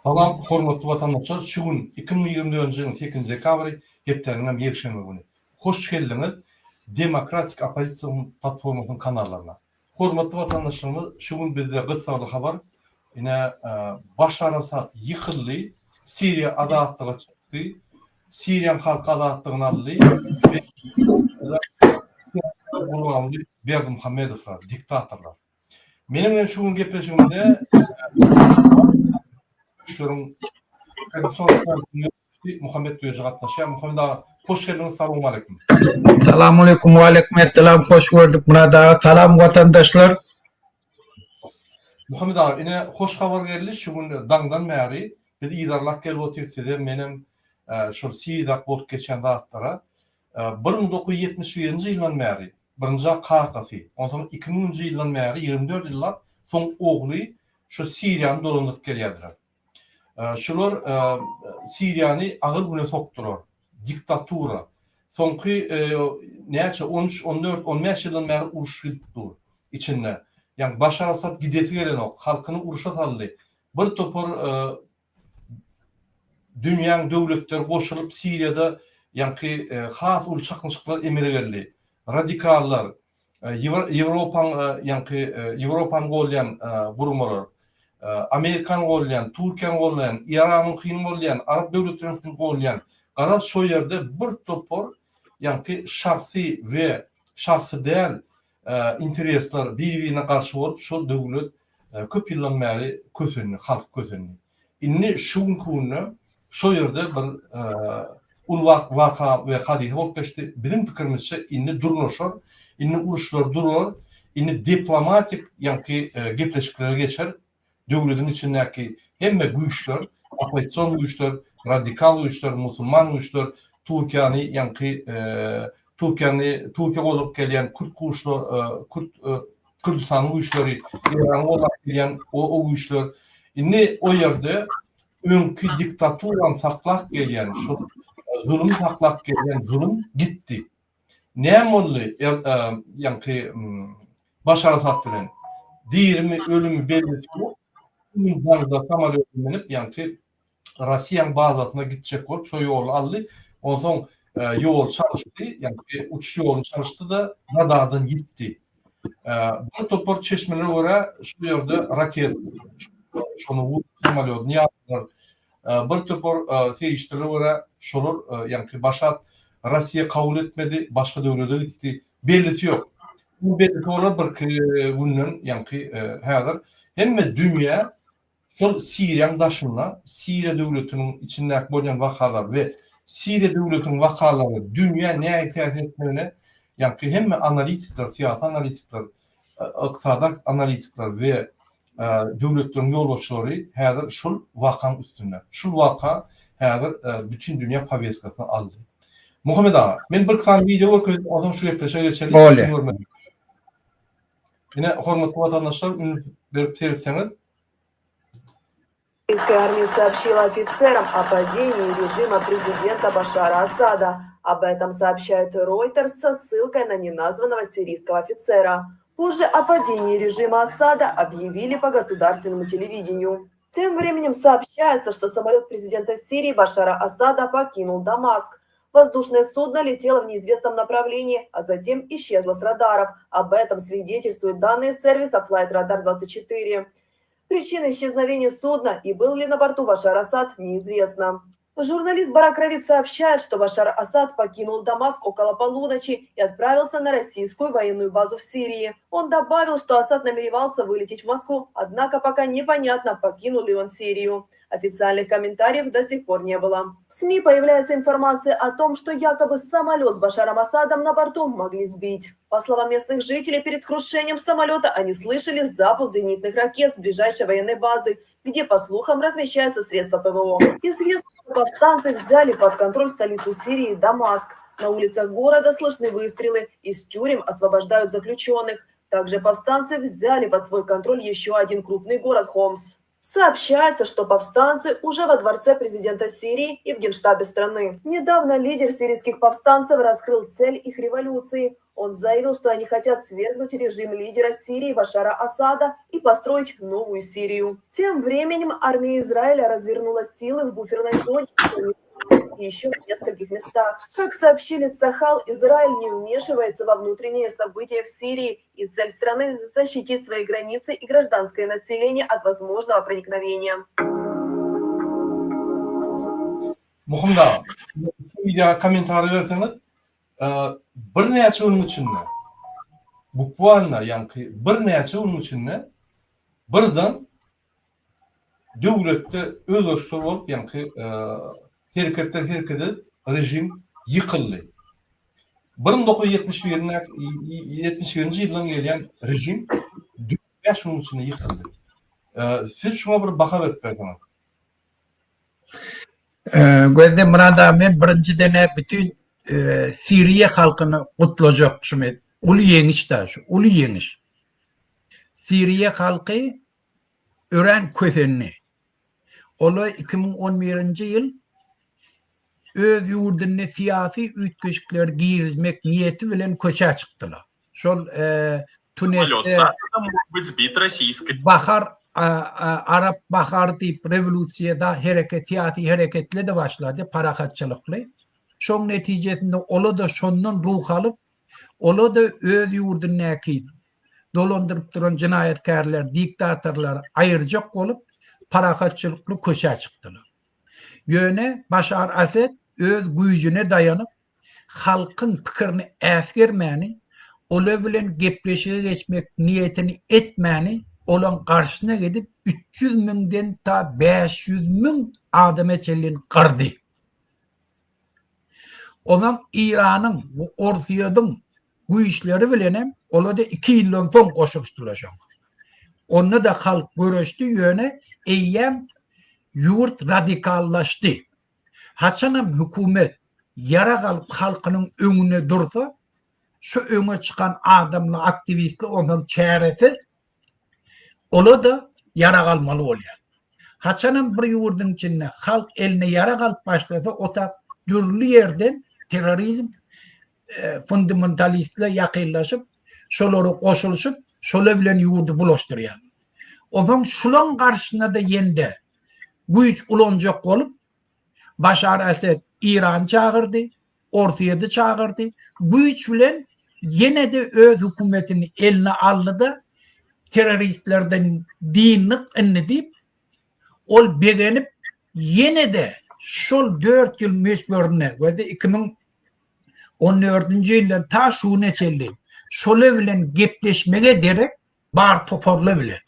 Salam hormatly watandaşlar şu gün 2024-nji ýylyň sekizinji dekabry hepdäniň hem ýekşenbe güni. Hoş geldiňiz Demokratik oppozisiýa platformasynyň kanallaryna. Hormatly watandaşlarymyz şu gün bizde gyssagly habar ine Başar Asad ýykyldy Siriýa azatlyga çykdy Siriýaň halky azatlygyny aldy we Gurbanguly Berdimuhamedowlar diktatorlar. Meniň bilen şu gün gepleşigimde güýçleriň Muhammet Düýeji gatnaşýar. Muhammet aga, hoş geldiňiz, salowmaleýkim. Salamaleýkum, waleýkim essalam, hoş gördük Myrat aga, salam watandaşlar. Muhammet aga, ine hoş habar geldi, şu gün daňdan bäri biz yzarlap gelip otyrys sizem, menem şol Siriýadaky bolup geçen zatlara. 1971-nji ýyldan bäri Birinji kakasy, onsoň 2000-nji ýyldan bäri 24 ýyllap, soň ogly şu Siriýany dolandyryp gelýärdiler. Şular Siriýany agyr güne sokdular. Diktatura. Soňky näçe on üç, on dört, on bäş ýyldan bäri uruş gidip dur içinde. Ýagny Başar Asad gidesi gelenok. Halkyny urşa saldy. Bir topar dünýäň döwletleri goşulyp Siriýada ýaňky has uly çaknyşyklar emele geldi. Radikallar, Ýewropaň ýaňky Ýewropany golýan guramalar, Amerikany golýan, Türkiýäni golýan, Iranyňkyny golýan, arap döwletleriniňkini golýan, garaz şo ýerde bir topar ýaňky şahsy we şahsy däl interesler bir-birine garşy bolup şol döwlet köp ýyldan bäri kösendi, halk kösendi. Indi şu günki günde şo ýerde bir uly waka we hadysa bolup geçdi. Biziň pikirimizçe indi durlaşar, indi uruşlar durar, indi diplomatik ýaňky gepleşiklere geçer. Döwlediň içindäki hemme güýçler, oppozision güýçler, radikal güýçler, musulman güýçler, Türkiýäni ýaňky Türkiýäni Türkiýe goldap gelýän kürt guşlar, kürt Kürdüstanyň güýçleri, Eýrany goldap gelýän o güýçler indi o ýerde öňki diktaturany saklap gelýän, şol zulumy saklap gelýän zulum gitdi. Näme boldy ýaňky Başar Asad bilen? Dirimi, ölümi bellisi ýok. Daňda samolýota münüp, ýaňky Russiýanyň bazasyna gitjek bolup şo ýoly aldy. Onsoň ýol çalyşdy, ýagny uçuş ýoluny çalyşdy-da, radardan ýitdi. Bir topar çeşmelere görä, şu ýerde raket şony urup samolýodyny ýardylar. Bir topar serişdelere görä, şolar ýagny Başat Russiýa kabul etmedi, başga döwlete gitdi. Bellisi ýok. Bu bellisi bolar birki günden, ýagny häzir hemme dünýä Şol Siriýaň daşynda Siriýa döwletiniň içindäki bolýan wakalar we Siriýa döwletiniň wakalary dünýä nähili täsir etmegine ýaňky hemme analitikler, syýasy analitikler, ykdysady analitikler we döwletleriň ýolbaşçylary häzir şul wakaň üstünde. Şul waka häzir bütin dünýä poweskasyny aldy. Muhammet aga, men birki sany wideo görkezip, onsoň şu gepleşige geçeli. Bolýar. Ine, hormatly watandaşlar, üns berip seretseňiz. Сирийская армия сообщила офицерам о падении режима президента Башара Асада. Об этом сообщает Reuters со ссылкой на неназванного сирийского офицера. Позже о падении режима Асада объявили по государственному телевидению. Тем временем сообщается, что самолет президента Сирии Башара Асада покинул Дамаск. Воздушное судно летело в неизвестном направлении, а затем исчезло с радаров. Об этом свидетельствуют данные сервиса Flight Radar 24. Причина исчезновения судна и был ли на борту Башар Асад, неизвестно. Журналист Барак Равид сообщает, что Башар Асад покинул Дамаск около полуночи и отправился на российскую военную базу в Сирии. Он добавил, что Асад намеревался вылететь в Москву, однако пока непонятно, покинул ли он Сирию. Официальных комментариев до сих пор не было. В СМИ появляется информация о том, что якобы самолет с Башаром Асадом на борту могли сбить. По словам местных жителей, перед крушением самолета они слышали запуск зенитных ракет с ближайшей военной базы, где, по слухам, размещаются средства ПВО. Известно, что повстанцы взяли под контроль столицу Сирии Дамаск. На улицах города слышны выстрелы, из тюрем освобождают заключенных. Также повстанцы взяли под свой контроль еще один крупный город Хомс. Сообщается, что повстанцы уже во дворце президента Сирии и в генштабе страны. Недавно лидер сирийских повстанцев раскрыл цель их революции. Он заявил, что они хотят свергнуть режим лидера Сирии Башара Асада и построить новую Сирию. Тем временем армия Израиля развернула силы в буферной зоне и еще в нескольких местах. Как сообщили Цахал, Израиль не вмешивается во внутренние события в Сирии, и цель страны – защитить свои границы и гражданское население от возможного проникновения. Muhym zat, şu wideo kommentariý berseňiz, birnäçe günüň içinde, bukwalno ýaňky birnäçe günüň içinde birden döwletde özgerişler bolup, ýaňky hereketler hereket edip, režim ýykyldy. 1971-nji ýyldan gelýän režim 5 günüň içinde ýykyldy. Siz şuňa bir baha berip berseňiz. Gözde Myrat aga men birinjiden-ä bütin Siriýa halkyny gutlajak şu uly ýeňiş da şu uly ýeňiş. Siriýa halky örän kösendi. Olar 2011-nji ýyl öz ýurdunda syýasy üýtgeşikleri girizmek niýeti bilen köçä çykdylar. Şol Tunisde bahar Arap bahary diýip rewolýusiýada hereket syýasy hereketler-de başlady parahatçylykly. Şoň netijesinde ola-da şondan ruh alyp Ola-da öz ýurdundaky dolandyryp duran jenaýatkärleri, diktatorlary aýyrjak bolup, parahatçylykly köçä çykdylar. Ýöne Başar Ased öz güýjüne daýanyp, halkyň pikirini äsgermäni, olar bilen gepleşige geçmek niýetini etmäni, olaň garşysyna gidip, 300 müňden ta 500 müň adama çenli gyrdy. Onam Eýranyň we Orsýetiň güýçleri bilenem olar-da iki ýyldan soň goşulyşdylar şoňa. Onda-da halk göreşdi, ýöne eýýäm ýurt radikallaşdy. Haçanam hökümet ýarag alyp halkynyň öňünde dursa, şu öňe çykan adamlar, aktiwistler onsoň çäresiz Ola-da ýarag almaly bolýar. Haçanam bir ýurduň içinde halk eline ýarag alyp başlasa, o tap dürli ýerden terrorizm, fundamentalistler ýakynlaşyp, şolara goşulyşyp, şolar bilen ýurdy bulaşdyrýar. Onsoň şulaň garşysyna-da ýene-de güýç ulanjak bolup, Başar Esed Irany çagyrdy, Orsýeti çagyrdy, güýç bilen ýene-de öz hökümetini eline aldy-da, terroristlerden dyndyk indi diýip, ol begenip, ýene-de şol dört ýyl möçberinde we-de 2014-nji ýyldan ta şu güne çenli şolar bilen gepleşmege derek, bar toparlar bilen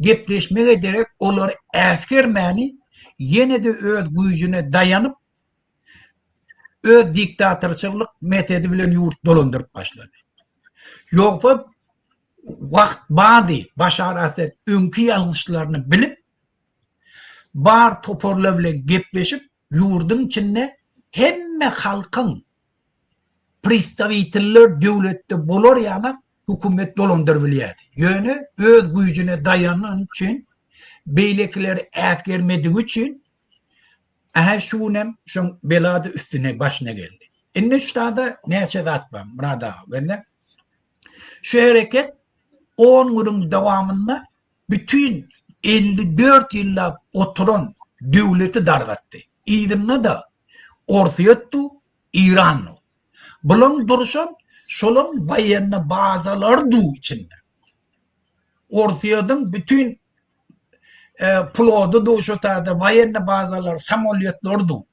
gepleşmege derek olary äsgermäni, ýene-de öz güýjüne daýanyp, öz diktatorçylyk metody bilen ýurt dolandyryp başlady. Ýogsa wagt bardy, Başar Asad öňki ýalňyşlaryny bilip, bar toparlar bilen gepleşip, ýurduň içinde hemme halkyň predstawitiller döwletde bolar ýaly hökümet dolandyryp bilýärdi. Ýöne öz güýjüne daýanany üçin, beýlekileri äsgermedigi üçin Ähä şu günem şoň belady üstüne başyna geldi. Indi şu zada näçe zat bar Myrat aga bende. Şu hereket 10 günüň dowamynda bütin 54 ýyllap oturan döwleti dargatdy. Yzynda-da Orsýet du, Iran du. Bulaň durşam şolaň woýenna bazalary du içinde. Orsýetiň bütin Plody du şo taýda woýenny bazalary, samolýotlary du.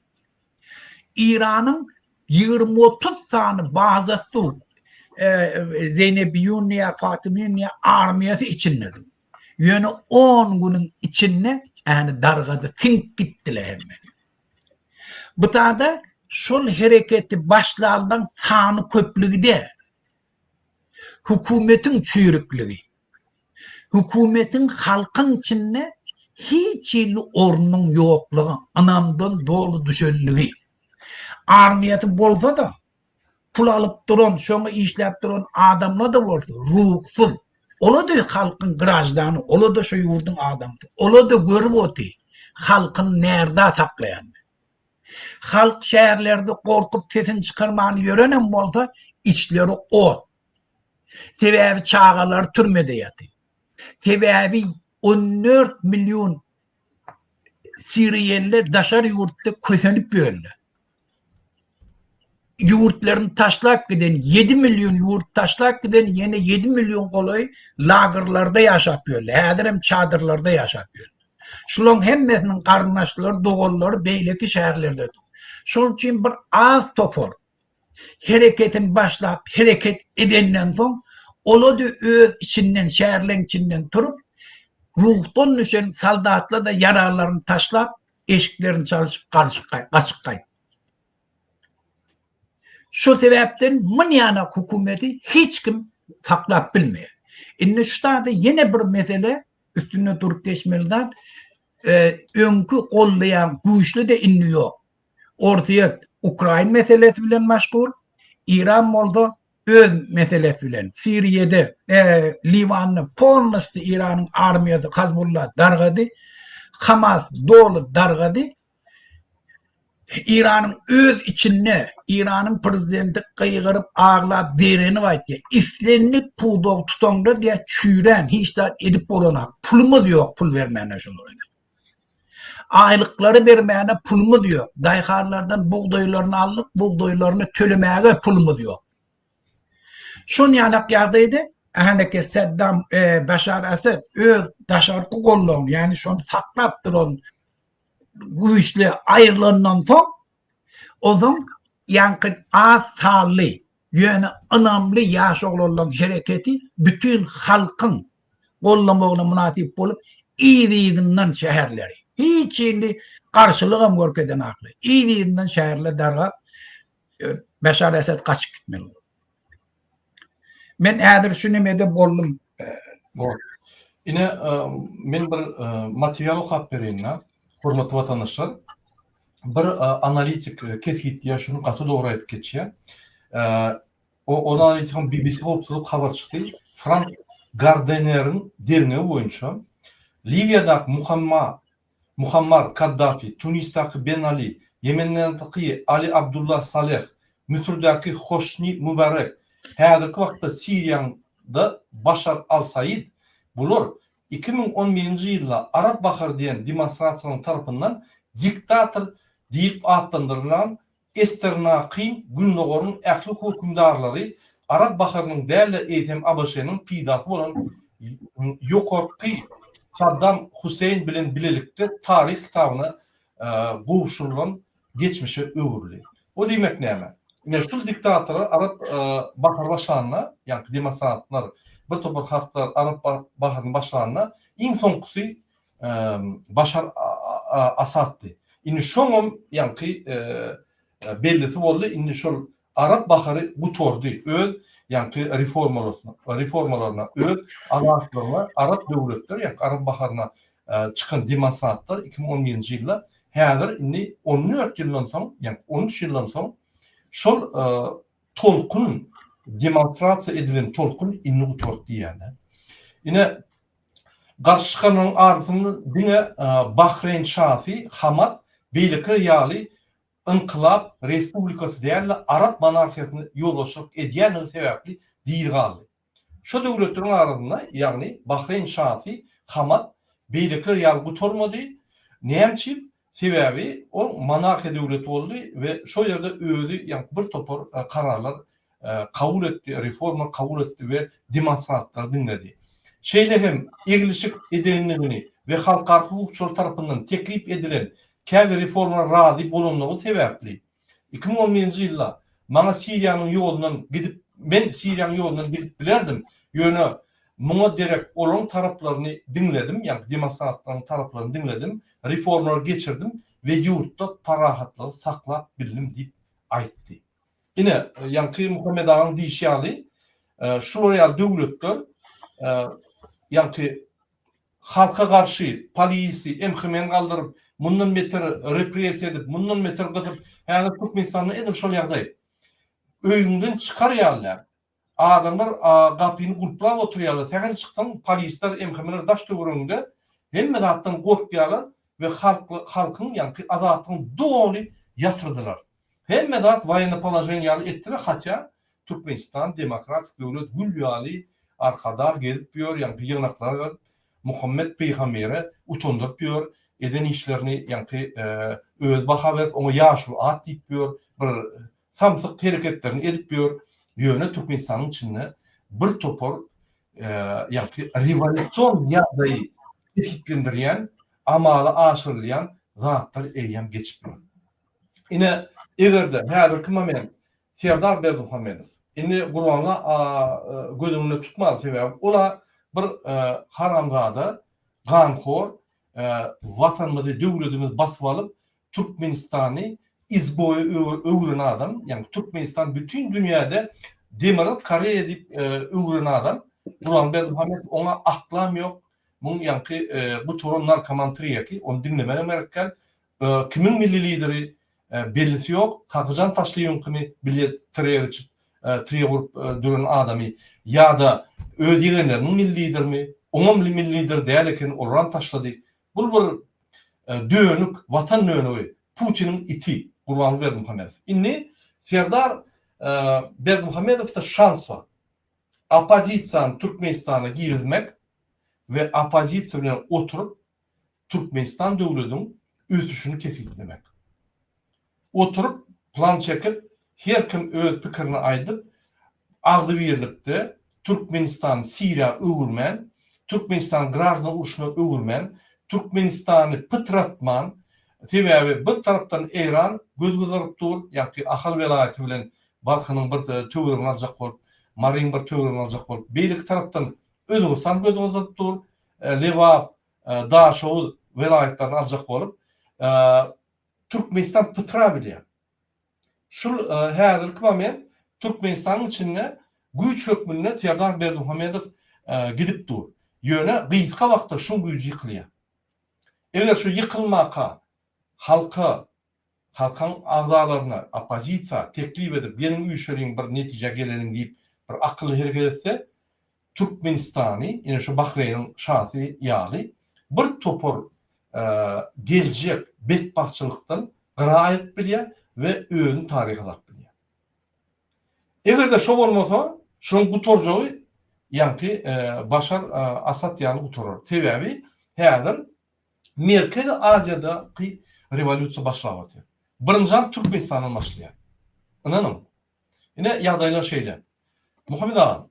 Iranyň 20-30 sany bazasy du. Zeýnebiýun ýa Fatymyýun ýa armiýasy içinde du. Ýöne 10 günüň içinde äni dargady, siňip gitdiler hemmesi. Bu taýda şol hereketi başlanlaryň sany köplügi däl. Hökümetiň çüýrükligi. Hökümetiň halkyň içinde hiç hili ornunyň ýoklugy, ynamdan doly düşenligi. Armiýasy bolsa-da, pul alyp duran, şoňa işläp duran adamlar-da bolsa, ruhsuz. Ola-da halkyň graždany, ola-da şo ýurduň adamsy. Ola-da görüp oty, halkyny närda saklaýanyny. Halk şäherlerde gorkup sesini çykarman ýörenem bolsa, içleri ot. Sebäbi çagalary türmede ýaty. Sebäbi 14 million siriýeli daşary ýurtda kösenip ýörler. Ýurtlaryny taşlap giden 7 million ýurt taşlap giden ýene 7 million golaý lagerlerde ýaşap ýörler. Häzir hem çadyrlarda ýaşap ýörler. Şularyň hemmesiniň garyndaşlary, doganlary beýleki şäherlerde. Şonuň üçin bir az topar hereketini başlap hereket edenden soň ola-da öz içinden şäherleň içinden turup ruhdan düşen soldatlar-da ýaraglaryny taşlap eşiklerini çalşyp galyşyp gaçyp gaýtdy. Şu sebäpden munýanak hökümeti hiç kim saklap bilmeýär. Indi şu taýda ýene bir mesele üstünde durup geçmeli zat, öňki gollaýan güýçli-de indi ýok. Orsýet Ukrain meselesi bilen meşgul, Iran bolsa öz meselesi bilen. Siriýede, Liwanda polnosty Iranyň armiýasy Hezbollah dargady, Hamas doly dargady. Iranyň öz içinde Iranyň prezidenti gygyryp aglap zeýrenip aýtýar, islendik pudagy tutaňda diýýär çüýrän hiç zat edip bolanak, pulumyz ýok pul bermäne şolara diýýär. Aýlyklary bermäne pulumyz ýok. Daýhanlardan bugdaýlaryny aldyk, bugdaýlaryny tölemäge pulumyz ýok. Şon ýalak ýagdaýda häneke Saddam Başar Asad öz daşarky goldawyny, ýagny şony saklap duran güýçli aýrylandan soň, ozaň ýaňky az sanly, ýöne ynamly ýaş oglanlaryň hereketi bütin halkyň goldamagyna mynasyp bolup, yz-yzyndan şäherleri, hiç hili garşylygam görkezenaklar, yz-yzyndan şäherler dargap, Beşar Esed gaçyp gitmeli boldy. Men häzir şu nemede boldum. Bor. Ine, men bir material okap bereýin-de, hormatly watandaşlar. Bir analitik kesgitleýär, şuny gaty dogry aýdyp geçýär. Ol analitigiň BBC howpsuzlyk habarçysy Frank Gardeneriň derňewi boýunça, Liwiýadaky Muhamma Muammar Kaddafi, Tunisdaky Ben Ali, Ýemendäki Ali Abdullah Saleh, Müsürdäki Hoşni Mubarek, häzirki wagtda Siriýada Başar al-Said, bular 2011-nji ýylda Arap bahary diýen demonstrasiýalaryň tarapyndan diktator diýlip atlandyrylan Esternakyň Gündogaryň ähli hökümdarlary Arap baharynyň däl-de eýsem ABŞ-nyň peýdasy bolan ýokarky Saddam Huseýn bilen bilelikde taryh kitabyna gowşurylan geçmişe öwrüldi. O diýmek näme? Ine şul diktatorlar Arap bahary başlanda, ýagny demonstrantlar, bir topar halklar Arap baharyny başlanda iň soňkusy Başar Asaddy. Indi şoňam ýaňky bellisi boldy, indi şol Arap bahary gutardy, öz ýaňky reformalaryna, reformalaryna, öz azatlygyna arap döwletleri, ýaňky Arap baharyna çykan demonstrantlar 2011-nji ýylda, häzir indi 14 ýyldan soň, ýaňky 13 ýyldan soň şol tolkun, demonstrasiýa edilen tolkun indi gutardy diýýärler. Ine, Garşy çykanlaryň arasynda diňe Bahreýn şasy Hamad beýlekiler ýaly ynkylap respublikasy däl-de, arap monarhiýasyna ýolbaşçylyk edýändigi sebäpli diri galdy. Şo döwletleriň arasynda, ýagny Bahreýn şasy Hamad beýlekiler ýaly gutarmady. Näme üçin? Sebäbi ol monarhiýa döwleti boldy we şo ýerde özi ýaňky bir topar kararlar kabul etdi, reforma kabul etdi we demonstrantlary diňledi. Şeýle hem eglişik edendigini we halkara hukukçylary tarapyndan teklip edilen käbir reformalara razy bolanlygy sebäpli 2011-nji ýylda maňa Siriýanyň ýolundan gidip men Siriýanyň ýolundan gidip bilerdim, ýöne muňa derek olaryň taraplaryny diňledim, ýagny demonstrantlaryň taraplaryny diňledim, reformalary geçirdim we ýurtda parahatlygy saklap bildim diýip aýtdy. Ine, ýaňky Muhammet agaň diýşi ýaly, şular ýaly döwletler ýaňky halka garşy polisi, MHM-ni galdyryp, mundan beter repressiýa edip, mundan beter gysyp, häzir Türkmenistanda edil şol ýagdaý. Öýüňden çykar ýaly däl. Adamlar gapyny gulplap oturýarlar, sähel çyksaň polisler, MHM-ler daş töweregiňde hemme zatdan gorkýarlar we halkyň ýaňky azatlygyny doly ýatyrdylar. Hemme zat woýennoý položeniýe ýaly etdiler, hatýa Türkmenistan demokratik döwlet gül ýaly Arkadag gezip ýör, ýaňky ýygnaklara baryp Muhammet pygambere utandyryp ýör, eden işlerini ýaňky özi baha berip oňa ýaşuly at diýip ýör, bir samsyk hereketlerini edip ýör. Ýöne Türkmenistanyň içinde bir topar ýaňky rewolýusion ýagdaýy kesgitlendirýän, amala aşyrylýan zatlar eýýäm geçip ýör. Ine, eger-de häzirki moment Serdar Berdimuhamedow, indi Gurbanguly göz öňünde tutmaly, sebäbi ol-a bir haramzada, ganhor, Watanymyzy, döwletimizi basyp alyp, Türkmenistany izgoýa öwren adam, ýagny Türkmenistan bütin dünýäde Demirgazyk Koreýa diýip öwren adam, Gurbanguly Berdimuhamedow oňa aklam ýok, muň ýaňky gutaran narkoman tirýeki, ony diňlemegem gerek däl, Kimiň milli lideri bellisi ýok, Kakajan Taşlyýewiňkimi bile tirýek içip, tirýek urup duran adamy ýa-da öz ýegenleriniň milli liderimi, oňam milli lider däl eken, olaram taşlady. Bul bir dönük, watan dönügi, Putiniň iti Gurbanguly Berdimuhamedow. Indi Serdar Berdimuhamedowda şans bar. Oppozisiýany Türkmenistana girizmek we oppozisiýa bilen oturyp Türkmenistan döwlediň ösüşini kesgitlemek. Oturyp plan çekip her kim öz pikirini aýdyp agzybirlikde Türkmenistany Siriýa öwürmän, Türkmenistany graždan urşuna öwürmän, Türkmenistany pytratman, sebäbi bir tarapdan Eýran göz gyzaryp dur, ýaňky Ahal welaýaty bilen Balkanyň bir töweregini aljak bolup, Maryň bir töweregini aljak bolup, beýleki tarapdan Özbegistan göz gyzyryp dur, Lebap, Daşoguz welaýatlaryny aljak bolup, Türkmenistan pytrabilýär. Şul häzirki moment Türkmenistanyň içinde güýç hökmünde Serdar Berdimuhamedow gidip dur. Ýöne gysga wagtda şuň güýji ýykylýar. Eger şu ýykylmaka halka Halkyň agzalaryna, oppozisiýa, teklip edip, geliň üýşeliň bir netijä geleliň diýip bir akylly hereket etse, Türkmenistany ine şu Bahreýniň şasy ýaly bir topar geljek betbagtçylykdan gyra aýryp bilýär we özüni taryha salyp bilýär. Eger-de şo bolmasa, şonuň gutarjagy ýaňky Başar Asad ýaly gutarar. Sebäbi häzir Merkezi Aziýadaky rewolýusiýa başlap otyr. Birinjam Türkmenistandan başlaýar. Ynanyň. Ine ýagdaýlar şeýle. Muhammet aga,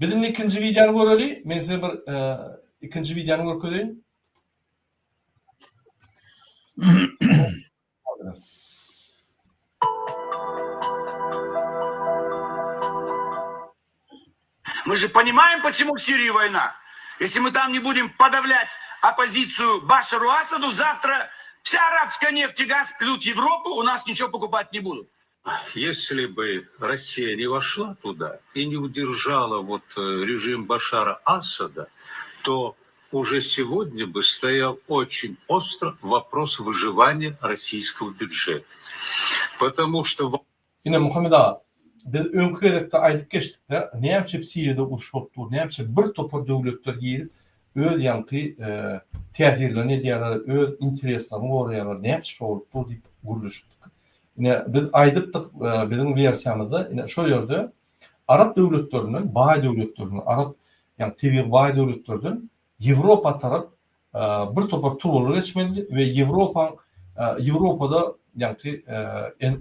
biz indi ikinji wideony göreli. Men size bir ikinji wideony görkezeýin. Мы же понимаем, почему в Сирии война. Если мы там не будем подавлять оппозицию Башару Асаду, завтра вся арабская нефть и газ придут в Европу, у нас ничего покупать не будут. Если бы Россия не вошла туда и не удержала вот э, режим Башара Асада, то уже сегодня бы стоял очень остро вопрос выживания российского бюджета. Потому что Ine Muhammet aga, biz öňki gezekde aýdyp geçdikde, näme üçin Siriýada uruş bolup dur, näme üçin bir topar döwletler girip öz ýaňky täsirlerini edýärler, öz intereslerini goraýarlar, näme üçin şo bolup dur diýip gürleşipdik. Ine biz aýdypdyk biziň wersiýamyzda ine şo ýerde arap döwletlerinden, baý döwletlerinden, arap ýagny tebigy baý döwletlerden Ýewropa tarap bir topar turbalar geçmelidi we Ýewropaň Ýewropada ýagny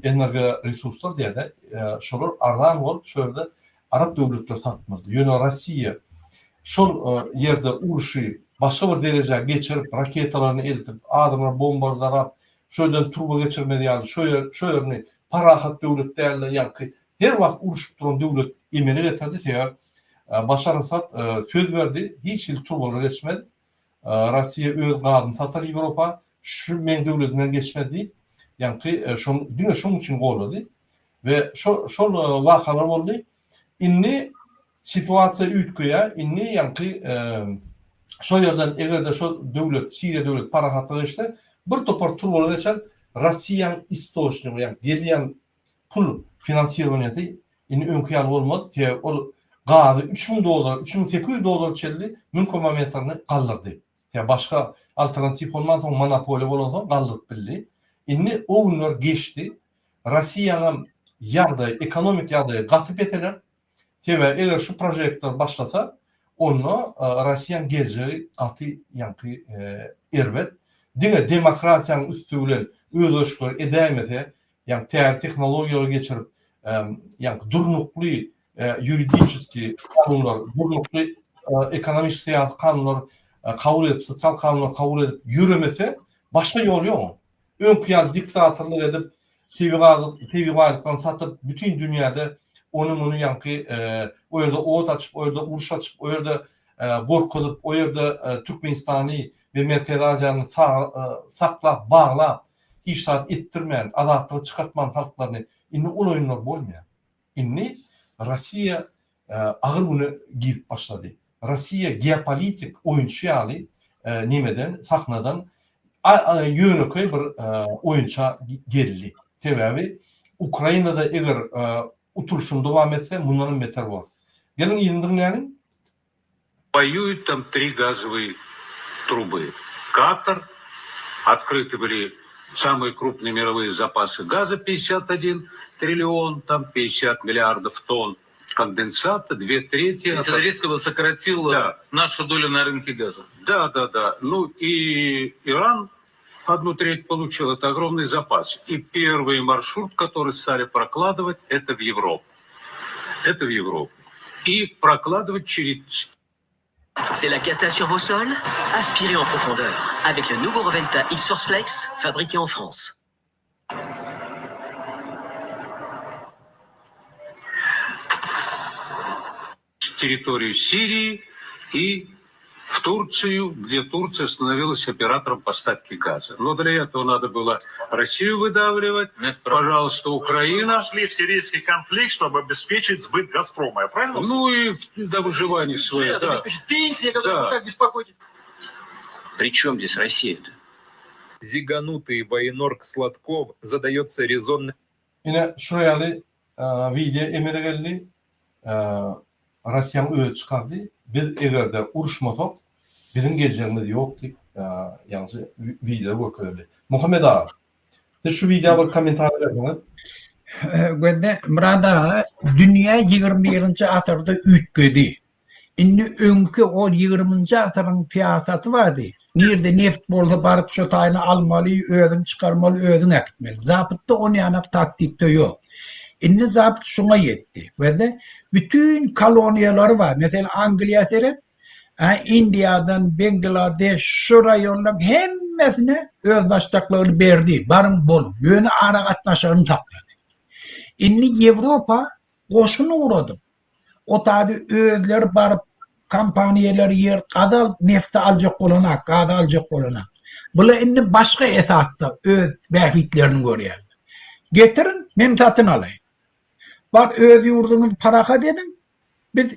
energoresurslar diýýär-de, şolar arzan bolup şo ýerde arap döwletleri satmalydy. Ýöne Rossiýa şol ýerde urşy başga bir derejä geçirip, raketalaryny eltip, adamlary bombardalap, şo ýerden turba geçirmez ýaly şo ýer şo ýerini parahat döwlet däl-de ýaňky her wagt urşup duran döwlet emele getirdi sebäp Başar Asad söz berdi hiç hili turbalar geçmez Rossiýa öz gazyny satar Ýewropa şu meň döwletimden geçmez diýip ýaňky şony diňe şoň üçin gollady we şo şol wakalar boldy indi Situasiýa üýtgeýär. Indi ýaňky şo ýerden eger-de şo döwlet, Siriýa döwleti parahatlyga geçse, bir topar turbalar geçer, Rossiýanyň istoçnigi, ýagny gelýän pul finansirowaniýasy Indi öňki ýaly bolmaz. Sebäbi ol gazy 3000 dollar, 3800 dollara çenli müň kubometrini galdyrdy. Sebäbi başga alternatiw bolmansoň, monopoliýa bolansoň galdyryp bildi. Indi o günler geçdi. Rossiýanyň ýagdaýy, ekonomik ýagdaýy gaty peseler. Sebäbi eger şu prožektor başlasa, onda Rossiýanyň geljegi gaty ýaňky erbet. Diňe demokratiýanyň üsti bilen özgerişikleri edäýmese, ýagny täze tehnologiýalara geçirip, ýagny durnukly ýuridiçeskiý kanunlar, durnukly ekonomik-syýasy kanunlar kabul edip, sosial kanunlar kabul edip ýöremese, başga ýol ýok. Öňki ýaly diktatorlyk edip, tebigy gazy, tebigy baýlyklaryny satyp, bütin dünýäde ony-muny ýaňky o ýerde ot açyp, o ýerde uruş açyp, o ýerde gorkuzyp, o ýerde Türkmenistany we Merkezi Aziýany saklap, baglap, hiç zat etdirmän, azatlyga çykartman halklaryny, indi ol oýunlar bolmaýar. Indi Rossiýa agyr güne girip başlady. Rossiýa geopolitik oýunçy ýaly nemeden, sahnadan ýönekeý bir oýunça geldi. Sebäbi Ukrainada eger utulyşyny dowam etse, mundan hem beter bolar. Geliň yzyny diňläliň. Воюют там три газовые трубы. Катар, открыты были самые крупные мировые запасы газа 51 триллион, там 50 миллиардов тонн конденсата, две трети. Это резко сократило Да. нашу долю на рынке газа. Да, да, да. Ну и Иран одну треть получил, это огромный запас. И первый маршрут, который стали прокладывать, это в Европу. Это в Европу. И прокладывать через C'est la cata sur vos sols Aspirez en profondeur avec le nouveau Reventa X-Force Flex fabriqué en France. территорию Сирии и в Турцию, где Турция становилась оператором поставки газа. Но для этого надо было Россию выдавливать, Нет проблем. пожалуйста, Украина. Шли в сирийский конфликт, чтобы обеспечить сбыт «Газпрома». Я правильно Ну и в- до выживания свое. Бюджет, Да. обеспечить пенсии, которые Да. вы так беспокоитесь. При чем здесь Россия-то? Зиганутый военорг Сладков задается резонным Ine şular ýaly wideo emele geldi. Russiýanyň özi çykardy. Biz egerde uruşmasak, biziň geljegimiz ýok diýip, ýaňy wideo görkezildi. Muhammet aga, siz şu wideo bir kommentariý berseňiz. Gözde Myrat aga, dünýä 21-nji asyrda üýtgedi. Indi öňki ol ýigriminji asyryň syýasaty bardy. Nirde neft bolsa baryp şo taýyny almaly, özüň çykarmaly, özüň äkitmeli. Zapytda on ýanak taktikde ýok. Indi Zapyt şuňa ýetdi. Gözle, bütin koloniýalary bar. Meselem, Angliýa seret, a Indiýadan Bengladeş şu raýonlaryň hemmesine özbaşdaklygyny berdi. Baryň boluň. Ýöne aragatnaşygyny saklady. Indi Ýewropa goşun ugradyp, O taýda özleri baryp kompaniýalary ýer gazy alyp nefti aljak bolanak, gazy aljak bolanak. Bular indi başga esasda öz bähbitlerini görýärler. Getiriň, men satyn alaýyn. Bar öz ýurduňyzy parahat ediň, biz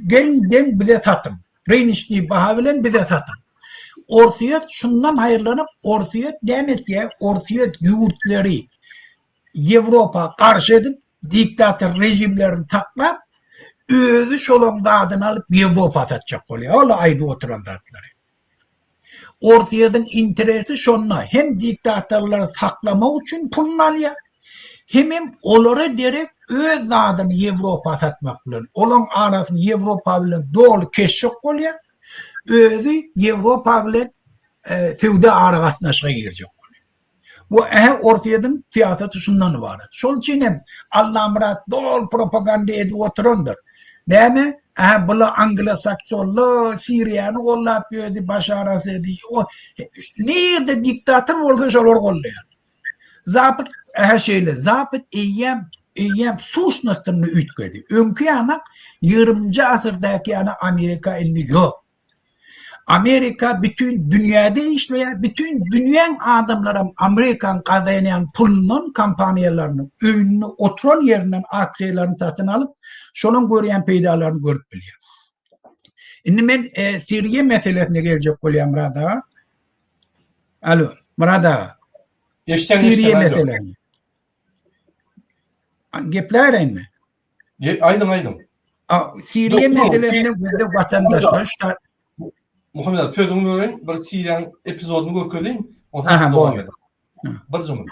geliň deň bize satyň. Rynişniý baha bilen bize satyň. Orsýet şundan haýyrlanyp, Orsýet näme etýär? Orsýet ýurtlary Ýewropa garşy edip, diktator režimlerini saklap, özi şolaň zadyny alyp Ýewropa satjak bolýar. Ol aýdyp oturan zatlary. Orsýetiň interesi şonda, hem diktatorlary saklamak üçin puluny alýar, hemem olara derek öz zadyny Ýewropa satmak bilen, olaň arasyny Ýewropa bilen doly kesjek bolýar, özi Ýewropa bilen söwda aragatnaşyga girjek bolýar. Bu ähä Orsýetiň syýasaty şundan ybarat. Şol üçin hem Allamyrat doly propaganda edip oturandyr. Näme? Ähä bula anglosaksonlar Siriýany gollap ýördi, Başar Asady. O nirde diktator bolsa şolar gollaýar. Zapad ähä şeýle. Zapad eýýäm eýýäm suşnostyny üýtgedi. Öňki ýanak 20-nji asyrdaky ýaly Amerika indi ýok. Amerika bütin dünýäde işleýär, bütin dünýäň adamlaram Amerikaň gazanýan pulundan kompaniýalarynyň öýünde oturan ýerinden aksiýalaryny satyn alyp, şolaň görýän peýdalaryny görüp bilýär. Indi men e, Siriýa meselesine geljek bolýan Myrat aga. Alo, Myrat aga. Eşitýän Siriýa meselesine. Gepläýinmi? Aýdyň, aýdyň. Siriýa meselesinde bizde watandaşlar şu Muhammet aga, sözüňi böleýin, bir Siriýanyň epizodyny görkezeýin, onsoň siz dowam ediň. Bir jümle.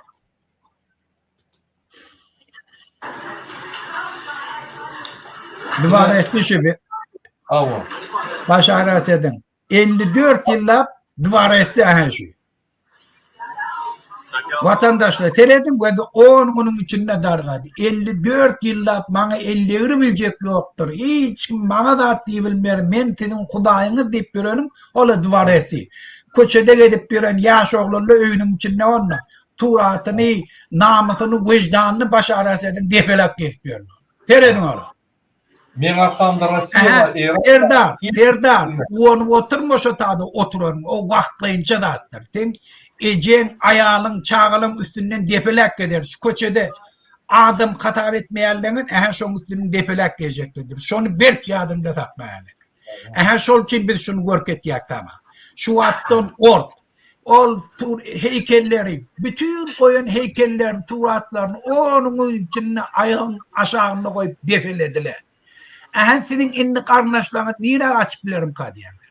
Dwaresli şu bir. Hawa. Başar Asedin. 54 ýyllap dwaresli aha şu. Watandaşlar serediň gözi 10 günüň içinde dargady. 54 ýyllap maňa el degri biljek ýokdur. Hiç kim maňa zat diýip bilmer. Men siziň hudaýyňyz diýip ýöreniň ol dwaresi. Köçede gezip ýören ýaş oglanlar öýüniň içinde onda suratyny, namysyny, wyždanyny Başar Asediň depeläp gezip ýörler. Serediň ola. Meň arkamda Rossiýa bar, Eýran bar. Serdar, Serdar, guwanyp oturma şo tada oturanyň, o wagtlaýynça zatdyr. Seň ejeň, aýalyň, çagalaň üstünden depeläp gezer. Şu köçede adam hasap etmeýänleňiz, ähä şoň üstünden depeläp gezjeklerdir. Şony berk ýadyňda sakla hälek. Ähä şol üçin biz şuny görkezýäk saňa. Şu wagtdan gork. Ol heýkelleri, bütin goýan heýkellerini, suratlaryny onuň içinde aýagyň aşagynda goýup depelediler. Ähä siziň indi garyndaşlaryňyz nirä gaçyp bilerimka diýýäňiz.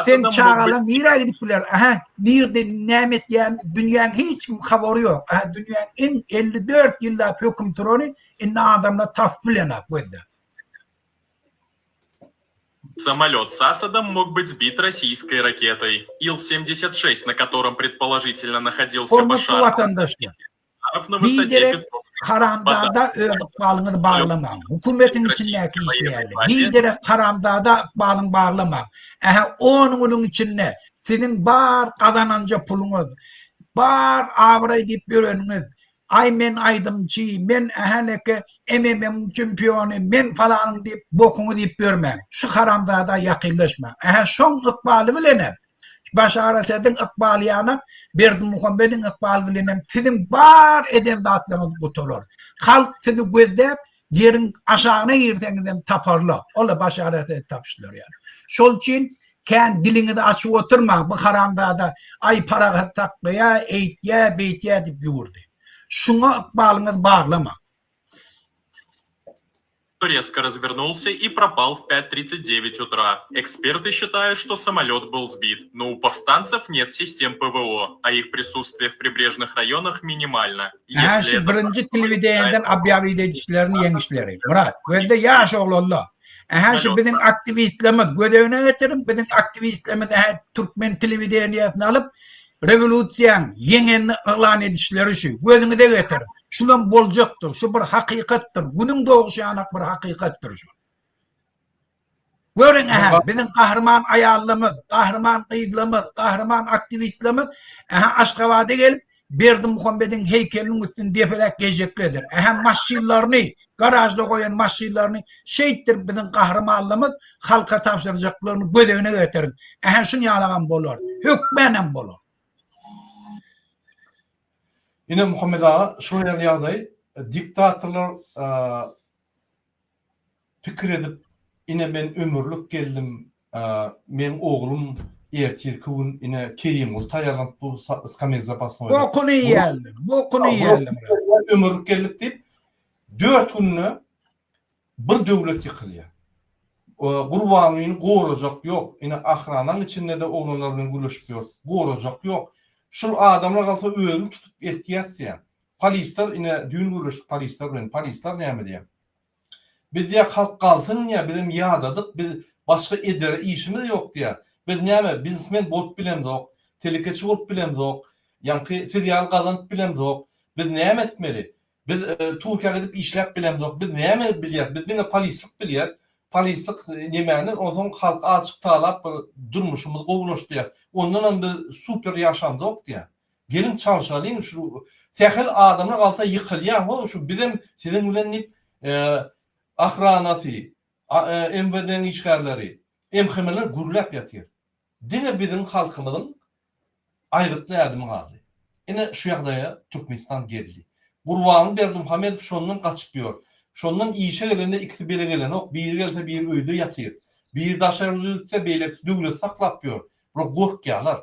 Seň çagalaň nirä gidip biler? Ähä nirde näme etýän dünýäň hiç kim habary ýok. Ähä dünýäň iň 54 ýyllap höküm süreni indi adamlar tapyp bilenok gözde. Самолет с Асадом мог быть сбит российской ракетой. Ил-76, на котором предположительно находился Hormatly Башар watandaşlar! на высоте Biderek 500 haramzada öz ykbalyňyzy baglamaň. Hökümetiň içindäki işleýänler. Biderek haramzada ykbalyň baglamaň. Ähä on günüň içinde siziň bar gazananja puluňyz, bar abraý diýip ýöreniňiz, Aý men aýdymçy, men ähäleke MMM-iň çempiony, men falanyň diýip bokuňy diýip ýörmäň. Şu haramzada ýakynlaşmaň. Ähä şoň ykbaly bilenem, Başar Asediň ykbaly ýanak, Berdimuhamediň ykbaly bilenem siziň bar eden zatlaryňyz gutalar. Halk sizi gözläp ýeriň aşagyna girseňizem taparlar. Ol-a Başar Asedi tapyşlar ýaly. Şol üçin Kän diliňizi açyp oturmaň bu haramzada aý parahat saklaýa eýtýä beýtýä diýip ýüwürdi. Şuňa ykbalyňyzy baglamaň. Резко развернулся и пропал в 5:39 утра. Эксперты считают, что самолет был сбит, но у повстанцев нет систем ПВО, а их присутствие в прибрежных районах минимально. Hä Если şu это birinji telewideniýeden obýawit edişlerini ýeňişleri. Myrat, gözde ýaş oglanlar. Ähä şu biziň aktiwistlerimiz göz öňüne getiriň biziň aktiwistlerimiz ähä türkmen telewideniýesini alyp rewolýusiýaň ýeňenini yglan edişleri şu gözüňize getiriň. Şulam boljakdyr. Şu bir hakykatdyr. Günüň doguşy ýanak bir hakykatdyr şu. Görüň ähä biziň gahryman aýallarymyz, gahryman gyzlarymyz, gahryman aktiwistlerimiz ähä Aşgabada gelip Berdimuhamediň heýkeliniň üstüni depeläp gezjeklerdir. Ähä maşynlaryny, garažda goýan maşynlaryny şeýtdirip biziň gahrymanlarymyz halka tabşyrjaklaryny göz öňüne getiriň. Ähä şuny ýalagam bolar. Hökmänam bolar. Ine Muhammet aga şular ýaly ýagdaý diktatorlar Pikir edip, ine men ömürlik geldim, meň oglum ertirki gün ine Kerimguly taýýarlanyp dur skameýka zapasnoýda. Bokuny iýerler, bokuny iýerler. Ömürlik geldik diýip, dört günde bir döwlet ýykylýar. Gurbangulyny gorajak ýok. Ine ahranaň içinde-de oglanlar bilen gürleşip ýör. Gorajak ýok. Şul adamlar galsa özüni tutup eltýäs diýýär. Polisler ine düýn gürleşdik polisler bilen. Polisler näme diýýär? Biz diýýär halk galsyn diýýär bizem ýadadyk biz başga edere işimiz ýok diýýär. Biz näme biznesmen bolup bilemzok, telekeçi bolup bilemzok, ýaňky siz ýaly gazanyp bilemzok. Biz näme etmeli? Biz Türkiýä gidip işläp bilemzok. Biz näme bilýäs? Biz diňe polislik bilýäs. Polislik nemäni onsoň halky azjyk talap bir durmuşymyz gowulaşdy diýýär. Ondanam biz super ýaşamzok diýýär. Geliň çalşalyň şu sähel adamlar galsa ýykylýar ho şu bizem siziň bilen diýip ahranasy MWD-niň işgärleri MHM-ler gürläp ýatyr. Diňe biziň halkymyzyň aýgytly ädimi galdy. Ine şu ýagdaýa Türkmenistan geldi. Gurbanguly Berdimuhamedow şondan gaçyp ýör. Şondan işe gelende ikisi bile gelenok, biri gelse biri öýde ýatyr. Biri daşary ýurda gitse beýlekisi döwleti saklap ýör. Bular gorkýarlar.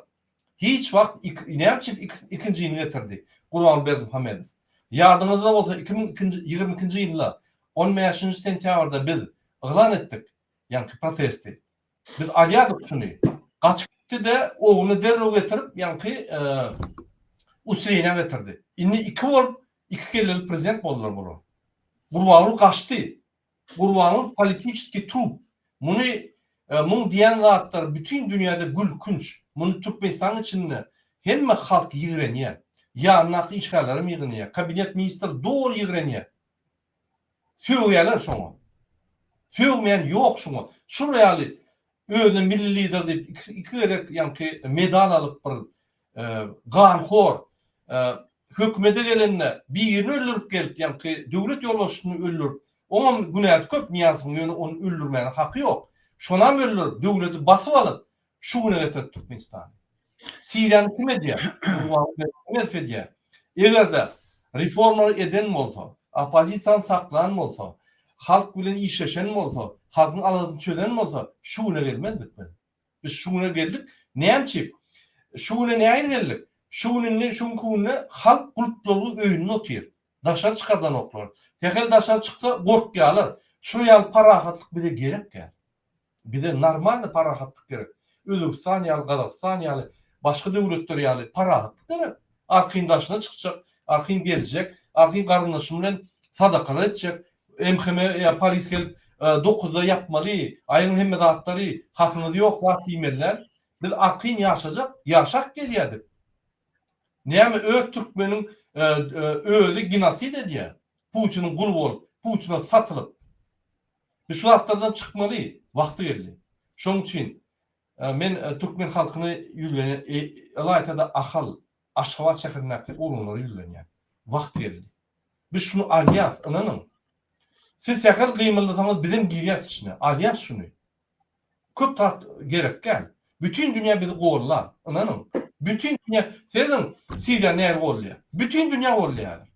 Hiç wagt näme üçin ikinjini getirdi Gurbanguly Berdimuhamedow? Ýadyňyzda bolsa 2022-nji ýylda. On bäşinji sentýabrda biz yglan etdik ýaňky protesti. Biz alýardyk şuny. Gaçyp gitdi-de, ogluny derrew getirip, ýaňky Usleýnä getirdi. Indi iki bolup, iki kelleli prezident boldular bular. Gurbanguly gaçdy. Gurbanguly politiçeskiý trup. Muny muň diýen zatlary bütin dünýäde gülkünç. Muny Türkmenistanyň içinde hemme halk ýigrenýär. Ýanyndaky işgärlerem ýigrenýär. Kabinet ministr doly ýigrenýär. Sögýärler şoňa. Sögmeýän ýok şuňa. Şul ýaly özüne milli lider diýip iki gezek ýaňky medal alyp bir ganhor hökümete gelende birini öldürip gelip ýaňky döwlet ýolbaşçysyny öldürip oňam günäsi köp Nyýazowyň ýöne ony öldürmäne haky ýok. Şonam öldürip döwleti basyp alyp şu güne getirdi Türkmenistany. Siriýany kim edýär? Gurbanguly Berdimuhamedow edýär. Eger-de reformalary eden bolsa, oppozisiýany saklan bolsa, halk bilen işleşen bolsa, halkyň aladasyny çözen bolsa, şu güne gelmezdik biz. Biz şu güne geldik. Näme üçin? Şu güne nähili geldik? Şu gün indi, şu günki günde halk gulplaly öýünde otyr. Daşary çykardanoklar. Sähel daşary çyksa gorkýarlar. Şu ýaly parahatlyk bize gerek däl. Bize normalny parahatlyk gerek. Özbegistan ýaly, Gazagystan ýaly, başga döwletler ýaly parahatlyk gerek. Arkaýyn daşyna çykjak, arkaýyn gezjek, arkaýyn garyndaşym bilen sadakalar etjek. MHM ýa polis gelip dokuzda ýapmaly, aýryň hemme zatlary, hakyňyz ýok zat diýmeli däl. Biz arkaýyn ýaşajak, ýaşap gelýädik. Näme öz türkmeniň özi genosid edýär. Putiniň guly bolup, Putine satylyp. Biz şu zatlardan çykmaly, wagty geldi. Şonuň üçin men türkmen halkyna ýüzlenýän, ylaýta-da Ahal, Aşgabat şäherindäki oglanlara ýüzlenýän. Wagt geldi. Biz şuny alýas, ynanyň. Siz sähel gymyldasaňyz bizem girýäs içine, alýas şuny. Köp zat gerek däl. Bütin dünýä bizi gollar, ynanyň. Bütin dünýä, serediň, Siriýa nähili gollaýar. Bütin dünýä gollaýar häzir.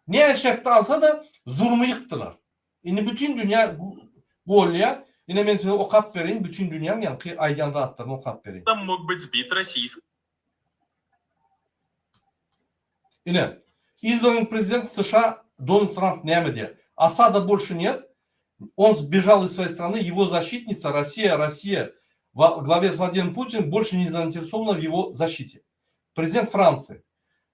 Nähili şertde alsa-da, zulmy ýykdylar. Indi bütin dünýä golýar. Ine men size okap bereýin, bütin dünýäň ýaňky aýdýan zatlaryny okap bereýin. Мог быть сбит российской Ine, Избранный prezident США Donald Tramp näme diýýär? Asada больше нет, он сбежал из своей страны, его защитница Россия, Россия во главе с Владимиром Путиным больше не заинтересована в его защите. Президент Франции.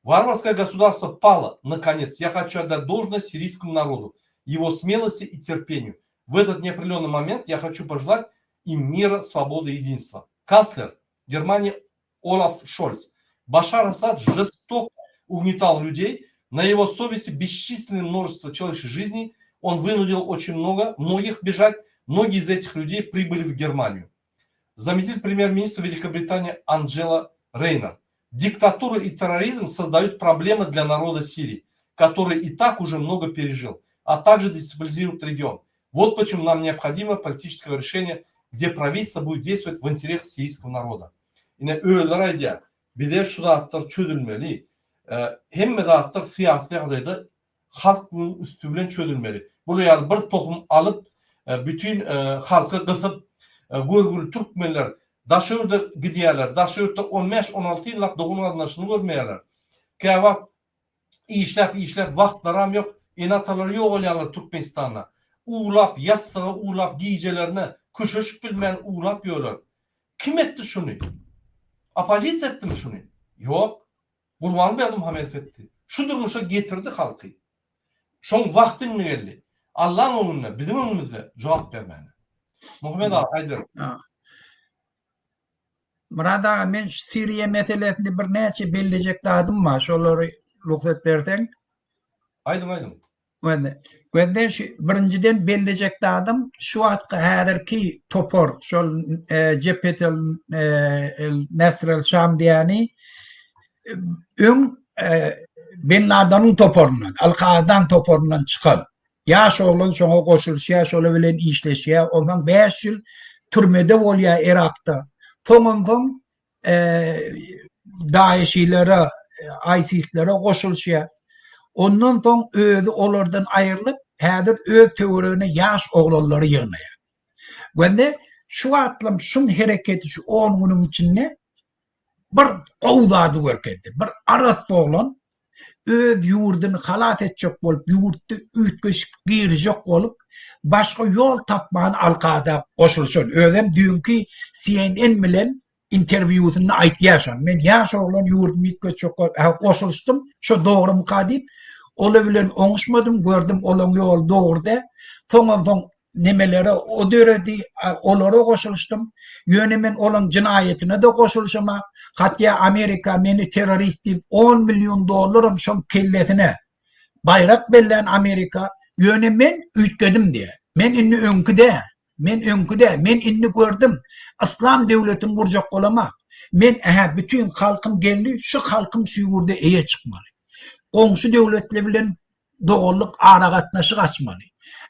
Варварское государство пало, наконец. Я хочу отдать должное сирийскому народу, его смелости и терпению. В этот неопределенный момент я хочу пожелать им мира, свободы и единства. Канцлер Германии Олаф Шольц. Башар Асад жестоко угнетал людей, на его совести бесчисленное множество человеческих жизней, он вынудил очень много, многих бежать, многие из этих людей прибыли в Германию. Заместитель премьер-министра Великобритании Анджела Рейнер. Диктатура и терроризм создают проблемы для народа Сирии, который и так уже много пережил, а также дестабилизируют регион. Вот почему нам необходимо политическое решение, где правительство будет действовать в интересах сирийского народа. Ine özleri aýdýar, bize şu zatlar çözülmeli, hemme zatlar syýasy ýagdaýda halk üsti bilen çözülmeli. Bular ýaly bir tohum alyp, bütin halky gysyp, görgüli türkmenler daşary ýurda gidýärler, daşary ýurtda on bäş, on alty ýyllap dogan-garyndaşyny görmeýärler. Käwagt işläp-işläp wagtlaram ýok, ene-atalary ýogalýarlar Türkmenistanda. Uwlap, ýassyga uwlap, gijelerine köşeşip bilmän uwlap ýörler. Kim etdi şuny? Oppozisiýa etdimi şuny? Ýok. Gurbanguly Berdimuhamedow etdi. Şu durmuşa getirdi halky. Şoň wagty indi geldi. Allaň öňünde, biziň öňümizde jogap bermäne. Muhammet aga aýdyber. Myrat aga men şu Siriýa meselesinde birnäçe bellejek zadym bar. Şolary rugsat berseň. Aýdyň aýdyň. Gözle. Gözle şu birinjiden bellejek zadym şu wagtky häzirki topar şol Jebhetel Nasr el Şam diýeni öň Ben Ladanyň toparyndan, Al Kaýdaň toparyndan çykan. Ýaş oglan şoňa goşulyşýar, şolar bilen işleşýär. Onsoň 5 ýyl türmede bolýar Irakda. Soň onsoň Daeşilere, ISIS-lere goşulyşýar. Ondan soň özi olardan aýrylyp, häzir öz töweregine ýaş oglanlary ýygnaýar. Göndi şu wagtlam şuň hereketi şu 10 günüň içinde bir gowy zady görkezdi. Bir arassa oglan. öz ýurduny halas etjek bolup, ýurtda üýtgeşik girjek bolup, başga ýol tapman Al-Kaýda goşulyşan. Özem düýnki CNN bilen interwýusynda aýtýar şony. Men ýaş oglan ýurdumy üýtgetjek bolup goşulyşdym, şo dogrumyka diýip, ola bilen oňuşmadym, gördüm olaň ýoly dogry däl. Soňam soň nemelere o döredi, olara goşulyşdym. Ýöne men olaň jenaýatyna-da goşulyşama. Hatda Amerika meni terrorist diýip on million dollaram şoň kellesine baýrak bellän Amerika. Ýöne men üýtgedim diýýär. Men indi öňki däl. Men öňki däl. Men indi gördüm. Yslam döwletini gurjak bolama. Men ähä bütin halkym geldi, şu halkym şu ýurda eýe çykmaly. Goňşy döwletler bilen doganlyk aragatnaşyk açmaly.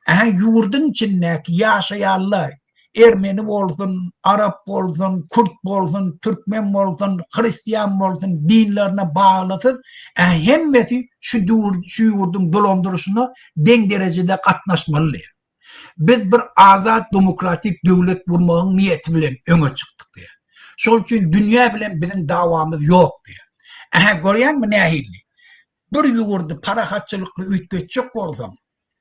Ähä ýurduň içindäki ýaşaýanlar ermeni bolsun, arap bolsun, kürt bolsun, türkmen bolsun, hristian bolsun dinlerine baglysyz ähä hemmesi şu şu ýurduň dolandyryşyna deň derejede gatnaşmaly diýýär. Biz bir azat demokratik döwlet gurmagyň niýeti bilen öňe çykdyk diýýär. Şol üçin dünýä bilen biziň dawamyz ýok diýýär. Ähä görýäňmi nähili? Bir ýurdy parahatçylykly üýtgetjek bolsaň,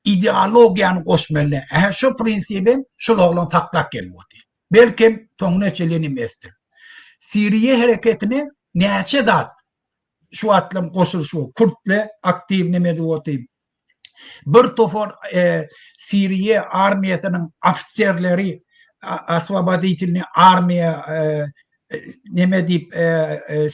ideologiýany goşmaly. Ähä şo prinsibem şol oglan saklap gelip otyr. Belkem soňuna çenli emesdir. Siriýa hereketine näçe zat şu wagtlam goşulyşyp, kürtler aktiw neme edip otyr. Bir topar Siriýa armiýasynyň ofiserleri oswoboditelnyý armiýa neme diýip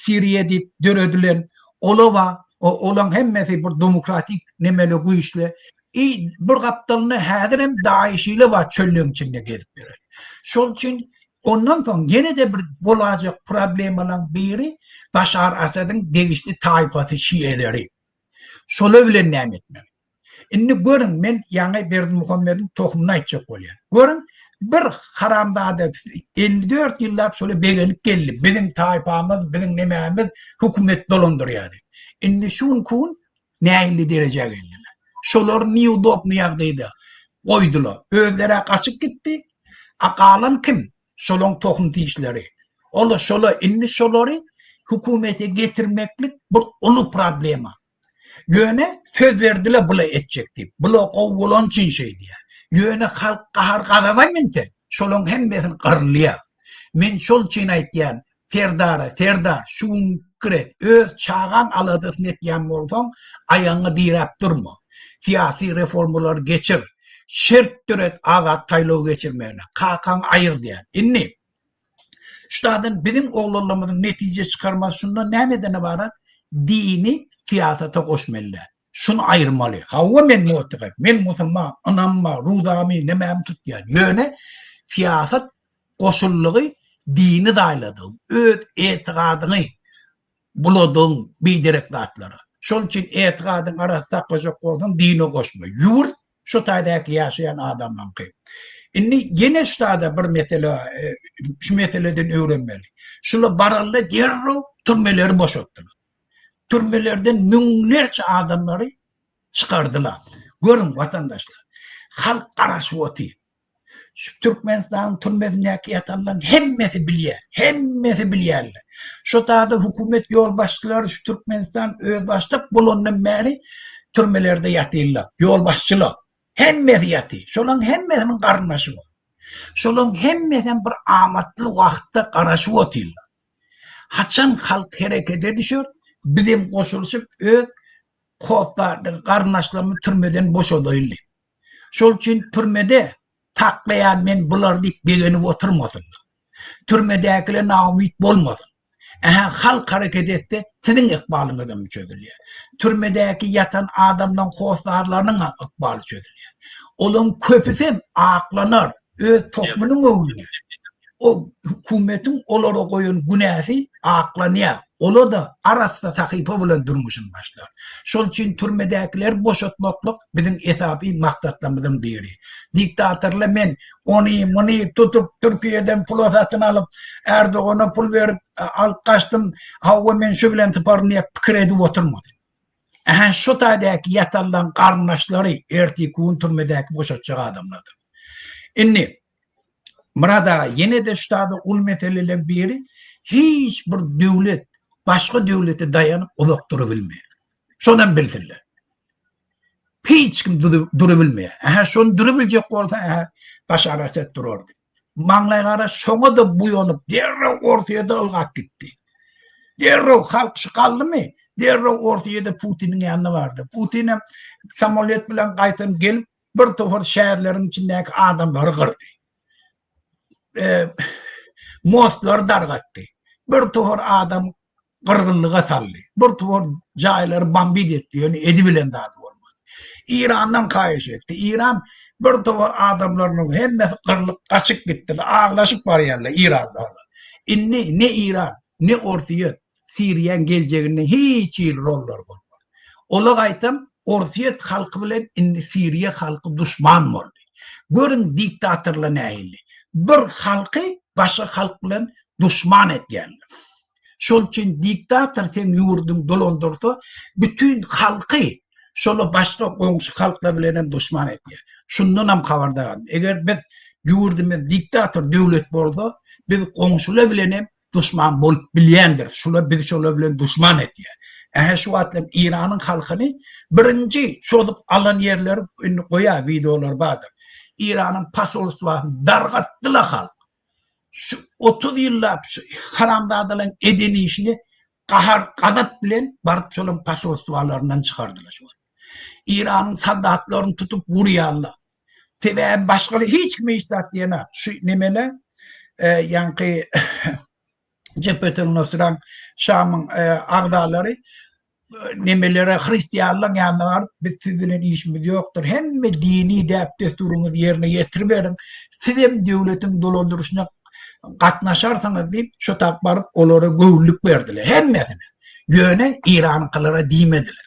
Siriýa diýip döredilen ola bar. Olaň hemmesi bir demokratik nemeli güýçli. I bir gapdalynda häzir hem DAIŞ-ile bar çöllügiň içinde gezip ýören. Şol üçin ondan soň ýene-de bir bolajak problemalaryň biri Başar Asadyň degişli taýpasy şiýeleri. Şolar bilen näme etmeli? Indi görüň, men ýaňy Berdimuhamediň tohumyny aýtjak bolýan. Görüň, bir haramzada 54 ýyllap şola begenip geldi. Biziň taýpamyz, biziň nemämiz hökümet dolandyrýar diýip. Indi şu günki gün nähili derejä geldiler. Şolar neudobny ýagdaýda goýdular. Özleri-ä gaçyp gitdi. A galan kim? Şolaň tohum tişleri. Ola şola indi şolary hökümete getirmeklik bir uly problema. Ýöne söz berdiler bula etjek diýip. Bula gowy bolan üçin şeý diýýär. Ýöne halk gahar gazaba münse şolaň hemmesini gyrylýar. Men şol üçin aýtýan Serdara, Serdar şu gün pikir et. Öz çagaň aladasyny etýän bolsaň aýagyňa diräp durma. Syýasy reformalary geçir. Şert döret azat saýlaw geçirmegine. Kakaňy aýyr diýýär. Indi şu taýdan biziň oglanlarymyzyň netije çykarmasy şundan nämeden ybarat? Dini syýasata goşmaly däl. Şuny aýyrmaly. Hawa men mutygat, men musulman, ynam bar, ruzamy, nemämi tutýan. Ýöne syýasat goşuldygy dini zaýladygyň, öz etigadyňy buladygyň biderek zatlara. Şol üçin etigadyňy arassa saklajak bolsaň dine goşma. Ýurt şu taýdaky ýaşaýan adamlaňky. Indi ýene şu taýda bir mesele şu meseleden öwrenmeli. Şula baranda derrew türmeleri boşatdylar. Türmelerden müňlerçe adamlary çykardylar. Görüň watandaşlar. Halk garaşyp otyr. Şu Türkmenistanyň türmesindäki ýatanlaryň hemmesi bilýär. Hemmesi bilýärler. Şo taýda hökümet ýolbaşçylary şu Türkmenistan özbaşdak bolandan bäri türmelerde ýatyrlar. Ýolbaşçylar. Hemmesi ýatyr. Şolaryň hemmesiniň garyndaşy bar. Şolaryň hemmesem bir amatly wagtda garaşyp otyrlar. Haçan halk herekete düşer, bizem goşulyşyp öz hossardygy garyndaşlarymy türmeden boşadaýyn diýip. Şol üçin türmede saklaýan men bulary diýip begenip oturmasynlar. Türmedäkiler naumyt bolmasyn. Ähä halk hereket etse siziň ykbalyňyzam çözülýär. Türmedäki ýatan adamlaň hossarlarynyňam ykbaly çözülýär. Olaň köpüsem aklanar, öz tohumynyň öňünde. O hökümetiň olara goýan günäsi aklanýar. Ola-da arassa sahypa bilen durmuşyny başlar. Şol üçin türmedäkileri boşatmaklyk biziň esasy maksatlarymyzyň biri. Diktatorlar men ony, muny tutup Türkiýeden pula satyn alyp, Erdogana pul berip alyp gaçdym, hawa men şu bilen syparyn diýip pikir edip oturmasyn. Ähä şu taýdaky ýatanlaryň garyndaşlary ertirki gün türmedäki boşatjak adamlardyr. Indi Myrat aga ýene-de şu taýda uly meseleleriň biri hiç bir döwlet başga döwlete daýanyp uzak durubilmeýär. Şonam bilsinler. Hiç kim durubilmeýär. Ähä şony durubiljek bolsa ähä Başar Asad durardy. Maňlaý gara şoňa-da buýanyp derrew Orsýede ylgap gitdi. Derrew halk şu galdymy? Derrew Orsýede Putiniň ýanyna bardy. Putinem samolýot bilen gaýtam gelip bir topar şäherleriň içindäki adamlary gyrdy. Mostlary dargatdy. Bir topar adam gyrgynlyga saldy. Bir topar jaýlary bombit etdi, ýöne edibilen zady bolmady. Irandan haýyş etdi. Iran bir topar adamlarynyň hemmesi gyrlyp gaçyp gitdiler. Aglaşyp barýarlar Irandalar. Indi ne Iran, ne Orsýet Siriýaň geljeginde hiç hili rollary bolmaz. Ola gaýtam Orsýet halky bilen indi Siriýa halky duşman boldy. Görüň diktatorlar nähili. Bir halky başga halk bilen duşman etýärler. Şol üçin diktator seň ýurduň dolandyrsa bütin halky şola başga goňşy halklar bilen hem duşman etýär. Şundan hem habardar. Eger biz ýurdumyz diktator döwlet bolsa biz goňşular bilen hem duşman bolup bilýändir. Şular bizi şolar bilen duşman etýär. Ähä şu wagt hem Iranyň halkyny birinji çozup alan ýerleri indi goýa wideolar bardyr. Iranyň posolstwasyny dargatdylar halk. Şu 30 ýyllap şu haramzadalaryň eden işini gahar gazap bilen baryp şolaryň posolstwalaryndan çykardylar şu wagt. Iranyň soldatlaryny tutup urýarlar. Sebäbi başgalar hiç kime hiç zat diýenok. Şu nemele ýaňky Jebhetel Nusraň Şamyň agzalary nemelere hristianlaryň ýanyna baryp biz siz bilen işimiz ýokdur. Hemme dini däp-dessuryňyzy ýerine ýetiriberiň. Sizem döwletiň dolandyryşyna gatnaşarsyňyz diýip, şo tap baryp olara göwünlik berdiler hemmesine. Ýöne Iranyňkylara diýmediler.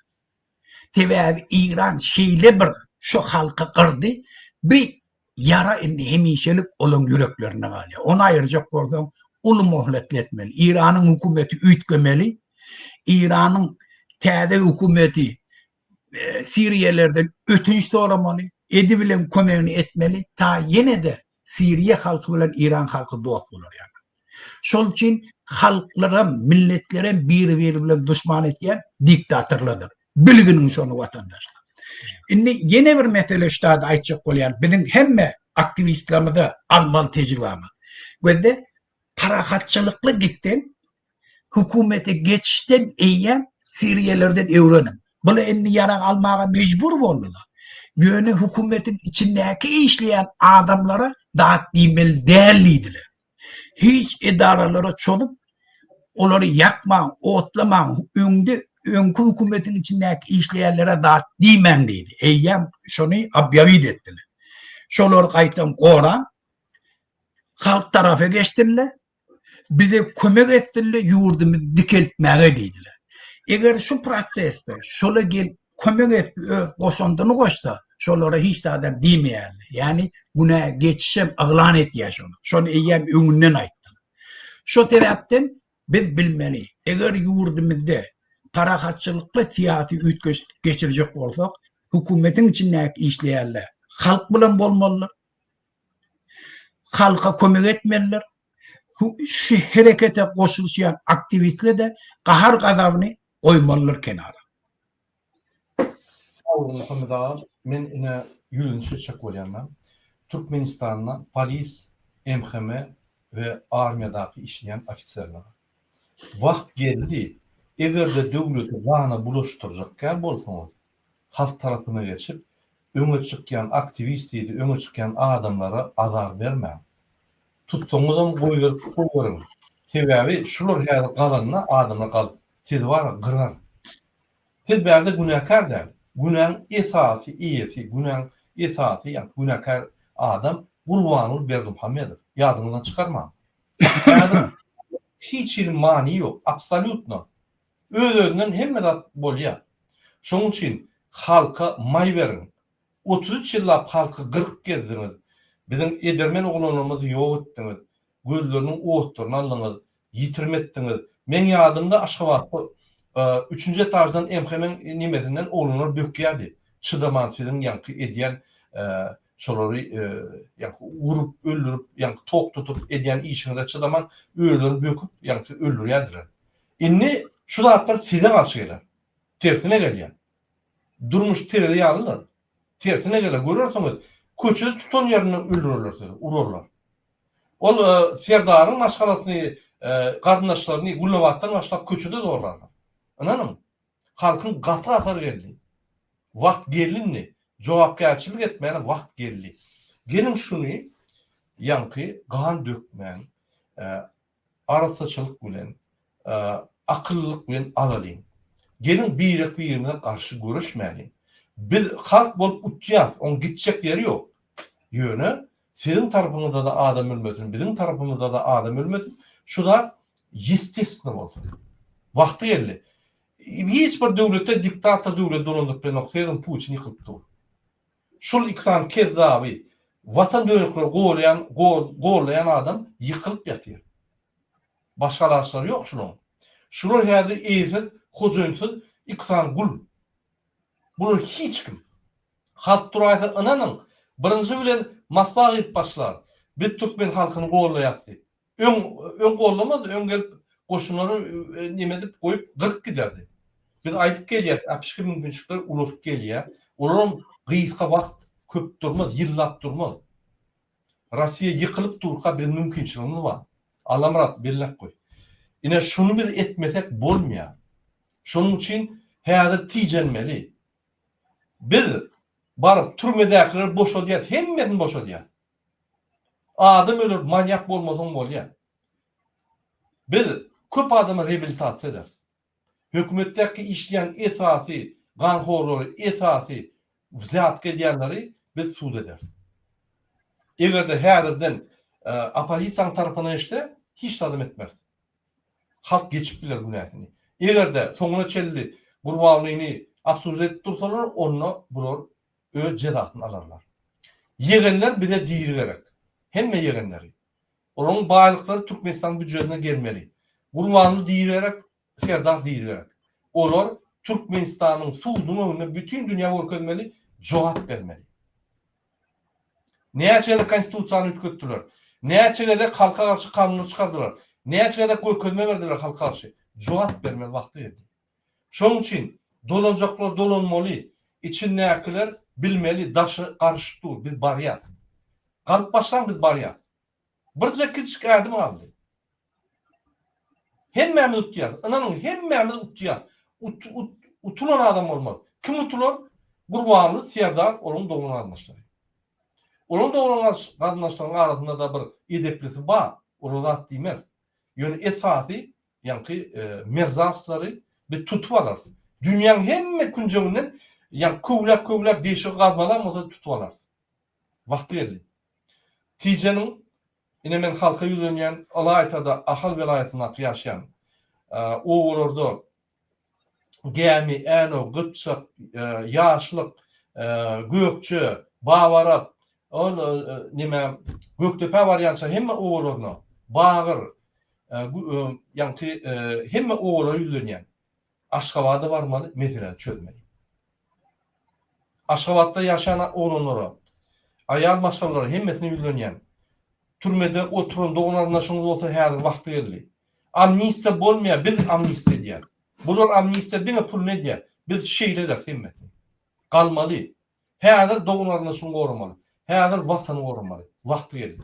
Sebäbi Iran şeýle bir şu halky gyrdy, bi ýara indi hemişelik olaň ýüreklerinde galýar. Ony aýyrjak bolsaň uly mohletli etmeli. Iranyň hökümeti üýtgemeli. Iranyň täze hökümeti e, Siriýalerden ötünç soramaly, edibilen kömegini etmeli, ta ýene-de Siriýa halky bilen Iran halky dost bolar ýaly. Şol üçin halklaram, milletlerem biri-biri bilen duşman etýän diktatorlardyr. Bilginiň şony watandaşlar. Indi ýene bir mesele şu zady aýtjak bolýan. Biziň hemme aktiwistlerimize almaly tejribamiz. Gözde parahatçylykly gitseň, hökümete geçişden eýýäm siriýalerden öwreniň. Bular indi ýarag almaga mejbur boldular. Ýöne hökümetiň içindäki işleýän adamlara zat diýmeli däl diýdiler. Hiç edaralara çozup, olary ýakmaň, otlamaň, öňde öňki hökümetiň içindäki işleýänlere zat diýmäň diýdi. Eýýäm şony obýawit etdiler. Şolary gaýtam goraň, halk tarapa geçsinler, bize kömek etsinler ýurdumyzy dikeltmäge diýdiler. Eger şu prosesde şola gelip kömek etdi öz goşandyny goşsa şolara hiç zadam diýmeýärler. Ýagny günä geçişem yglan etýär şony. Şony eýýäm öňünden aýtdylar. Şo sebäpden biz bilmeli, eger ýurdumyzda parahatçylykly syýasy üýtgeşiklik geçirjek bolsak, hökümetiň içindäki işleýänler halk bilen bolmalydyr. Halka kömek etmelidir. Şu herekete goşulyşýan aktiwistler-de gahar-gazabyny goýmalydyr kenara. Sag boluň Muhammet aga, men ine ýüzüni çekjek bolýan-da. Türkmenistanda polis, MHM we armiýadaky işleýän ofiserlere. Wagt geldi, eger-de döwleti gana bulaşdyrjak ýaly bolsaňyz, halk tarapyna geçip, öňe çykýan aktiwist diýdi, öňe çykýan adamlara azar bermäň. Tutsaňyzam goýberip goýberiň. Sebäbi şular häzir gazanda adamlar galyp, sizi bara gyrar. Siz bärde günäkär däl. Günäň esasy eýesi, günäň esasy ýa günäkär adam Gurbanguly Berdimuhamedow. Ýadyňyzdan çykarmaň. Häzir hiç hili many ýok, absolýutno. Öz-özünden hemme zat bolýar. Şonuň üçin halka maý beriň. 33 ýyllap halky gyrkyp gezdiňiz. Biziň edermen oglanlarymyzy ýok etdiňiz. Gözleriniň otlaryny aldyňyz. Ýitirim etdiňiz. Meň ýadymda Aşgabatda üçünji etaždan MHM-iň nemesinden oglanlar bökýärdi. Çydaman siziň ýaňky edýän şolary ýaňky urup, öldürip, ýaňky tok tutup edýän işiňize çydaman özlerini böküp ýaňky öldürýärdiler. Indi şu zatlar size garşy geler. Tersine gelýär. Durmuş terezi ýalydyr. Tersine geler. Görersiňiz, köçede tutan ýerinde öldürerler sizi, urarlar. Ol Serdaryň maşgalasyny, garyndaşlaryny Gülnabatdan başlap köçede zorlarlar. Ynanyň, halkyň gaty gahary geldi. Wagt geldi indi. Jogapkärçilik etmäne wagt geldi. Geliň şuny ýaňky gan dökmän, arassaçylyk bilen, akyllylyk bilen alalyň. Geliň birek-birimize garşy göreşmäliň. Biz halk bolup utýas, oň gitjek ýeri ýok. Ýöne siziň tarapyňyzda-da adam ölmesin, biziň tarapymyzda-da adam ölmesin, şu zat ýestestwno bolsun. Wagty geldi. Hiç bir döwletde diktator döwleti dolandyryp bilenok, serediň Putin ýykylyp dur. Şul iki sany kezzaby, watan dönükleri golýan, gollaýan adam ýykylyp ýatyr. Başga alaçlary ýok şularyň. Şular häzir eýesiz, hojaýynsyz iki sany gul. Bular hiç kim. Halk duraýsa ynanyň, birinji bilen Moskwa girip başlar. Biz türkmen halkyny gollaýas diýip. Öň öň gollamazdy, öň gelip goşunlary neme edip goýup gyryp giderdi. Biz aýdyp gelýäs, äpişge mümkinçilikler ulalyp gelýär. Olaram gysga wagt köp durmaz, ýyllap durmaz. Rossiýa ýykylyp durka biziň mümkinçiligimiz bar. Allamyrat belläp goý. Ine şuny biz etmesek bolmaýar. Şonuň üçin häzir tijenmeli. Biz baryp türmedäkileri boşadýas, hemmesini boşadýas. Adam öler manýak bolmasaň bolýa. Biz köp adamy reabilitasiýa ederis. Hökümetdäki işleýän esasy ganhorlary, esasy wzýatka edýänleri biz sud ederis. Eger-de häzirden oppozisiýanyň tarapyna geçse, hiç zadam etmeris. Halk geçip biler günäsini. Eger-de soňuna çenli Gurbanlyny obsужdать edip dursalar, onda bular öz jezasyny alarlar. Ýegenler bize diri gerek. Hemme ýegenleri. Olaryň baýlyklary Türkmenistanyň býujetine gelmeli. Gurbanly diri gerek, Serdar diri gerek. Olar Türkmenistanyň suduň öňünde bütin dünýä görkezmeli, jogap bermeli. Näçe gezek konstitusiýany üýtgetdiler. Näçe gezek halka garşy kanunlar çykardylar. Näçe gezek görkezme berdiler halka garşy. Jogap bermeli wagty geldi. Şonuň üçin dolanjaklar dolanmaly, içindäkiler bilmeli, daşy garyşyp dur, biz barýas. Galyp başlaň biz barýas. Birje kiçijik ädim galdy. Hemmämiz utýas, ynanyň hemmämiz utýas. Ut, ut, utulan adam bolmaz. Kim utular? Gurbanly Serdar olaň dogan garyndaşlary. Olaň dogan garyndaşlarynyň arasynda-da bir edeplisi bar, olara zat diýmeris. Ýöne esasy ýaňky merzawslary biz tutup alarys. Dünýäň hemme künjeginden ýaňky köwläp-köwläp deşigi gazmalam bolsa tutup alarys. Wagty geldi. Tijeniň, ine men halka ýüzlenýän, ylaýta-da Ahal welaýatyndaky ýaşaýan obalarda Gämi, Änew, Gypjak, Ýaşlyk, Gökje, Babarap, ol neme Gökdepä barýança hemme obalaryna, Bagyr, ýaňky hemme obalara ýüzlenýän. Aşgabada barmaly, meseläni çözmeli. Aşgabatda ýaşaýan oglanlara, aýal maşgalalara hemmesine ýüzlenýän. Türmede oturan dogan-garyndaşyňyz bolsa häzir wagty geldi. Amnistiýa bolmaýar, biz amnistiýa edýäris. Bular amnistiýa diňe puluny edýär. Biz şeýle ederis hemmesini. Galmaly. Häzir dogan-garyndaşyňy goramaly. Häzir watany goramaly. Wagty geldi.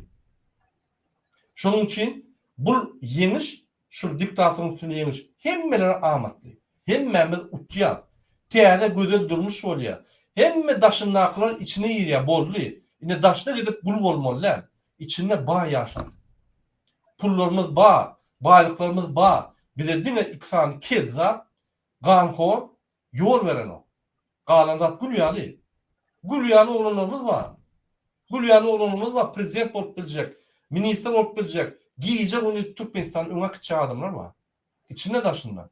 Şonuň üçin bul ýeňiş, şul diktatoryň üstünde ýeňiş hemmelere amatly. Hemmämiz utýas. Täze gözel durmuş bolýar. Hemme daşyndakylar içine girýär, boldy. Indi daşyna gidip gul bolmaly däl. Içinde baý ýaşarys. Pullarymyz bar, baýlyklarymyz bar. Bize diňe iki sany kezzap, ganhor ýol berenok. Galan zat gül ýaly. Gül ýaly oglanlarymyz bar. Gül ýaly oglanlarymyz bar, prezident bolup biljek, ministr bolup biljek, gije-gündiz Türkmenistany öňe äkitjek adamlar bar. Içinde daşynda.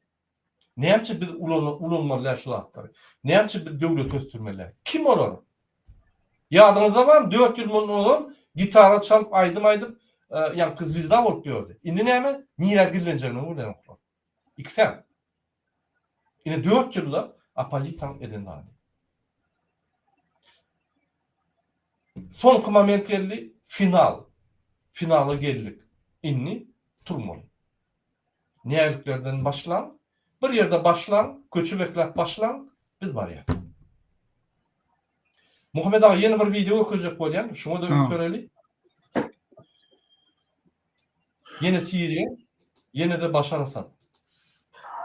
Näme üçin biz ulanmaly däl şu zatlary? Näme üçin biz döwleti ösdürmeli däl? Kim olar? Ýadyňyzda barmy, 4 ýyl mundan ozal gitara çalyp, aýdym aýdyp, ýaňky zwizda bolup ýördi. Indi näme? Nirä gizlenjegini bilenoklar. Ikisem. Ine 4 ýylda oppozisiýanyň eden zady. Soňky moment geldi, final. Finala geldik. Indi turmaly. Näliklerden başlaň. Bir ýerde başlaň, köçe bekläp başlaň, biz barýas. Muhammet aga ýene bir wideo görkezjek bolýan, şuňa-da üns bereli. Ýene Siriýa, ýene-de Başar Asad.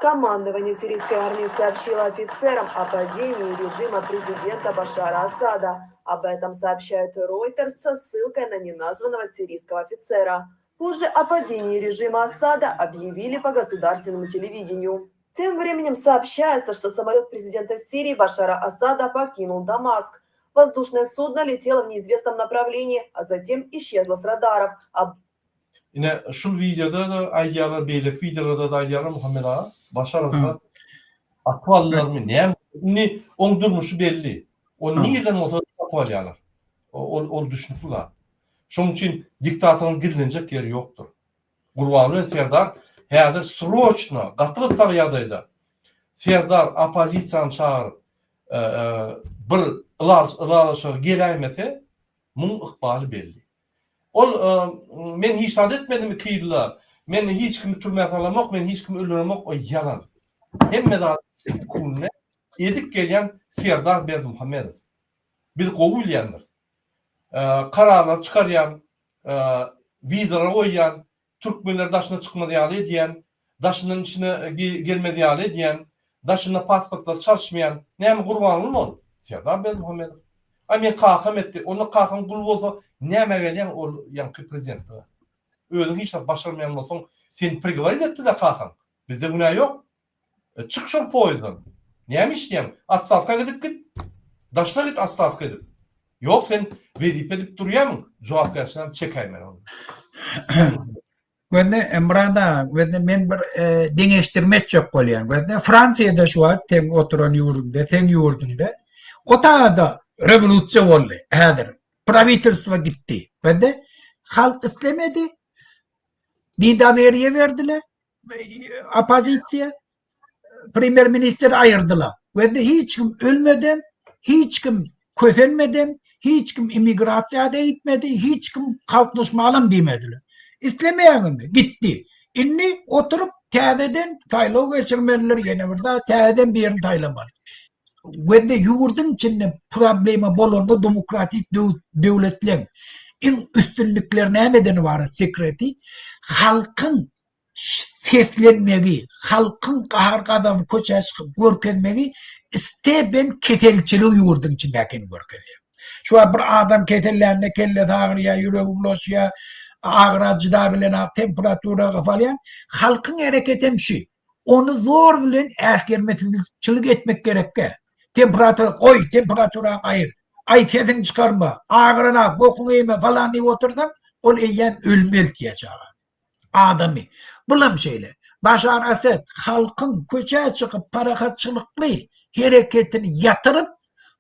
Командование сирийской армии сообщило офицерам о падении режима президента Башара Асада. Об этом сообщает Reuters со ссылкой на неназванного сирийского офицера. Позже о падении режима Асада объявили по государственному телевидению. Тем временем сообщается, что самолет президента Сирии Башара Асада покинул Дамаск. Воздушное судно летело в неизвестном направлении, а затем исчезло с радаров. Об Ine şul wideoda-da aýdýarlar, beýleki wideolarda-da aýdýarlar Muhammet aga, Başar Asad atyp aldylarmy, näme? Indi oň durmuşy belli. Ony nirden bolsa tapyp alýarlar. Ol ol düşnükli zat. Şonuň üçin diktatoryň gizlenjek ýeri ýokdur. Gurbanguly Serdar häzir sroçno, gaty gyssag ýagdaýda Serdar oppozisiýany çagyryp bir ylalaşyga geläýmese, muň ykbaly belli. Ol men hiç zat etmedim iki ýylda, men hiç kimi türmä salamok, men hiç kimi öldüremok, o ýalan. Hemme zady şu edip gelýän Serdar Berdimuhamedow. Biz gowy bilýändiris. Kararlary çykarýan, wizalar goýýan, türkmenleri daşyna çykmaz ýaly edýän, daşyndan içine gelmez ýaly edýän, daşynda pasportlary çalyşmaýan, näme Gurbangulymy ol? Serdar Berdimuhamedow. Aý meň kakam etdi. Onda kakaň gul bolsa nämä gelýäň ol ýaňky prezidentlige? Özüň hiç zat başarmaýan bolsaň, seni prigoworit etdi-dä kakaň. Bizde günä ýok. Çyk şol poýezden. Näme işleýäň? Otstawka gidip git. Daşyna git otstawka edip. Ýok sen wezipe edip durýamyň? Jogapkärçiligem çekäýmeli onda. Gözle Myrat aga, gözle men bir deňeşdirme etjek bolýan. Gözle Fransiýada şu wagt seň oturan ýurduňda, seň ýurduňda o taýda rewolýusiýa boldy häzir. Prawitelstwo gitdi. Gözle halk islemedi. Nedoweriýe berdiler. oppozisiýa premýer ministri aýyrdylar. Gözde hiç kim ölmeden, hiç kim kösenmeden, hiç kim immigrasiýa-da gitmedi, hiç kim halk duşmanam diýmediler. Islemeýäňizmi? Gitdi. Indi oturyp täzeden saýlaw geçirmeliler, ýene bir zat, täzeden birini saýlamaly. Gözde ýurduň içinde problema bolanda demokratik döwletleň iň üstünlikleri nämeden ybarat sekreti? Halkyň seslenmegi, halkyň gahar-gazabyny köçä çykyp görkezmegi steben keselçiligi ýurduň içindäkini görkezýär. Şu wagt bir adam kesellände kellesi agyrýar, ýüregi bulaşýar, agyra jyda bilenok, temperatura galýar. Halkyň hereketem şu. Ony zor bilen äsgermesizçilik etmek gerekkä. Temperatura goý, temperaturaňy aýyr. Aý sesiňi çykarma, agyranak, bokuňy iýme falan diýip otursaň, ol eýýäm ölüme eltýär çagany. Adamy. Bulam şeýle. Başar Asad halkyň köçä çykyp parahatçylykly hereketini ýatyryp,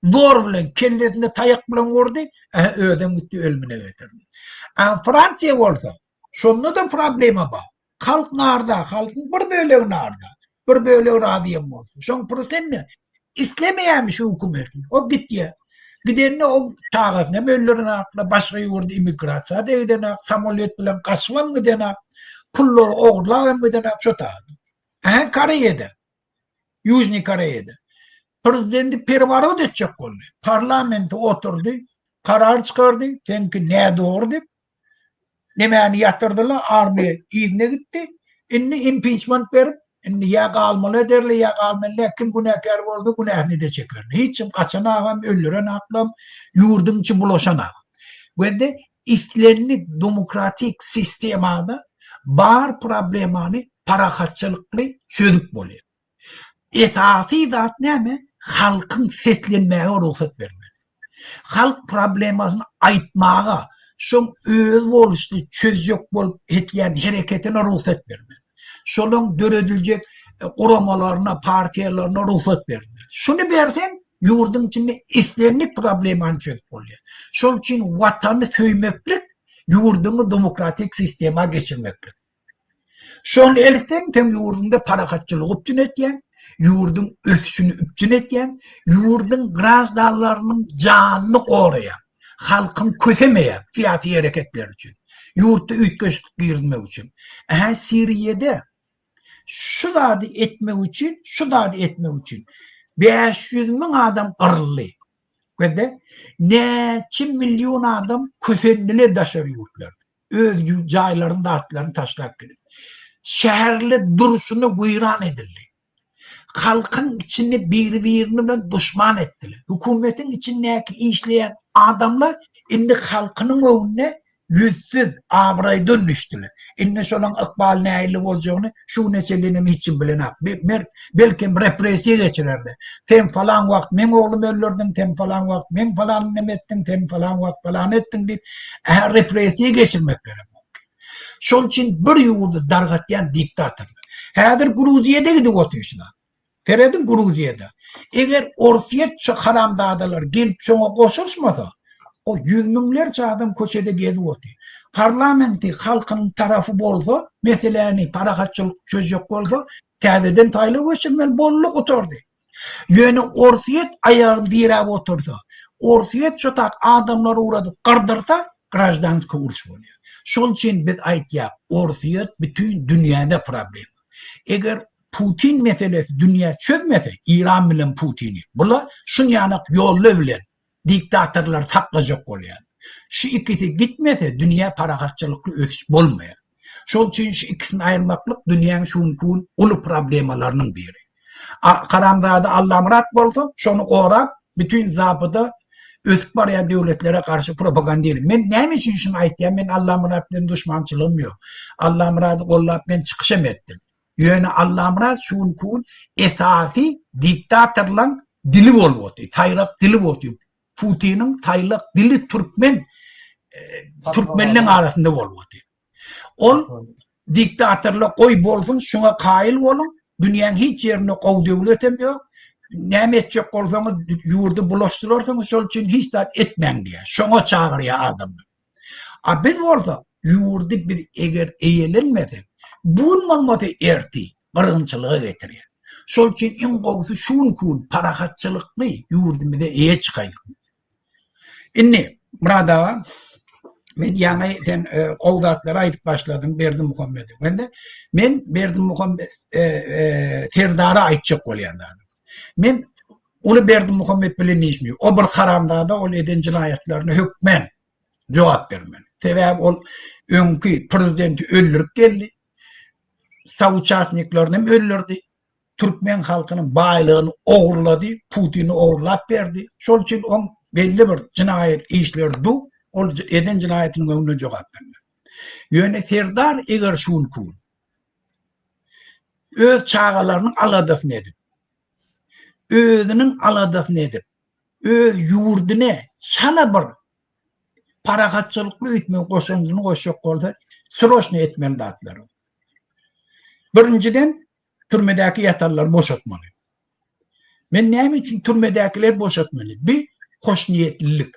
zor bilen kellesine taýak bilen urdy, ähä özem gitdi ölümine getirdi. A Fransiýa bolsa, şonda-da problema bar. Halk narda, halkyň bir bölegi narda, bir bölegi razy hem bolsa. Şoň prosentine islemeýärmiş şu hökümeti. O gitýär. Gidende o çagasyny hem öldürenaklar, başga ýurda immigrasiýa-da gidenak, samolýot bilen gaçybam gidenak, pullary ogurlabam gidenak şo taýda. Ähä Koreýada, Ýužnyý Koreýada prezidenti pereworot etjek boldy. Parlamenti oturdy, karar çykardy, seňki nädogry diýip, Nemäni ýatyrdylar, armiýa yzyna gitdi. Indi impiçment berip, indi ýa galmaly ederler, ýa galmaly däl, kim günäkär bolsa günäsini-de çekerler. Hiç kim gaçanagam, öldürenaklam, ýurduň içi bulaşanagam. Gözde islendik demokratik sistemada bar problemany parahatçylykly çözüp bolýar. Esasy zat näme? Halkyň seslenmäge rugsat bermeli. Halk problemasyny aýtmaga, şoň özboluşly çözjek bolup etýän hereketine rugsat bermeli. Şolaň dörediljek guramalaryna, partiýalaryna rugsat bermeli. Şuny berseň, ýurduň içinde islendik problemany çözüp bolýar. Şol üçin watany söýmeklik ýurduňy demokratik sistema geçirmeklik. Şony etseň, sen ýurduňda parahatçylygy üpjün etýäň, ýurduň ösüşini üpjün etýäň, ýurduň graždanlarynyň janyny goraýaň, halkyň kösemeýäň syýasy hereketler üçin, ýurtda üýtgeşiklik girizmek üçin. Ä Siriýede. Şu zady etmek üçin, şu zady etmek üçin 500 müň adam gyryldy. Gözle, näçe million adam kösendiler daşary ýurtlarda. Öz jaýlaryny, zatlaryny taşlap gidip. Şäherler durşuna weýran edildi. Halkyň içinde biri-birini bilen duşman etdiler. Hökümetiň içindäki işleýän adamlar indi halkynyň öňünde ýüzsüz, abraýdan düşdüler. Indi şolaň ykbaly nähili boljagyny şu güne çenlinem hiç kim bilenok. Belkem repressiýa geçirerler. Sen falan wagt meň oglumy öldürdiň, sen falan wagt meň falanymy etdiň, sen falan wagt falany etdiň diýip, repressiýa geçirmekleri mümkin. Şol üçin bir ýurdy dargatýan diktatorlar. Häzir Gruziýada gidip otyr şu zat. Serediň Gruziýada. Eger Orsýet şu haramzadalar gelip şoňa goşulyşmasa, o ýüz müňlerçe adam köçede gezip otyr. Parlamenti halkyň tarapy bolsa, meseläni parahatçylyk çözjek bolsa, täzeden saýlaw geçirmeli, boldy gutardy. Ýöne Orsýet aýagyny diräp otursa, Orsýet şo tak adamlary ugradyp gyrdyrsa, graždanskiý uruş bolýar. Şol üçin biz aýtýak, Orsýet bütin dünýäde problema. Eger Putin meselesi dünýä çözmese, Iran bilen Putini, bular şunýanak ýolla bilen diktatorlary saklajak bolýar. Şu ikisi gitmese dünýä parahatçylykly ösüş bolmaýar. Şol üçin şu ikisini aýyrmaklyk dünýäň şu günki gün uly problemalarynyň biri. A Haramzada Allamyrat bolsa şony gorap bütin zapyda ösüp barýan döwletlere garşy propagandiýa. Men näme üçin şuny aýtýan men Allamyrat bilen duşmançylygym ýok. Allamyrady gollap men çykyşam etdim. Ýöne Allamyrat şu günki gün esasy diktatorlaň dili bolup otyr, saýrak dili bolup otyr. Putiniň saýlak dili türkmen türkmenleň arasynda bolup otyr. Ol diktatorlyk goý bolsun, şuňa kaýyl boluň, dünýäň hiç ýerinde gowy döwletem ýok. Näme etjek bolsaňyz ýurdy bulaşdyrarsyňyz, şol üçin hiç zat etmäň diýýär. Şoňa çagyrýar adamlary. A biz bolsa ýurdy biz eger eýelenmesek, bu gün bolmasa ertir gyrgynçylyga getirýär. Şol üçin iň gowusy şu günki gün parahatçylykly ýurdumyza eýe çykaýlyk. Indi Myrat aga men ýaňy sen e, gowy zatlary aýdyp başladyň Berdimuhamedow. Men men Berdimuhamet e, e, Serdara aýtjak bolýan zadym. Men uly Berdimuhamet bilen işim ýok. O bir haramzada ol eden jenaýatlaryna hökmän jogap bermeli. Sebäbi ol öňki prezidenti öldürip geldi. Sauçasniklaryny hem öldürdi. Türkmen halkynyň baýlygyny ogurlady, Putini ogurlap berdi. Şol üçin oň belli bir jenaýat işleri du, ol eden jenaýatynyň öňünde jogap bermeli. Ýöne Serdar eger şu günki gün öz çagalarynyň aladasyny edip, özüniň aladasyny edip, öz ýurduny çala bir parahatçylykly öýtmek goşandyny goşjak bolsa, sroçny etmeli zatlary. Birinjiden türmedäki ýatanlary boşatmaly. Men näme üçin türmedäkileri boşatmaly? Bir hoşniýetlilik.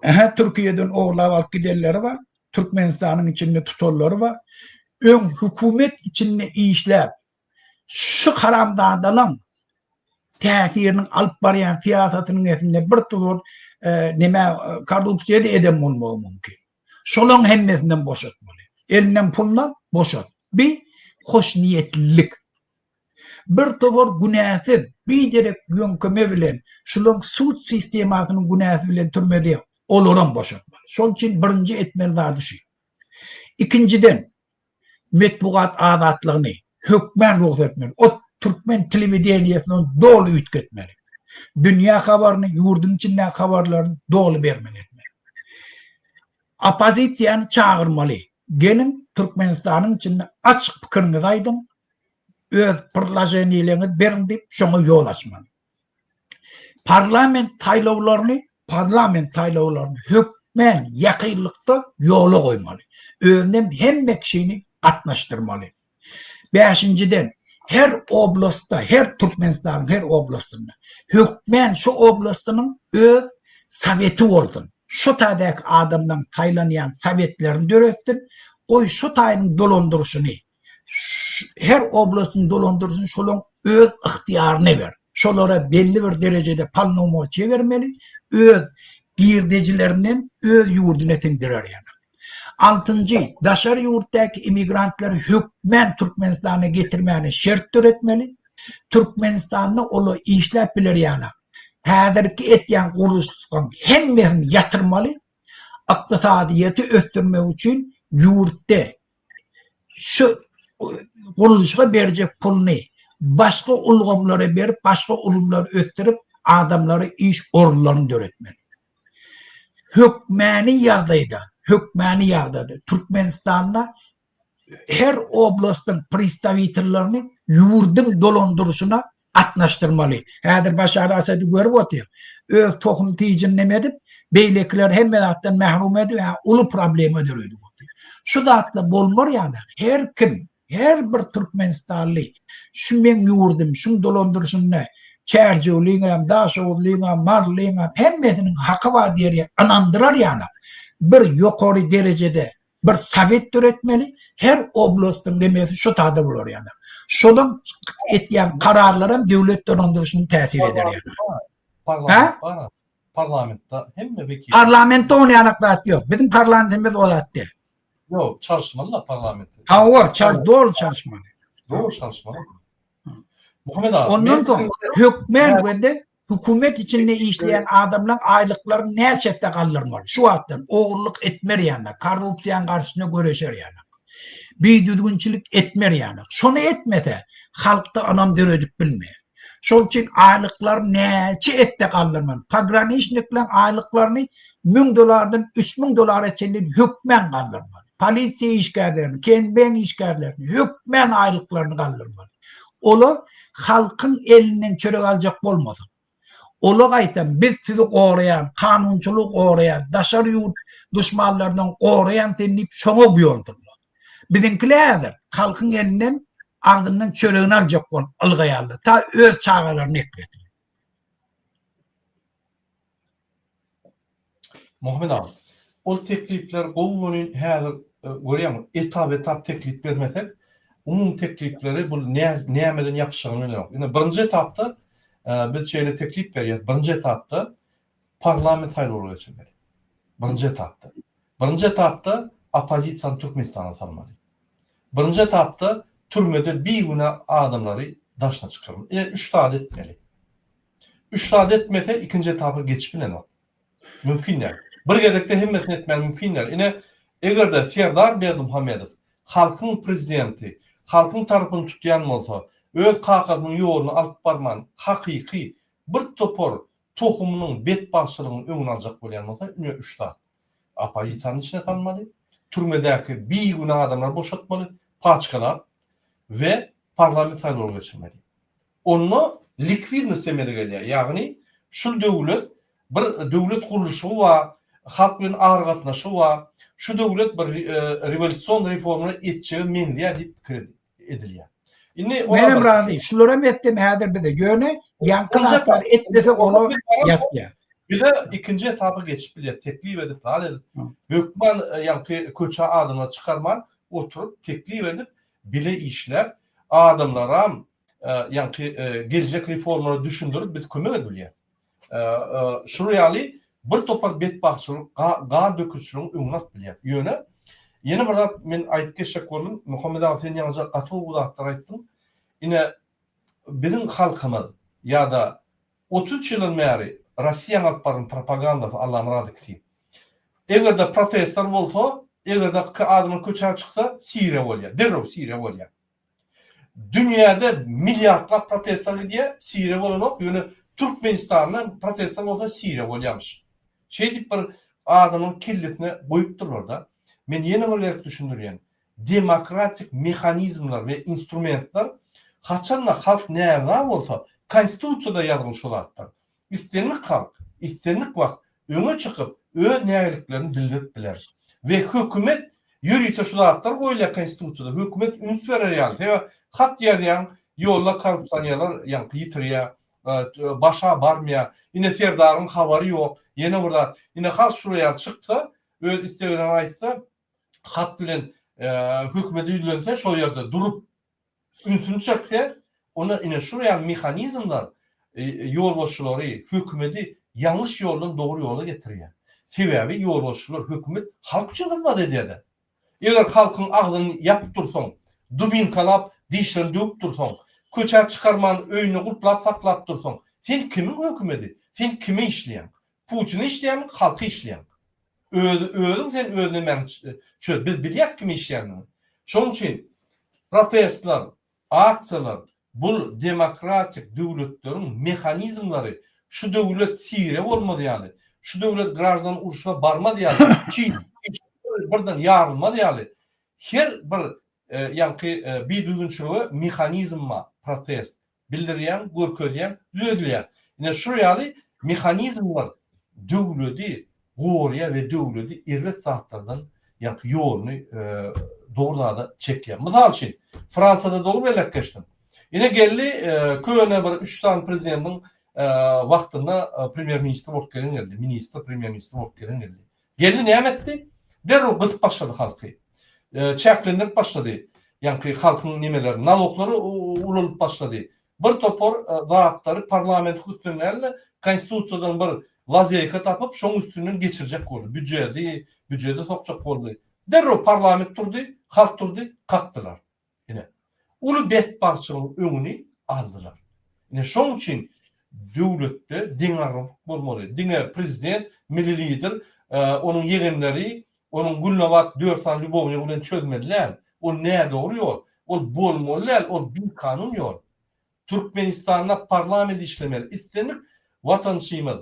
Ähä Türkiýeden ogurlap alyp gidenleri bar, Türkmenistanyň içinde tutanlary bar. Öň hökümet içinde işläp, şu haramzadalaň täsiriniň alyp barýan syýasatynyň esinde bir tuzak e, neme korrupsiýa da eden bolmagy mümkin. Şolaň hemmesinden boşatmaly. Elinden pulny al, boşat. Bir hoşniýetlilik. Bir towar günäsiz, biderek ýöňkeme bilen, şulaň sud sistemasynyň günäsi bilen türmede olaram boşatmaly. Şol üçin birinji etmeli zady şu. Ikinjiden, metbugat azatlygyny hökmän rugsat etmeli. O türkmen telewideniýesini doly üýtgetmeli. Dünýä habaryny, ýurduň içindäki habarlaryny doly bermeli etmeli. Oppozisiýany çagyrmaly. Geliň Türkmenistanyň içinde açyk pikiriňizi aýdyň, öz predloženiýeleňizi beriň diýip şoňa ýol açmaly. Parlament saýlawlaryny, parlament saýlawlaryny hökmän ýakynlykda ýola goýmaly. Özünem hemme kişini gatnaşdyrmaly. Bäşinjiden, her oblastda, her Türkmenistanyň her oblastynda hökmän şu oblastynyň öz soweti bolsun. Şu taýdaky adamlaryň saýlanýan sowetlerini döretsin, goý şu taýynyň dolandyryşyny, her oblastyň dolandyryşyny şolaň öz ygtyýaryna ber. Şolara belli bir derejede polnomoçiýa bermeli, öz girdejilerinden öz ýurduna siňdirer ýaly. Altynjy, daşary ýurtdaky immigrantlary hökmän Türkmenistana getirmäne şert döretmeli. Türkmenistanda olar işläp biler ýaly häzirki etýän gurluşyklaryň hemmesini ýatyrmaly. Ykdysadyýeti ösdürmek üçin ýurtda şu gurluşyga berjek puluny başga ulgamlara berip, başga ulgamlary ösdürip, adamlara iş orunlaryny döretmeli. Hökmäni ýagdaýda, hökmäni ýagdaýda Türkmenistanda her oblastyň predstawitellerini ýurduň dolandyryşyna gatnaşdyrmaly. Häzir Başar Asady görüp otyr. Öz tohum tijini neme edip, beýlekileri hemme zatdan mährum edip, hä, uly problema döredip otyr. Şu zatlar bolmar ýaly, her kim, her bir türkmenistanly şu meň ýurdum, şuň dolandyryşynda Çärjewliňem, Daşoguzlyňam, Marylyňam hemmesiniň haky bar diýer ýaly, ynandyrar ýaly bir ýokary derejede bir sowet döretmeli, her oblastyň nemesi şu tada bolar ýaly. Şonuň etýän kararlaram döwlet dolandyryşyna täsir eder ýaly. Parlament bar. Parlamentde hemme wekil. Parlamentde ony ýanak zat ýok. Biziň parlamentimiz o zat däl. Ýok, çalyşmaly-da parlamenti. Hawa, çal, doly çalyşmaly. Doly çalyşmaly. Muhammet aga, Ondan soň hökmän we-de Hökümet içinde işleýän adamlaň aýlyklaryny näçe esse galdyrmaly? Şu wagtdan ogurlyk etmer ýanak, korrupsiýaň garşysyna göreşer ýanak. Bidüzgünçilik etmer ýanak. Şony etmese, halkda ynam döredip bilmeýär. Şol üçin aýlyklary näçe esse galdyrmaly? Pograniçnikleň aýlyklaryny 1000 dolardan 3000 dolara çenli hökmän galdyrmaly. Polisiýa işgärlerini, KNB-niň işgärlerini hökmän aýlyklaryny galdyrmaly. Olar halkyň elinden çörek aljak bolmasyn. Ola gaýtam biz sizi goraýan, kanunçylygy goraýan, daşary ýurt duşmanlaryndan goraýan sen diýip şoňa buýansynlar. Biziňkiler häzir halkyň elinden agzyndan çöregini aljak bolup ylgaýarlar. Ta öz çagalaryny eklesin. Muhammet aga, ol teklipler gowy welin häzir görýäňmi etap-etap teklip bermesek, umumy teklipleri bu nämeden ýapyşjagyny bilemok. Indi birinji etapda biz şeýle teklip berýäs, birinji etapda parlament saýlawlary geçirmeli. Birinji etapda. Birinji etapda oppozisiýany Türkmenistana salmaly. Birinji etapda türmede bigünä adamlary daşyna çykarmaly. Ine üç zady etmeli. Üç zat etmese ikinji etapa geçip bilenok. Mümkin däl. Bir gezekde hemmesini etmän mümkin däl. Ine, eger-de Serdar Berdimuhamedow halkyň prezidenti, halkyň tarapyny tutýan bolsa, öz kakasynyň ýoluny alyp barman, hakyky bir topar tohumynyň betbagtçylygynyň öňüni aljak bolýan bolsa, ine üç zat. Oppozisiýany içine salmaly, türmedäki bigünä adamlary boşatmaly, paçkalap we parlament saýlawlary geçirmeli. Onda likwidnost emele gelýär. Ýagny şul döwlet bir döwlet gurluşygy bar, halk bilen aragatnaşygy bar. Şu döwlet bir rewolýusion reformalar etjege meňzeýär diýip pikir edilýär. Indi Menem razy. Şularam etsem häzir bize. Ýöne ýaňky zatlary etmese olar ýatýar. Bize ikinji etapa geçip bilýär. Teklip edip, zat edip, hökman ýaňky köçä adamlary çykarman, oturyp teklip edip, bile işläp, adamlaram ýaňky geljek reformalary düşündirip biz kömek edip bilýäris. Şular ýaly bir topar betbagtçylyk, gan dökülçiligiň öňüni alyp bilýäris. Ýöne ýene bir zat men aýdyp geçjek boldum. Muhammet aga sen ýaňyja gaty gowy zatlar aýtdyň. Ine biziň halkymyz ýa-da 33 ýyldan bäri Rossiýanyň alyp baran propagandasy Allamyrat ikisi. Eger-de protestler bolsa, eger-de adamlar köçä çyksa Siriýa bolýar. Derrew Siriýa bolýar. Dünýäde milliardlap protestler gidýär, Siriýa bolanok, ýöne Türkmenistanda protestler bolsa Siriýa bolýarmyş. Şeýdip bir adamyň kellesine goýupdyrlar-da. Men ýene bir gezek düşündirýän. Demokratik mehanizmler we instrumentler haçanda halk närza bolsa, konstitusiýada ýazgyly şo zatlar. Islendik halk, islendik wagt öňe çykyp öz nägiliklerini bildirip biler. We hökümet ýörite şu zatlar goýulýar konstitusiýada, hökümet üns berer ýaly. Sebäbi hat ýazýaň, ýolda korrupsionerler ýaňky ýitirýär, başa barmaýar. Ine Serdaryň habary ýok, ýene bir zat. Ine halk şular ýaly çyksa, öz isleglerini aýtsa, hat bilen hökümete ýüzlense, şo ýerde durup ünsüni çekse, onda ine şul ýaly mehanizmler ýolbaşçylary, hökümeti ýalňyş ýoldan dogry ýola getirýär. Sebäbi ýolbaşçylar, hökümet halk üçin hyzmat edýär-de. Eger halkyň agzyny ýapyp dursaň, dubinkalap, dişlerini döwüp dursaň, köçä çykarman öýünde gulplap saklap dursaň, sen kimiň hökümedi? Sen kime işleýäň? Putine işleýäňmi, halka işleýäň? Öz özüň sen öz nemäňi çöz. Biz bilýäs kime işleýändigiňi. Şonuň üçin protestler, Aksiýalar, bul demokratik döwletleriň mehanizmleri, şu döwlet Siriýa bolmaz ýaly, şu döwlet graždan urşuna barmaz ýaly, çig birden ýarylmaz ýaly, her bir ýaňky bidüzgünçilige mehanizm bar, protest. Bildirýäň, görkezýäň, düzedilýär. Ine şul ýaly mehanizmler döwledi gorýar we döwledi erbet zatlardan ýaňky ýoluny dogry zada çekýär. Mysal üçin, Fransiýada dogry belläp geçdim. Ine geldi köne bir üç sany prezidentiň wagtynda premýer ministr bolup gelen geldi. Ministr, premýer ministr bolup gelen geldi. Geldi näme etdi? Derrew gysyp başlady halky. Çäklendirip başlady. Ýaňky halkyň nemelerini, naloglary ulalyp başlady. Bir topar zatlary parlamentiň üstünden däl-de, konstitusiýadan bir lazeýka tapyp, şoň üstünden geçirjek boldy. Býujeti, býujete sokjak boldy. Derrew parlament turdy, halk turdy, kakdylar. Ine, uly betbagtçylygyň öňüni aldylar. Ine, şoň üçin döwletde deňagramlyk bolmaly. Diňe prezident, milli lider, onuň ýegenleri, onuň Gülnabat dört sany lýubownik bilen çözmeli däl. Ol nädogry ýol. Ol bolmaly däl, ol bikanun ýol. Türkmenistanda parlament işlemeli. Islendik watançymyz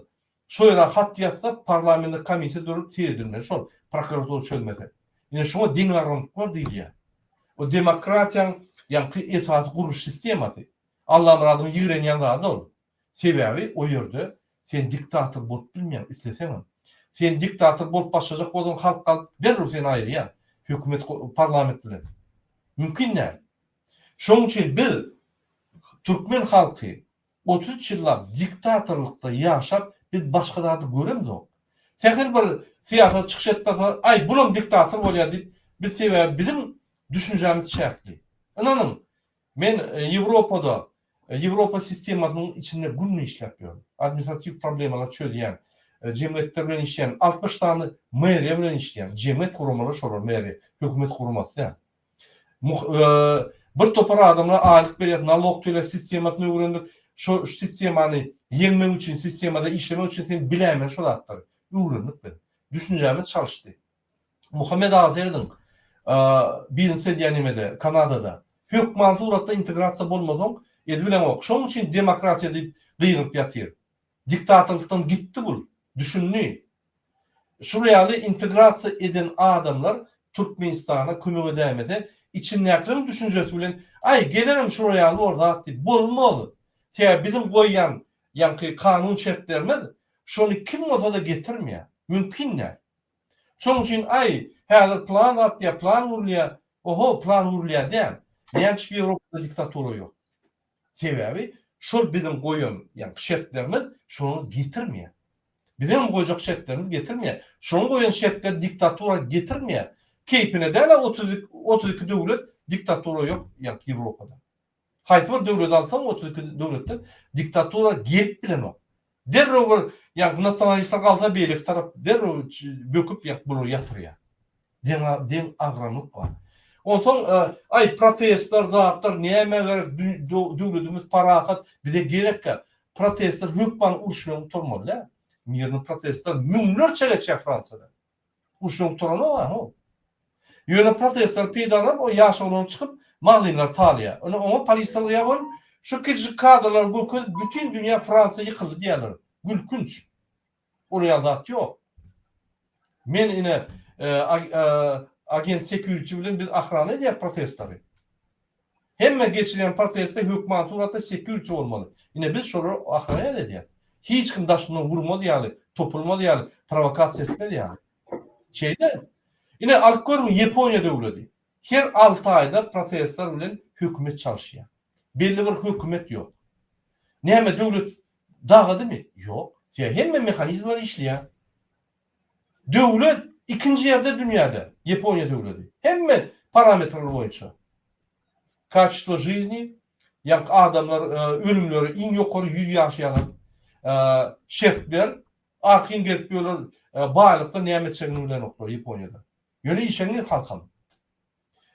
Şo ýere hat ýazsa parlamentde komissiýa dörülip seredilmeli şol prokuratura çözmese. Ine şuňa deňagramlyklar diýilýär. O demokratiýaň ýaňky esasy gurluş sistemasy. Allamyradyň ýigrenýän zady ol. Sebäbi o ýerde sen diktator bolup bilmeýäň isleseňem. Sen diktator bolup başlajak bolsaň halk galyp derrew seni aýyrýar. Hökümet parlament bilen. Mümkin däl. Şoň üçin biz türkmen halky 33 ýyllap diktatorlykda ýaşap biz başga zady göremzok. Sähel bir syýasat çykyş etmese aý bulam diktator bolýar diýip biz sebäbi biziň düşünjämiz çäkli. Ynanyň men Ýewropada Ýewropa sistemasynyň içinde günde işläp ýörün. Administratiw problemalary çözýän, jemgyýetler bilen işleýän, 60 sany meriýa bilen işleýän, jemgyýet guramalary şolar meriýa, hökümet guramasy däl. Bir topar adamlar aýlyk berýär, nalog töleýär, sistemasyny öwrendik. Şo sistemany ýeňmek üçin, sistemada işlemek üçin sen biläýmeli şo zatlary. Öwrendik biz. Düşünjämiz çalyşdy. Muhammet aga serediň, biznes edýän nemede, Kanadada. Hökman suratda integrasiýa bolmasaň, edibileňok. Şonuň üçin demokratiýa diýip gygyryp ýatyr. Diktatorlykdan gitdi bul. Düşündi. Şul ýaly integrasiýa eden adamlar Türkmenistana kömek edäýmese, içindäkileriň düşünjesi bilen, aý, gelenem şular ýaly bor zat diýip, bolmaz. Sebäbi biziň goýýan ýaňky kanun şertlerimiz şony kim bolsa-da getirmeýär. Mümkin däl. Şonuň üçin, aý, häzir plan zat diýýär, plan gurulýar. Oho, plan gurulýar däl. Näme üçin Ýewropada diktatura ýok? Sebäbi şol biziň goýan ýaňky şertlerimiz şony getirmeýär. Biziň goýjak şertlerimiz getirmeýär. Şonuň goýan şertleri diktatura getirmeýär. Keýpine däl-ä 32 döwlet diktatura ýok ýaňky Ýewropada. Haýsy bir döwleti alsaň 32 döwletden diktatura gelip bilenok. Derrew bir ýaňky nasionalistler galsa beýleki tarap derrew böküp ýaňky bulary ýatyrýar. Deň deň agramlyk bar. Onsoň aý protestler zatlar nämä gerek döwletimiz parahat bize gerekkä. Protestler hökman uruş bilen gutarmaly däl. Mirny protestler müňlerçe geçýär Fransiýada. Uruş bilen gutaranok a ho. Ýöne protestleri peýdalanyp o ýaş oglan çykyp magazynlary talaýar. Ine oňa polisiýa ylgaýar bolup şu kiçijik kadrlary görkezip bütin dünýä Fransiýa ýykyldy diýýärler. Gülkünç. Ol ýaly zat ýok. Men ine agent security bilen biz ahrana edýäris protestleri. Hemme geçirýän protestde hökman suratda security bolmaly. Ine biz şolary ahrana edýäris. Hiç kim daşyndan urmaz ýaly, topulmaz ýaly, prowokasiýa etmez ýaly. Şeýle. Ine alyp görüň Ýaponiýa döwleti. Her alty aýda protestler bilen hökümet çalyşýar. Belli bir hökümet ýok. Näme döwlet dagadymy? Ýok. Sebäbi hemme mehanizmler işleýär. Döwlet ikinji ýerde dünýäde, Ýaponiýa döwleti. Hemme parametrler boýunça. Kaçestvo žizni, ýaňky adamlar ölümleri iň ýokary 100 ýaşaýarlar. Şertler arkaýyn gezip ýörler. baýlykdan näme etjegini bilenoklar Ýaponiýada. Ýöne işeňňir halkam.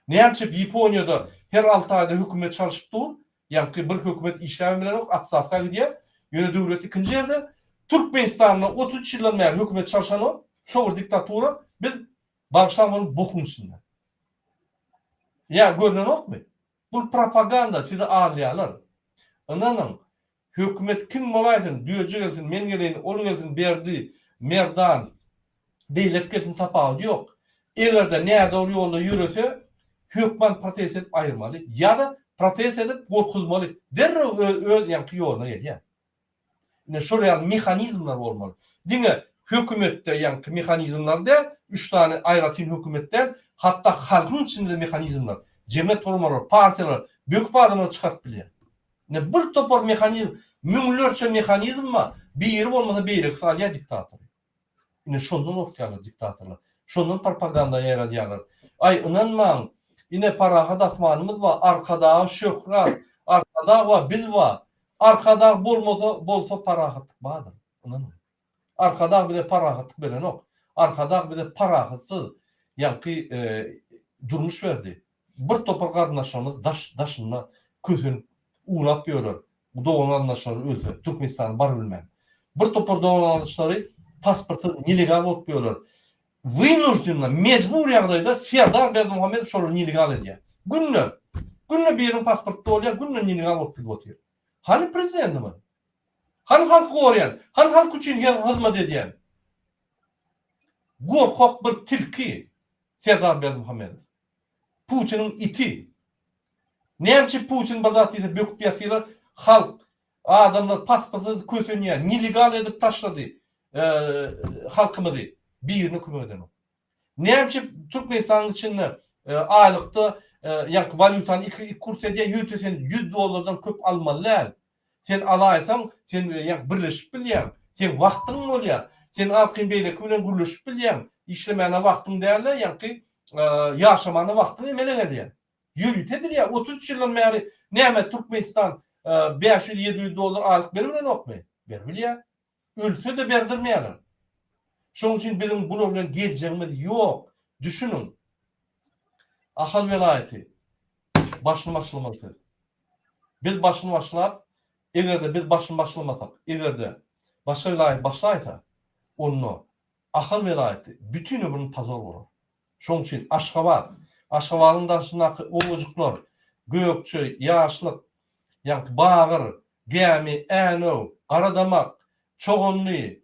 Näme üçin Ýaponiýada her alty aýda hökümet çalşyp dur, ýaňky bir hökümet işläbem bilenok, otstawka gidýär, ýöne döwlet ikinji ýerde, Türkmenistanda 33 ýyldan bäri hökümet çalşanok, şo bir diktatura, biz bagyşlaň ony bokuň içinde. Ýa görnenokmy? Bul propaganda sizi alýalar. Ynanyň, Hökümet kim bolaýsyn, Düýeji gelsin, men geleýin, ol gelsin, Berdi, Merdan, beýleki gelsin tapawudy ýok. Eger-de nädogry ýolda ýörese, hökman protest edip aýyrmaly ýa-da protest edip gorkuzmaly. Derrew öz öz ýaňky ýoluna gelýär. Ine şol ýaly mehanizmler bolmaly. Diňe hökümetde ýaňky mehanizmler däl, üç sany aýratyn hökümet däl, hatda halkyň içinde-de mehanizmler, jemgyýet guramalary, partiýalar böküp adamlary çykaryp bilýär. Ine bir topar mehanizm, müňlerçe mehanizm bar, biri bolmasa beýlekisi alýar diktatory. Ine şondan gorkýarlar diktatorlar. Şondan propaganda ýaýradýarlar. Aý ynanmaň, ine parahat asmanymyz bar, Arkadaga şöhrat, Arkadag bar, biz bar. Arkadag bolmasa, bolsa parahatlyk bardyr. Ynanyň. Arkadag bize parahatlyk berenok. Arkadag bize parahatsyz ýaňky durmuş berdi. Bir topar garyndaşlarymyz daş daşynda kösenip uwlap ýörler. Dogan garyndaşlary ölse, Türkmenistana barybilmän. Bir topar dogan garyndaşlary pasportsyz nelegal bolup ýörler. Wynujdenno, mejbur ýagdaýda Serdar Berdimuhamedow şolary nelegal edýär. Günde, günde biriniň pasporty dolýar, günde nelegal bolup gidip otyr. Hany prezidentimiz? Hany halky goraýan? Hany halk üçin hyzmat edýän? Gorkak bir tilki Serdar Berdimuhamedow. Putiniň iti. Näme üçin Putin bir zat diýse böküp ýatyrlar? Halk, adamlar pasportsyz kösenýär, nelegal edip taşlady halkymyzy. Birine kömek edenok. Näme üçin Türkmenistanyň içinde aýlykda ýaňky walýutany iki kurs edýär, ýörite sen 100 dollardan köp almaly däl. Sen alaýsaň, sen ýa birleşip bilýäň, seň wagtyň bolýar. Sen arkaýyn beýleki bilen gürleşip bilýäň. Işlemäne wagtyň däl-de, ýaňky ýaşamana wagtyň emele gelýär. Ýörite edilýär. 33 ýyldan bäri näme Türkmenistan 500-700 dollar aýlyk beribilenokmy? Beribilýär. Ölse-de berdirmeýärler. Şonuň üçin biziň bular bilen geljegimiz ýok. Düşüniň. Ahal welaýaty başyny başlamaly siz. Biz başyny başlap, eger-de biz başyny başlamasak, eger-de başga welaýat başlaýsa, onda Ahal welaýaty bütin ömrüni pozor bolar. Şonuň üçin Aşgabat, Aşgabadyň daşyndaky obajyklar, Gökje, Ýaşlyk, ýaňky Bagyr, Gämi, Änew, Garadamak, Çoganly,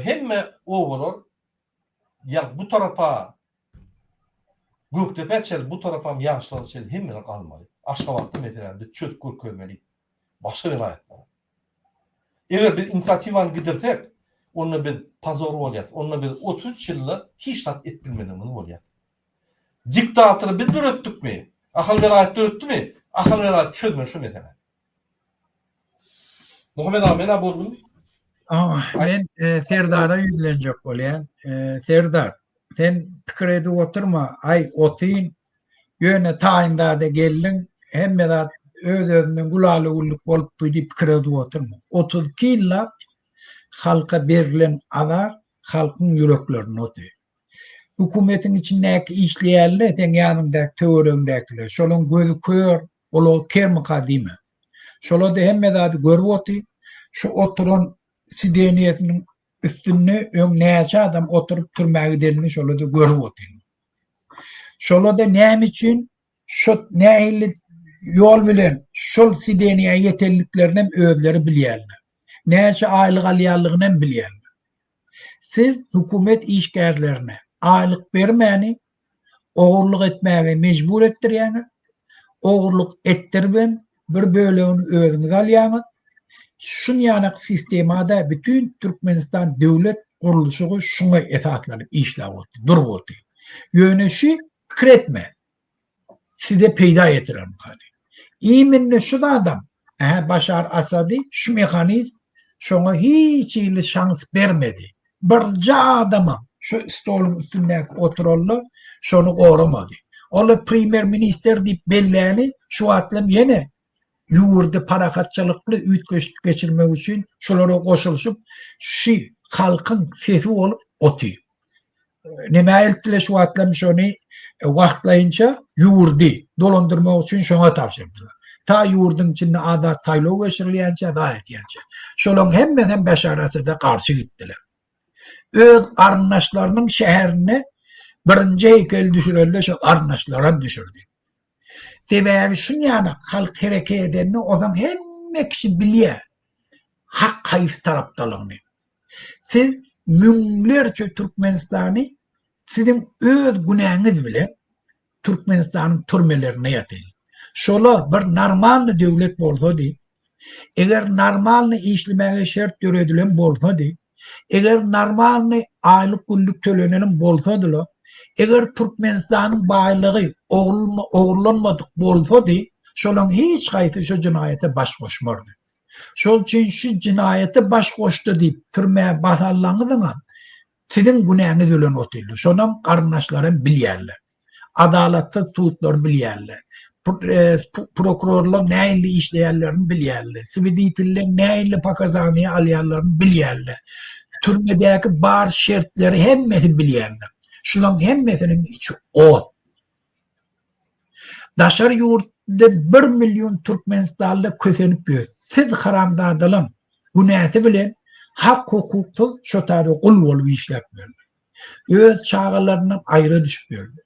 hemme obalar ýa bu tarapa Gökdepä çenli, bu tarapam Ýaşlyga çenli hemmeler galmaly. Aşgabatda meseläni biz çözüp görkezmeli. Başga welaýatlara. Eger biz inisiatiwany gidirsek, onda biz pozor bolýas. Onda biz 33 ýylda hiç zat edip bilmedigimiz bolýas. Diktatory biz döretdikmi? Ahal welaýat döretdimi? Ahal welaýat çözmeli şu meseläni. Muhammet aga men-ä boldum. Men e, Serdara ýüzlenjek bolýan. E, Serdar, sen pikir edip oturma, aý otyn, ýöne taýyn zada geldiň, hemme zat öz-özünden gülala-güllük bolupdy diýip pikir edip oturma. 32 ýyllap halka berlen azar halkyň ýüreklerinde otyr. Hökümetiň içindäki işleýänler, seň ýanyňdaky töweregiňdäkiler, şolaň gözi kör, Olar kermika diýme. Şolar-da hemme zady görüp otyr. Şu oturan sideniýesiniň üstünde öň näçe adam oturyp türmä gidenini şolar-da görüp otyr. Şolar-da näme üçin şu nähili ýol bilen şol sideniýä ýetenliklerini hem özleri bilýärler. Näçe aýlyk alýanlygyny hem bilýärler. Siz hökümet işgärlerine aýlyk bermäni ogurlyk etmäge mejbur etdirýäňiz, ogurlyk etdiribem bir bölegini özüňiz alýaňyz. Şunýanak sistemada bütin Türkmenistan döwlet gurluşygy şuňa esaslanyp işläp otyr, durup otyr. Ýöne şu pikir etme, size peýda ýetirermika diýip. Iminne şu zadam, ähä Başar Asady şu mehanizm şoňa hiç hili şans bermedi. Birje adamam şu stoluň üstündäki oturanlar şony goramady. Ol premýer ministr diýip belläni şu wagtlam ýene ýurdy parahatçylykly üýtgeşik geçirmek üçin şolara goşulyşyp şu halkyň sesi bolup. oty. Nämä eltdiler şu wagtlam şony wagtlaýynça ýurdy dolandyrmak üçin şoňa tabşyrdylar. Ta ýurduň içinde azat saýlaw geçirilýänçä, zat etýänçä. Şolaryň hemmesem Beşar Asada garşy gitdiler. Öz garyndaşlarynyň şäherinde birinji heýkeli düşürende şo garyndaşlaram düşürdi. Sebäbi şunýanak halk hereket edende ozaň hemme kişi bilýär hak haýsy tarapdalygyny. Siz müňlerçe Türkmenistany siziň öz günäňiz bilen Türkmenistanyň türmelerinde ýatyr. Şola bir normalny döwlet bolsady, eger normalny işlemäge şert döredilen bolsady, eger normalny aýlyk-günlük tölenenem bolsadylar, eger Türkmenistanyň baýlygy ogurlanmadyk bolsady, şolaň hiç haýsy şu jenaýata baş goşmardy. Şol üçin şu jenaýata baş goşdy diýip türmä basallaňyzyňam siziň günäňiz bilen otyrlar. Şonam garyndaşlaram bilýärler. Adalatsyz sudlary bilýärler. Prokurorlaryň nähili işleýänlerini bilýärler. Swiditilleň nähili pokazaniýa alýanlaryny bilýärler. Türmedäki bar şertleri hemmesi bilýärler. Şularyň hemmesiniň içi ot. Daşary ýurtda bir million türkmenistanly kösenip ýör. Siz haramzadalaň günäsi bilen hak-hukuksyz şo taýda gul bolup işläp ýörler. Öz çagalaryndan aýra düşüp ýörler.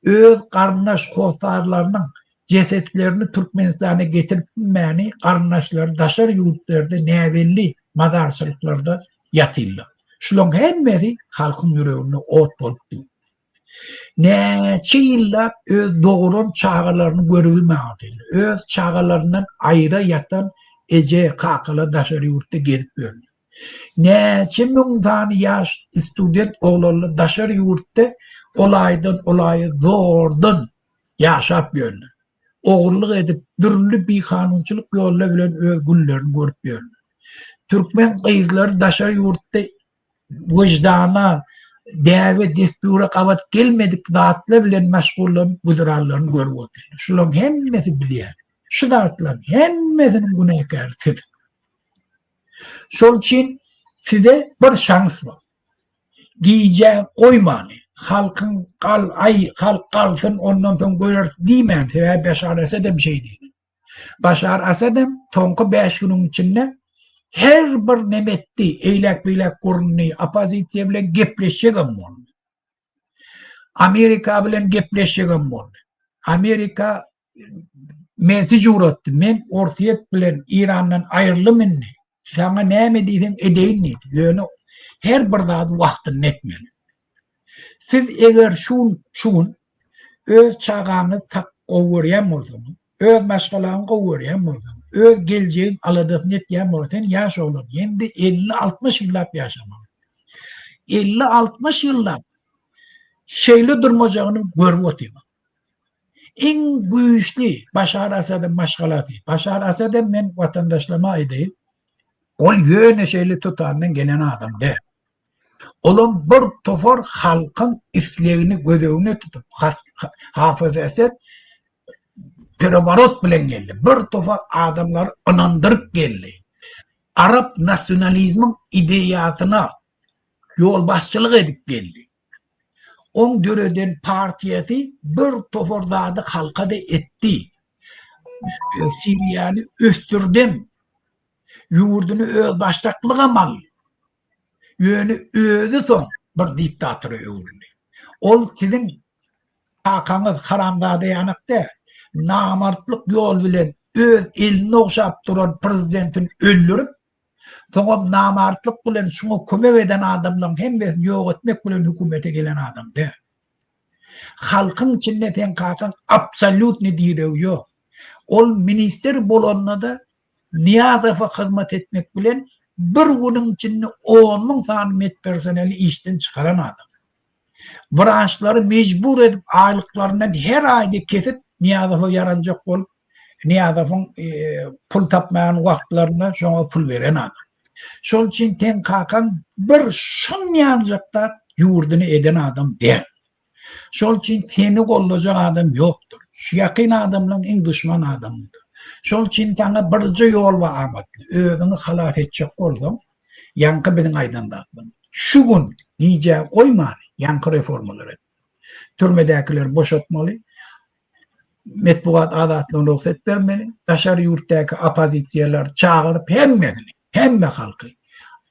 Öz garyndaş hossarlarynyň jesetlerini Türkmenistana getirip bilmäni garyndaşlary daşary ýurtlarda näbelli mazarçylyklarda ýatyrlar. Şulaň hemmesi halkyň ýüreginde ot bolup dur. Näçe ýyllap öz doguran çagalaryny görübilmän otyrlar. Öz çagalaryndan aýra ýatan eje, kakalar daşary ýurtda gezip ýörler. Näçe müň sany ýaş student oglanlar daşary ýurtda ol aýdan ol aýa zordan ýaşap ýörler. Ogurlyk edip, dürli bikanunçylyk ýollar bilen öz günlerini görüp ýörler. Türkmen gyzlary daşary ýurtda wyždana, däbe-dessura gabat gelmedik zatlar bilen meşgullanyp güzeranlaryny görüp otyrlar. Şularyň hemmesi bilýär. Şu zatlaryň hemmesiniň günäkäri siz. Şol üçin size bir şans bar. Gijä goýmany, halkyň gal, aý, halk galsyn, ondan soň göreris diýmän, sebäbi Beşar Esedem şeý diýdi. Başar Asadam soňky bäş günüň içinde her bir neme etdi, eýläk-beýläk gurundy, oppozisiýa bilen gepleşjegem boldy. Amerika bilen gepleşjegem boldy. Amerika message ugratdy. Men Orsýet bilen Irandan aýryldym indi. Saňa näme diýseň edeýin diýdi. Ýöne her bir zady wagtynda etmeli. Siz eger şu gün, şu gün öz çagaňyzy sak gowy görýän bolsaňyz, öz maşgalaňy gowy görýän bolsaň, öz geljegiň aladasyny etýän bolsaň, sen ýaş oglan, hem-de 50-60 ýyllap ýaşamaly. 50-60 ýyllap şeýle durmajagyny görüp otyňyz. Iň güýçli Başar Asadyň maşgalasy. Başar Asadam men watandaşlaryma aýdaýyn, ol ýöne şeýle tutandan gelen adam däl. Olam bir topar halkyň islegini göz öňüne tutup, Hafyz Esed pereworot bilen geldi. Bir topar adamlary ynandyryp geldi. Arap nasionalizmiň ideýasyna ýolbaşçylyk edip geldi. Oň döreden partiýasy bir topar zady halka-da etdi. Siriýany ösdürdem. Ýurduny özbaşdaklygam aldy. Ýöne özi soň bir diktatora öwrüldi. Ol siziň kakaňyz haramzada ýanak däl. Namartlyk ýol bilen öz elini ogşap duran prezidentini öldürip, soňam namartlyk bilen şuňa kömek eden adamlaryň hemmesini ýok etmek bilen hökümete gelen adam däl. Halkyň içinde seň kakaň absolýutnyý diregi ýok. Ol ministr bolanda-da Nyýazowa hyzmat etmek bilen bir günüň içinde on müň sany medpersoneli işden çykaran adam. Wraçlary mejbur edip aýlyklaryndan her aýda kesip Nyýazowa ýaranjak bolup Nyýazowyň pul tapmaýan wagtlarynda şoňa pul beren adam. Şol üçin seň kakaň bir şunýanjak zat ýurduny eden adam däl. Şol üçin seni gollajak adam ýokdur. Şu ýakyn adamlaň iň duşman adamydyr. Şol üçin saňa birje ýol bar amatly. Özüňi halas etjek bolsaň, ýaňky biziň aýdan zatlarymyz. Şu gün. Gijä goýman ýaňky reformalary etmeli. Türmedäkileri boşatmaly. Metbugat azatlygyna rugsat bermeli. Daşary ýurtdaky oppozisiýalary çagyryp hemmesini, hemme halky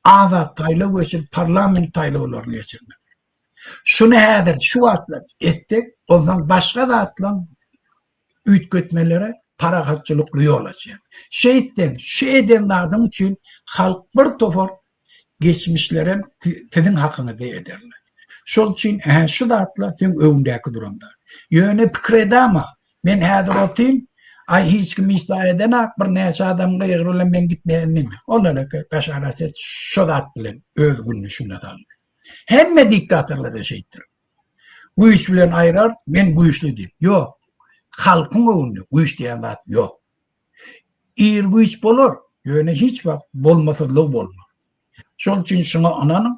azat saýlaw geçirip parlament saýlawlaryny geçirmeli. Şuny häzir şu wagtlar etsek, onsoň başga zatlaryň üýtgetmelere parahatçylykly ýol açýar. Şeýtseň, şu eden zadyň üçin halk bir topar geçmişlerem siziň hakyňyzda ederler. Şol üçin ähä şu zatlar seň öňüňdäki duran zat. Ýöne pikir edama, men häzir otyryn, aý hiç kim hiç zat edenak, bir näçe adam gygyry bilen men gitmeýän diýme. Olar eke Başar Asad şo zat bilen öz gününi şunda saldy. Hemme diktatorlar-da şeýtdir. Güýç bilen aýrar, men güýçli diýip. Ýok. Halkyň öňünde güýç diýen zat ýok. Ir güýç bolar, ýöne hiç wagt bolmasyzlygy bolmaz. Şol üçin şuňa ynanyň,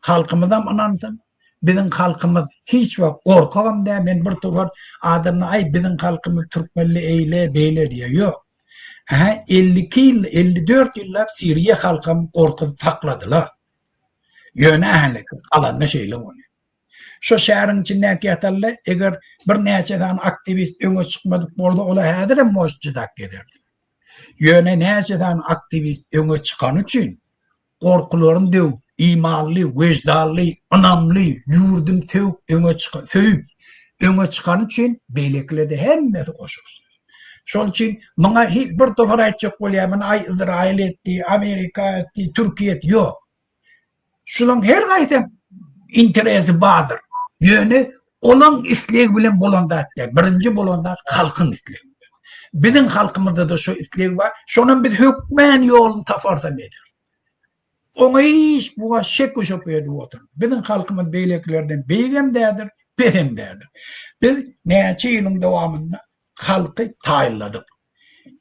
halkymyzam ynansyn. Biziň halkymyz hiç wagt gorkagam däl. Men bir topar adamlar aý biziň halkymyz türkmenli eýle, beýle diýýär. Ýok. Ähä 52 ýyl, 54 ýyllap Siriýa halkam gorkuzyp sakladylar. Ýöne ähli galanda şeýle bolýar. Şo şäheriň içindäki ýatalda eger birnäçe sany aktiwist öňe çykmadyk bolsa, olar häzirem moşt jydak gezerdi. Ýöne näçe sany aktiwist öňe çykany üçin gorkularyny döwüp, imanly, weždanly, ynamly, ýurduny söwüp öňe çykan, söýüp öňe çykany üçin beýlekiler-de hemmesi goşulyşdy. Şol üçin muňa bir topar aýtjak bolýar, muny aý Izraýyl etdi, Amerika etdi, Türkiýe etdi. Ýok. Şulaň her haýsy interesi bardyr. Ýöne olaň islegi bilen bolan zat däl. Birinji bolan zat halkyň islegi. Biziň halkymyzda-da şu isleg bar. Şonam biz hökmän ýoluny taparsam ederis. Oňa hiç buga şek şübhe edip oturma. Biziň halkymyz beýlekilerden beýigem däldir, pesem däldir. Biz näçe ýylyň dowamynda halky taýynladyk.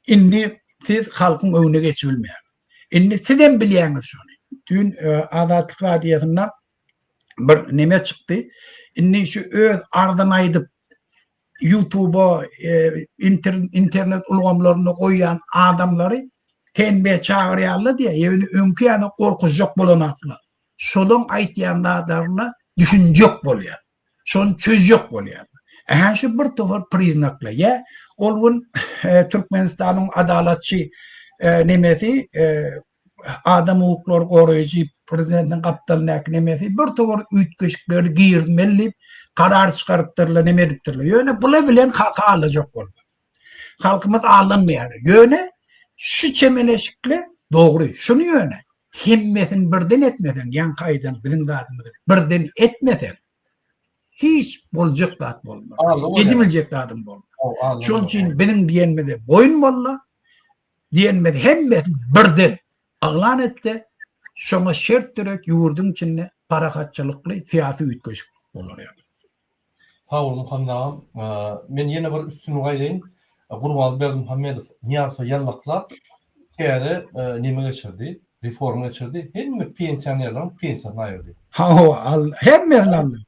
Indi siz halkyň öňüne geçibilmeýäňiz. Indi sizem bilýäňiz şony. Düýn Azatlyk Radiosynda bir neme çykdy. Indi şu öz arzyny aýdyp YouTube-a, internet ulgamlarynda goýýan adamlary TNB çagyrýarlar diýýär. Ýöne öňki ýaly gorkuzjak bolanaklar. Şolaň aýtýan zatlaryna düşünjek bolýar. Şony çözjek bolýar. Ähä şu bir topar priznaklar. Ýa ol gün Türkmenistanyň adalatçy nemesi adam hukuklary goraýjy prezidentiň gapdalyndaky nemesi bir topar üýtgeşikleri girizmeli diýip karar çykarypdyrlar, neme edipdirler. Ýöne bular bilen halky aldajak bolma. Halkymyz aldanmaýar. Ýöne şu çemeleşikle dogry. Şuny ýöne hemmesini birden etmeseň, ýaňky aýdan biziň zadymyzy birden etmeseň, hiç boljak zat bolmaz. Edibiljek zadyň bolmaz. Şonuň üçin biziň diýenimize boýun bolma, diýenimiz hemmesini birden yglan etde, şoňa şert döret, ýurduň içinde parahatçylykly syýasy üýtgeşik bolar ýaly. Sag bol Muhammet agam. Men ýene bir üstünlik aýdaýyn. Gurbanguly Berdimuhamedow Nyýazowa ýallaklap täze neme geçirdi, reforma geçirdi. Hemme pensionerleriň pensiýasyny aýyrdy. Hawa, al, hemmesini aldy.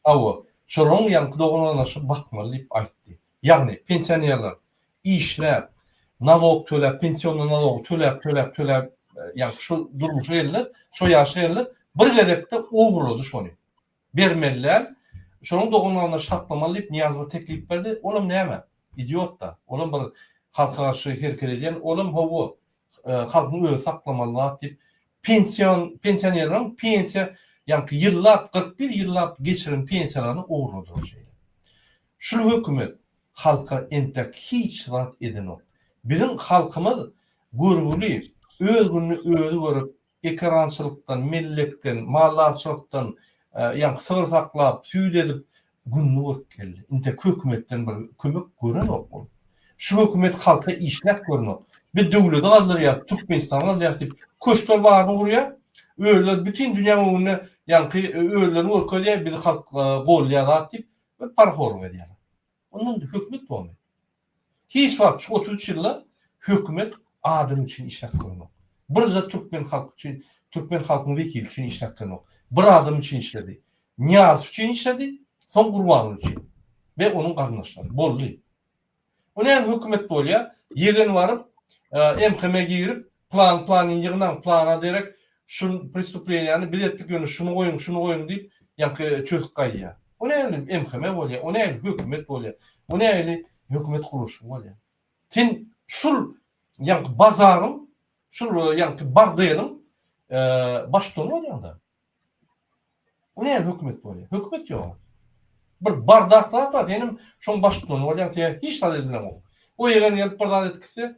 Hawa, şolaryň ýaňky dogan-garyndaşy bakmaly diýip aýtdy. Ýagny pensionerler işläp, nalog töläp, pensiýonny nalogy töläp, töläp, töläp, ýagny şu durmuşa geldiler, şo ýaşa geldiler, bir gezekde ogurlady şony. Bermeli däl. Şonuň dogan-garyndaşy saklamaly diýip Nyýazowa teklip berdi. Olam näme? Idiot-da. Olam bir halka garşy hereket edýän. Olam hawa, halkyň özi saklamaly zat diýip, pension, pensionerleriň pensiýa, ýaňky ýyllap, 41 ýyllap geçiren pensiýalaryny ogurladylar şeýle. Şul hökümet halka entek hiç zat edenok. Biziň halkymyz görgüli, öz gününi özi görüp, Ekerançylykdan, mellekden, maldarçylykdan, ýaňky sygyr saklap, süýt edip gününi görüp geldi. Intek hökümetden bir kömek görenok ol. Şu hökümet halka işläp görenok. Biz döwleti galdyrýas, Türkmenistany galdyrýas diýip, köşkler baryny gurýar. Özleri bütin dünýäň öňünde ýaňky özlerini görkezýär, bizi halk goldaýar zat diýip, bir parahorlyk edýärler. Ondan hökümet bormy? Hiç wagt şu 33 ýylda hökümet adam üçin işläp görenok. Birje türkmen halky üçin, türkmen halkynyň wekili üçin işläp görenok. Bir adam üçin işledi. Nyýazow üçin işledi, soň Gurbanguly üçin we onuň garyndaşlary. Boldy. O näme hökümet bolýar? Ýegen baryp, MHM girip, plan planyny ýygnaň, plana derek. Şu prestupleniýany biz etdik ýöne şuny goýuň, şuny goýuň diýip, ýaňky çözüp gaýdýar. O nähili MHM bolýar, o nähili hökümet bolýar, o nähili hökümet gurluşy bolýar. Sen şul ýaňky bazaryň, şul ýaňky bordeliň baştutany bolýaň-da. O nähili hökümet bolýar? Hökümet ýok. Bir bardak zat bar, senem şoň baştutany bolýaň, sen hiç zat edip bileňok. O ýegen gelip bir zat etkise,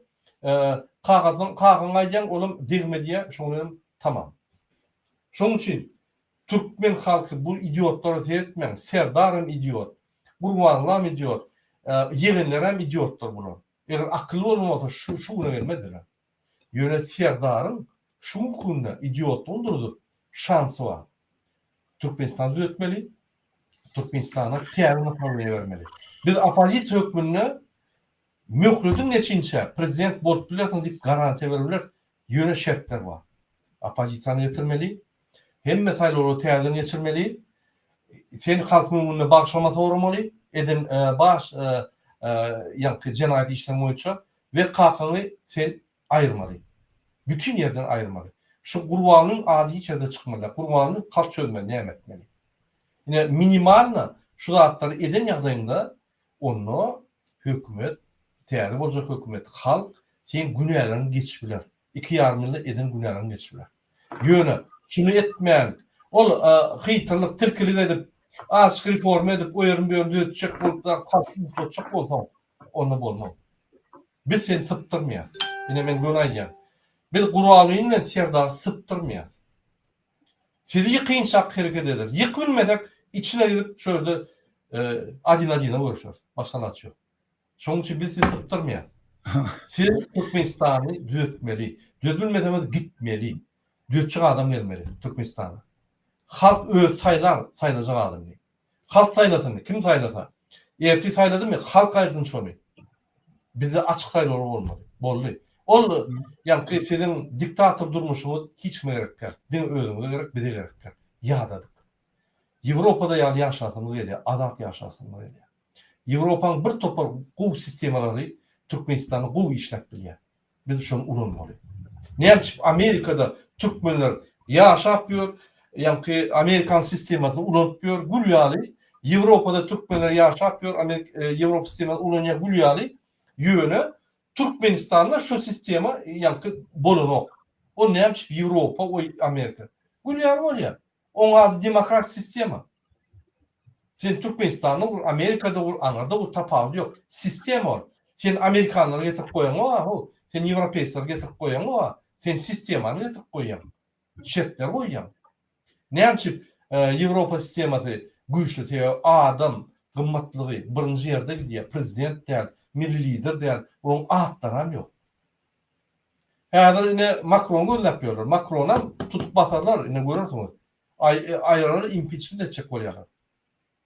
kagazyň kagaň aýdýaň, olam degme diýýär, şoň bilenem tamam. Şoň üçin türkmen halky bu idiotlara seretmäň, Serdaram idiot, Gurbangulam idiot, ýegenlerem idiotlar bular. Eger akylly bolan bolsa şu şu güne gelmezdiler. Ýöne Serdaryň şu günki günde idiotlygyny durzup şansy bar. Türkmenistany düzetmeli, Türkmenistana täze naprawleniýe bermeli. Biz oppozisiýa hökmünde möhletiň geçinçä prezident bolup bilersiň diýip garantiýa berip bileris. Ýöne şertler bar. Oppozisiýany getirmeli, hemme saýlawlary täzeden geçirmeli, sen halkyň öňünde bagyşlama soramaly, eden baş ýaňky jenaýat işleriň boýunça we kakaňy sen aýyrmaly. Bütin ýerden aýyrmaly. Şu Gurbanlyň ady hiç ýerde çykmaly däl. Gurbanly halk çözmeli näme etmeli. Ine minimalno şu zatlary eden ýagdaýyňda onda hökümet täze boljak hökümet halk seň günäleriňi geçip biler. Iki ýarym ýylda eden günäleriňi geçip biler. Ýöne şuny etmän ol hyýtyrlyk tilkilik edip azajyk reforma edip o ýerini bu ýerini düzetjek bolup halky ugratjak bolsaň onda bolmaz. Biz seni sypdyrmaýas. Ine men göni aýdýan. Biz Gurbangulyny bilen Serdary sypdyrmaýas. Sizi ýykynçak hereket ederis. Ýykyp bilmesek içine gidip şu ýerde adin-adine görüşeris. Başga alaç ýok. Şonuň üçin biz sizi sypdyrmaýas. Siz Türkmenistany düzetmeli. Düzedilmeseňiz gitmeli. Düzetjek adam gelmeli Türkmenistana. Halk özi saýlar saýlajak adamyny. Halk saýlasyn, kim saýlasa. Ertir saýladymy, halk aýyrsyn şony. Bizde açyk saýlawlar bolmaly. Boldy. Ol ýaňky siziň diktator durmuşyňyz hiç kime gerek däl. Diňe özüňize gerek, bize gerek däl. Ýadadyk. Ýewropada ýaly ýaşasymyz gelýär, azat ýaşasymyz gelýär. Ýewropaň bir topar gowy sistemalary Türkmenistanda gowy işläp bilýär. Biz şony ulanmaly. Näme üçin Amerikada türkmenler ýaşap ýör, ýaňky amerikan sistemasyny ulanyp ýör, gül ýaly. Ýewropada türkmenler ýaşap ýör, Amerik Ýewropa sistemasyny ulanýar gül ýaly. Ýöne Türkmenistanda şu sistema ýaňky bolanok. Ol näme üçin Ýewropa, o Amerika. Gül ýaly bolýar. Oň ady demokratik sistema. Sen Türkmenistanda gur, Amerikada gur, aňyrda gur, tapawudy ýok. Sistema ol. Sen amerikanlary getirip goýaňok-a, how. Sen ýewropeýsleri getirip goýaňok-a. Sen sistemany getirip goýýaň. Şertleri goýýaň. Näme üçin Ýewropa sistemasy güýçli? Sebäbi adam gymmatlygy birinji ýerde gidýär. Prezident däl, milli lider däl, olaryň atlaram ýok. Häzir ine Makrony gözläp ýörler. Makronam tutup basarlar, ine görersiňiz. Aýyrarlar, impiçment etjek bolýarlar.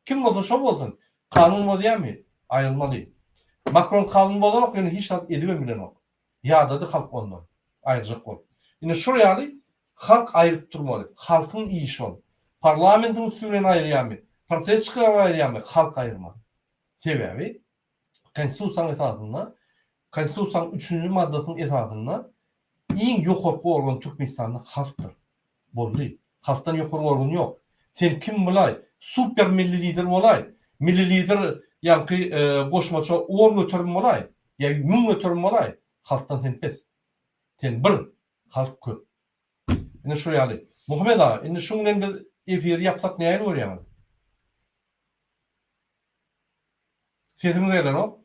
Kim bolsa şo bolsun, kanun bozýarmy? Aýrylmaly. Makron kanun bozanok, ýöne hiç zat edibem bilenok. Ýadady halk ondan, aýyrjak bolup. Ine şol ýaly halk aýryp durmaly. Halkyň işi ol. Parlamentiň üsti bilen aýyrýarmy, protest çykaryp aýyrýarmy, halk aýyrmaly. Sebäbi Konstitusiýanyň esasynda, Konstitusiýanyň üçünji maddasynyň esasynda iň ýokarky organ Türkmenistanda halkdyr. Boldy. Halkdan ýokary organ ýok. Sen kim bolaý, super milli lider bolaý, milli lider ýaňky goşmaça 10% bolaý, ýa 1000% bolaý, halkdan sen pes. Sen bir, halk köp. Ine şu ýaly. Muhammet aga, indi şuň bilen biz efiri ýapsak nähili görýäňiz? Sesiňiz gelenok.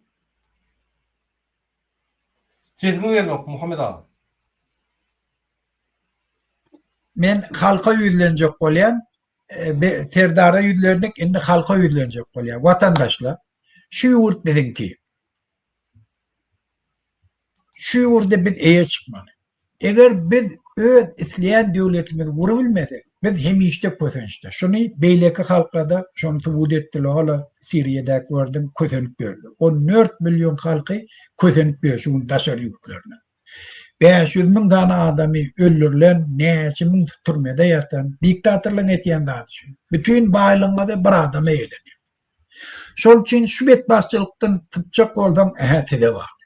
Sesiňiz gelenok Muhammet aga. Men halka ýüzlenjek bolýan. Serdara ýüzlendik, indi halka ýüzlenjek bolýan. Watandaşlar, şu ýurt biziňki. Şu ýurda biz eýe çykmaly. Eger biz öz isleýän döwletimizi gurubilmesek, biz hemişde kösençde. Şuny beýleki halklarda şony subut etdiler, hala Siriýadäki gördüň kösenip ýörler. 14 million halky kösenip ýör şu gün daşary ýurtlarda. 500 müň sany adamy öldürilen, näçe müň türmede ýatan, diktatorlaryň etýän zady şu. Bütin baýlygyňyzy bir adam eýelenýär. Şol üçin şu betbagtçylykdan sypjak bolsaň, ähä size bagly.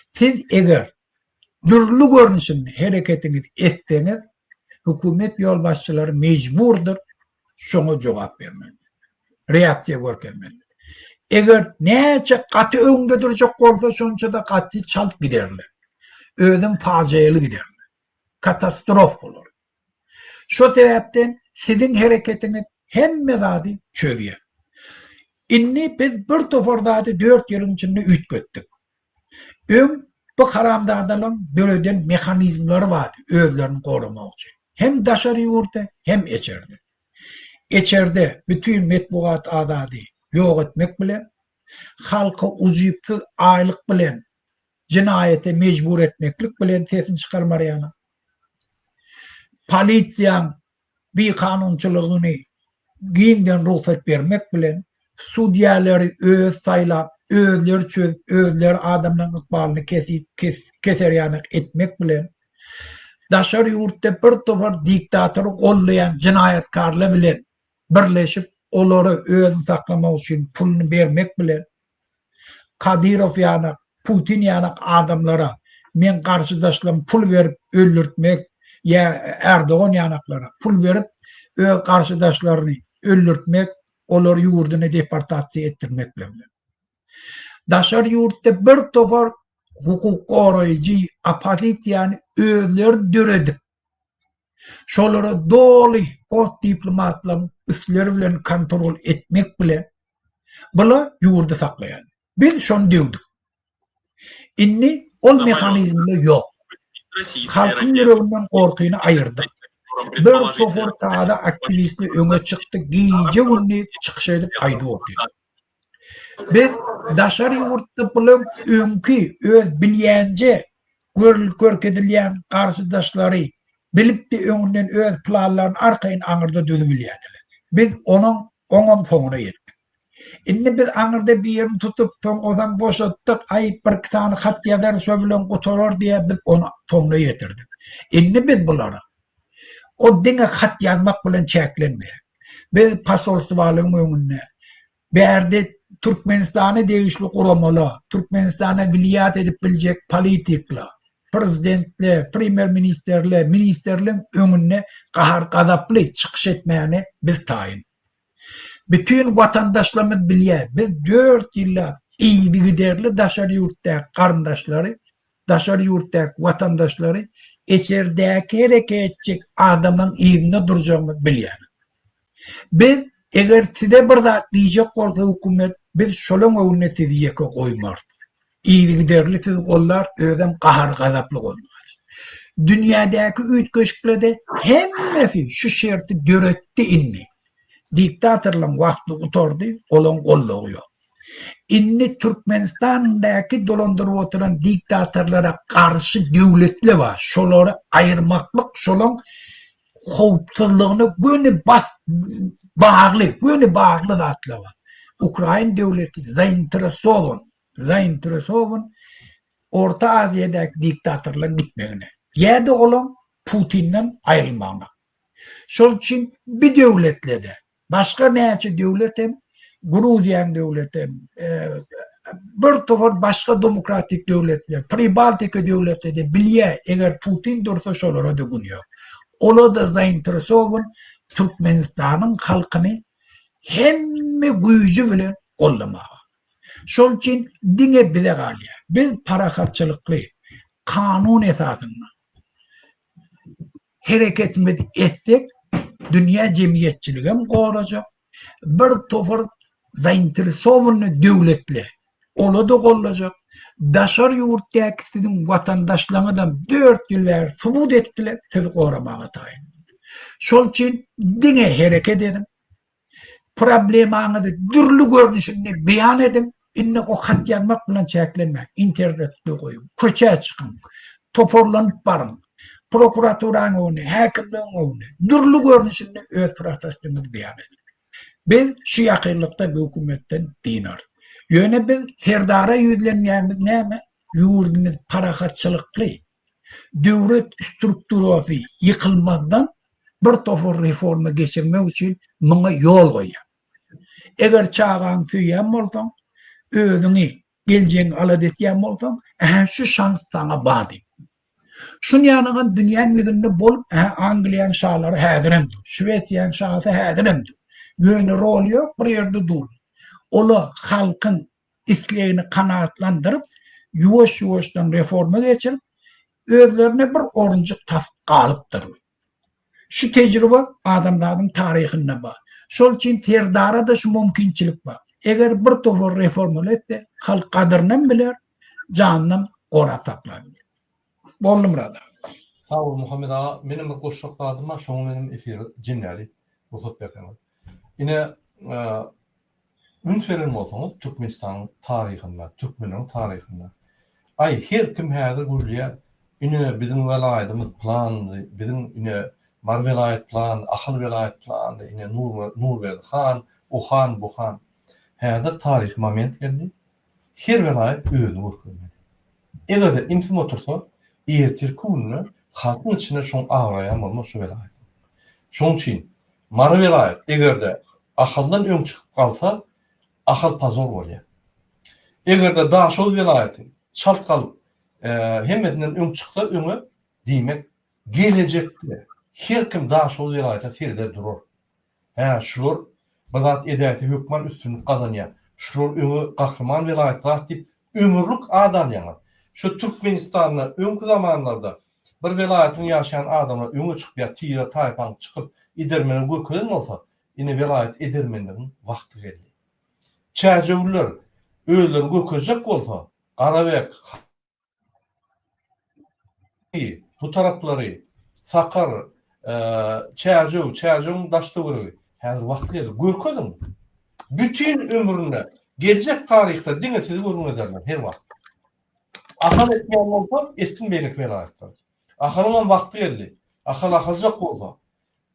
Siz eger dürli görnüşinde hereketiňizi etseňiz, Hökümet ýolbaşçylary mejburdyr şoňa jogap bermeli. Reaksiýa görkezmeli. Eger näçe gaty öňde durjak bolsa, şonça-da gaty çalt giderler. Özem fajialy giderler. Katastrof bolar. Şo sebäpden siziň hereketiňiz hemme zady çözýär. Indi biz bir topar zady dört ýylyň içinde üýtgetdik. Öň bu haramzadalaryň döreden mehanizmleri bardy özlerini goramak üçin. Hem daşary ýurtda, hem içerde. Içerde bütin metbugat azady ýok etmek bilen, halky ujypsyz aýlyk bilen jenaýata mejbur etmeklik bilen sesini çykarmarýarlar. Polisiýaň bikanunçylygyny giňden rugsat bermek bilen, sudýalary özi saýlap, özleri çözüp, özleri adamlaryň ykbalyny kesip, keser ýanak etmek bilen, daşary ýurtda bir topar diktatory goldaýan jenaýatkarlar bilen birleşip, olara özüni saklamak üçin puluny bermek bilen, Kadyrow ýanak, Putin ýanak adamlara meň garşydaşlarymy pul berip öldürtmek ýa Erdogan ýanaklara pul berip öz garşydaşlaryny öldürtmek, olary ýurduny deportasiýa etdirmek bilen. Daşary ýurtda bir topar hukuk goraýjy oppozisiýany özleri döredip Şolara doly ors diplomatlaryň üstleri bilen kontrol etmek bilen bula ýurdy saklaýar. Biz şony döwdük. Indi ol mehanizmler ýok. Halkyň ýüreginden gorkyny aýyrdyk. Bir topar täze aktiwistler öňe çykdy, gije-gündiz çykyş edip aýdyp otyr. Biz daşary ýurtda bulaň öňki öz bilýänje görülip görkezilýän garşydaşlary bilipdi öňünden öz planlaryny arkaýyn aňyrda düzübilýärdiler. Biz onuň oňam soňuna ýetdik. Indi biz aňyrda birini tutup soň ozam boşatdyk aý birki sany hat ýazar şo bilen gutarar diýä biz ony soňuna ýetirdik. Indi biz bulara o diňe hat ýazmak bilen çäklenmeýär. Biz posolstwalaryň öňünde, bärde Türkmenistana degişli guramalar, Türkmenistana wliýat edip biljek politikler, prezidentler, premýer-ministrler, ministrleň öňünde gahar-gazaply çykyş etmäne biz taýyn. Bütin watandaşlarymyz bilýär, biz dört ýyllap yzygiderli daşary ýurtdaky garyndaşlary daşary ýurtdaky watandaşlary içerdäki hereket etjek adamlaryň yzynda durjagymyzy bilýäris. Biz eger size bir zat diýjek bolsa hökümet biz şolaň öňünde sizi ýeke goýmarys. Yzygiderli sizi gollarys, özem gahar-gazaply gollarys. Dünýädäki üýtgeşiklerde hemmesi şu şerti döretdi indi. Diktatorlaryň wagty gutardy, olaň goldawy ýok. Indi Türkmenistandaky dolandyryp oturan diktatorlara garşy döwletler bar. Şolary aýyrmaklyk şolaň howpsuzlygyna göni bas bagly, göni bagly zatlar bar. Ukrain döwleti zainteresowan, zainteresowan Orta Aziýadaky diktatorlaryň gitmegine ýa-da olaň Putinden aýrylmagyna. Şol üçin bi döwletlerde Başga näçe döwlet hem, Gruziýanyň döwleti hem, bir topar başga demokratik döwletler, Pribaltika döwletleri-de bilýär, eger Putin dursa şolara-da gün ýok. Olar-da zainteresowan Türkmenistanyň halkyny hemme güýji bilen goldamaga. Şol üçin diňe bize galýar. Biz parahatçylykly, kanun esasynda hereketimizi etsek, dünýä jemgyýetçiligem gorajak, bir topar zainteresowanyny döwletli, ola-da gollajak, daşary ýurtdaky siziň watandaşlaryňyzam dört ýyl bäri subut etdiler, sizi goramaga taýyn. Şol üçin diňe hereket ediň, Problemaňyzy dürli görnüşinde beýan ediň, indi o hat ýazmak bilen çäklenmäň, internetde goýuň, köçä çykyň, toparlanyp baryň, prokuraturanyň öňüne, häkimligiň öňüne, dürli görnüşinde öz protestiňizi beýan ediň. Biz şu ýakynlykda bu hökümetden dynarys. Ýöne biz Serdara ýüzlenýänimiz näme? Ýurdumyz parahatçylykly, döwlet strukturasy ýykylmazdan bir topar reforma geçirmek üçin muňa ýol goýýar. Eger çagaňy söýýän bolsaň, özüňi, geljegiňi alada etýän bolsaň, ähä şu şans saňa bar diýip. Şun ýanagam dünýäň ýüzünde bolup, hä Angliýaň şalary häzirem dur, Şwesiýaň şasy häzirem dur. Ýöne roly ýok, bir ýerde dur. Ola halkyň islegini kanagatlandyryp, ýuwaş-ýuwaşdan reforma geçirip, özlerine bir orunjyk tapyp galypdyrlar. Şu tejribe adamzadyň taryhynda bar. Şol üçin Serdara-da şu mümkinçilik bar. Eger bir topar reformalar etse, halk gadyrynam biler, janynam gorap saklap biler. Boldy Myrat aga. Sag bol Muhammet aga, menem bir goşjak zadym bar, şoňa menem efiri jemläli, rugsat berseňiz. Ine, Üns beren bolsaňyz Türkmenistanyň taryhynda, türkmenleriň taryhynda aý her kim häzir gürleýär, ine biziň welaýadymyz pylandy, biziň ine Mary welaýat pylan, Ahal welaýat pylandy, ine Nurberdi han, o han, bu han. Häzir taryhy moment geldi. Her welaýat özüni görkezmeli. Eger-de imsim otursa, ertirki günde halkyň içinde şoň abraýam bolmaz şo welaýatyň. Şoň üçin Mary welaýat eger-de Ahaldan öň çykyp galsa, Ahal pozor bolýar. Eger-de Daşoguz welaýaty çalt galyp, hemmesinden öň çyksa öňe, diýmek, gelejekde her kim Daşoguz welaýata sereder durar. Hä, şular bir zat edäýse hökman üstünlik gazanýar. Şular öňe gahryman welaýat zat diýip ömürlik ad alýaňyz. Şu Türkmenistanda öňki zamanlarda bir welaýatyň ýaşaýan adamlar öňe çykyp ýa tire taýpaň çykyp edermene görkezen bolsa, ine welaýat edermenligiň wagty geldi. Çärjewliler özlerini görkezjek bolsa, Garabek, Hany, bu taraplary, Sakar, Çärjew, Çärjewiň daş-töweregi, häzir wagty geldi, görkeziň! Bütin ömründe, geljek taryhda diňe sizi gürrüň ederler her wagt. Ahal etmeýän bolsa, etsin beýleki welaýatlar. Ahalyňam wagty geldi. Ahal ahaljak bolsa,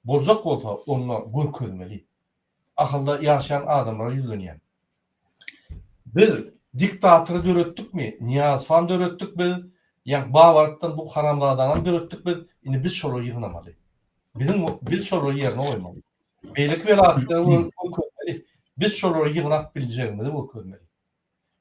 boljak bolsa, onda görkezmeli. Ahalda ýaşaýan adamlara ýüzlenýän. Biz diktatory döretdikmi? Nyýazowam döretdik biz, ýa Babarypdan bu haramzadanam döretdik biz. Indi biz şolary ýygnamaly. Biziň biz şolary ýerine goýmaly. Beýleki welaýatlara görkezmeli. Biz şolary ýygnap biljegimizi görkezmeli.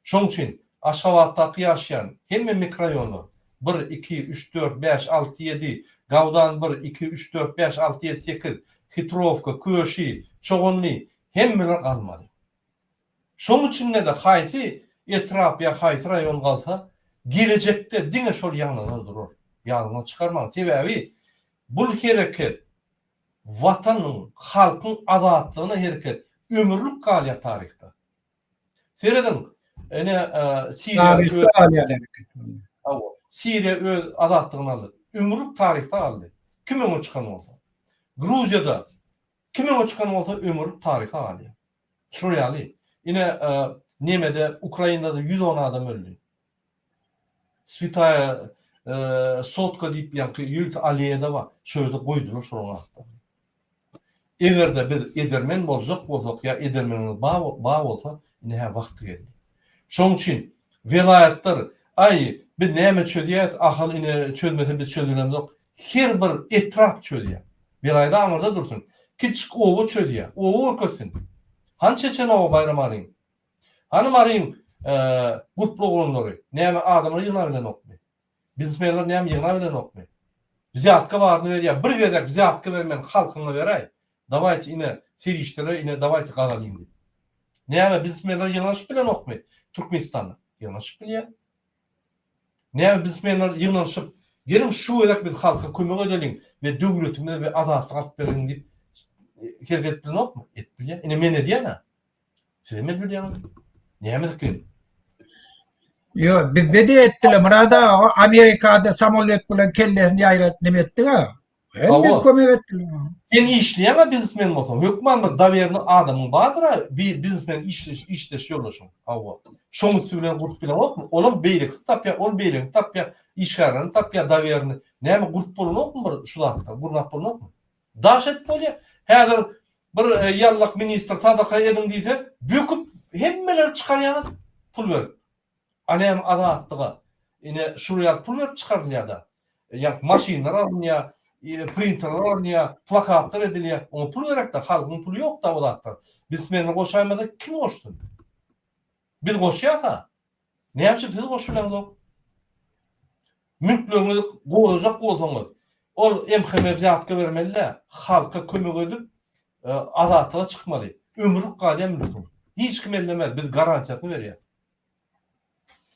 Şoň üçin Aşgabatdaky ýaşaýan hemme mikroraýonlar, bir, iki, üç, dört, bäş, alty, ýedi, Gawdan bir, iki, üç, dört, bäş, alty, ýedi, sekiz, Hitrowka, Köşi, Çoganly, hemmeler galmaly. Şoň içinde-de haýsy etrap ýa haýsy raýon galsa, gelejekde diňe şol ýaňlanar durar. Ýadyňyzdan çykarmaň. Sebäbi bul hereket Watanyň, halkyň azatlygyna hereket ömürlik galýar taryhda. Serediň, ine Siriýa Taryhda galýar hereket. Hawa, Siriýa öz azatlygyny aldy. Ömürlik taryhda galdy. Kim öňe çykan bolsa. Gruziýada kim öňe çykan bolsa ömürlik taryha galýar. Şular ýaly. Ine nemede Ukrainada 110 adam öldi. Switaýa Sotka diýip ýaňky ýörite aleýada bar. Şo ýerde goýdular şolaryň atlaryny. Eger-de biz edermen boljak bolsak ýa edermenimiz bar bolsa, ine hä wagty geldi. Şonuň üçin welaýatlar, aý, biz näme çözýäs, Ahal ine çözmese biz çözülemzok. Her bir etrap çözýär. Welaýat aňyrda dursun. Kiçjik oba çözýär. Oba görkezsin. Hany çeçen oba Baýramalyň? Hany Maryň gurply oglanlary? Näme adamlar ýygnabilenokmy? Biznesmenler näme ýygnabilenokmy? Wzýatka baryny berýär. Bir gezek wzýatka bermän halkyňa beräý. Dawaýte ine serişdeler ine dawaýte gazalyň diýip. Näme biznesmenler ýygnanyşyp bilenokmy Türkmenistanda? Ýygnanyşyp bilýär. Näme biznesmenler ýygnanyşyp geliň şu gezek biz halka kömek edeliň we döwletimize we azatlyk alyp bereliň diýip hereket edip bilenokmy? Edip bilýär. Ine men edýän-ä. Siz hem bilýäňiz. Näme kyn? Ýok, bizde-de etdiler. Myrat aga, Amerikada samolýot bilen kellesini ýaýradyp neme etdik-ä. Hemme kömek etdiler. Sen işleýäň-ä biznesmen bolsaň, hökman bir dowernyý adamyň bardyr-a, bir biznesmen işleş, işdeş ýoldaşyň. Hawa. Şoň üsti bilen gurup bileňokmy? Olam beýlekisini tapýar, ol beýlekini tapýar, işgärlerini tapýar, dowernyý. Näme gurup bolanokmy bir şu zatlar, gurnap bolanokmy? Daş edip bolýar. Häzir bir ýallak ministr sadaka ediň diýse, böküp hemmeleri çykarýaňyz pul berip. A näme azatlyga? Ine şul ýaly pul berip çykarylýar-da. Ýa maşynlar alynýar, printerler alynýar, plakatlar edilýär. Oňa pul gerek-de, halkyň puly ýok-da o zatlar. Biznesmenler goşaýmasa kim goşsun? Biz goşýas-a. Näme üçin siz goşup bileňzok? Mülkleriňizi gorajak bolsaňyz, ol MHM wzýatka bermeli däl, halka kömek edip, azatlyga çykmaly. Ömürlik galýar mülküň. Hiç kim ellemez, biz garantiýasyny berýäs.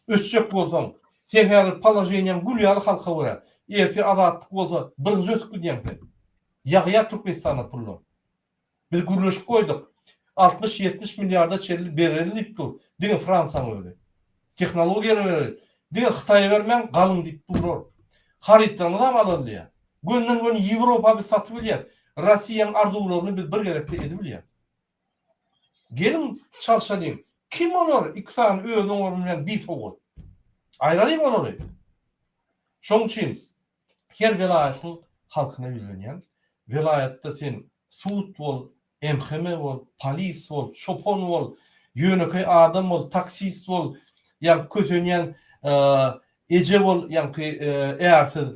Ösjek bolsaň, seň häzir položeniýaň gül ýaly halka görä. Ertir azatlyk bolsa, birinji ösüp gidýäň sen. Ýagýar Türkmenistanda pullar. Biz gürleşip goýduk. 60-70 milliarda çenli bereli diýip dur. Diňe Fransiýanyň özi. Tehnologiýalary bereli. Diňe Hytaýa bermäň, galyň diýip durar. Harytlaryňyzam alaly diýýär. Gönden-göni Ýewropa biz satyp bilýäs. Rossiýanyň arzuwlaryny biz bir gezekde edip bilýäs. Geliň çalşalyň. Kim olar iki sany özüni oňaryp bilmeýän bisowat. Aýralyň olary. Şoň üçin her welaýatyň halkyna ýüzlenýän. Welaýatda sen sud bol, MHM bol, polis bol, çopan bol, ýönekeý adam bol, taksist bol, ýa kösenýän eje bol, ýaňky ärsiz,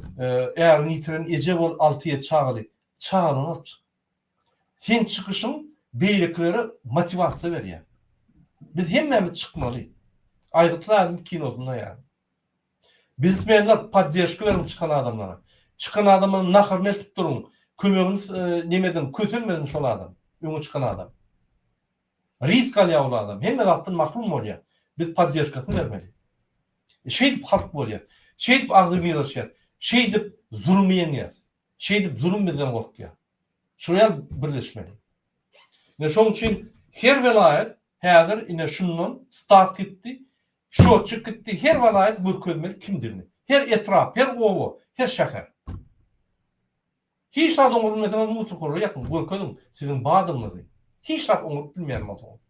ärini ýitiren eje bol, alty-ýedi çagaly. Çagalaryňy alyp çyk. Seň çykyşyň beýlekilere motiwasiýa berýär. Biz hemmämiz çykmaly. Aýgytly ädim kinosynda ýaly. Biznesmenler podderžka beriň çykan adamlara. Çykan adama naharyny eltip duruň. Kömegini neme ediň, kösenmesin şol adam. Öňe çykan adam. Risk alýar ol adam. Hemme zatdan mahrum bolýar. Biz podderžkasyny bermeli. Şeýdip halk bolýar. Şeýdip agzybirleşýär. Şeýdip zulmy ýeňýäs. Şeýdip zulum bizden gorkýar. Şol ýaly birleşmeli. Ine şoň üçin her welaýat häzir ine şundan start gitdi, şotçik gitdi, her welaýat görkezmeli kimdigini. Her etrap, her oba, her şäher. Hiç zat oňaryp bilmeseňiz musurkalara ýapyň, görkeziň siziň bardygyňyzy. Hiç zat oňaryp bilmeýän bolsaňyz.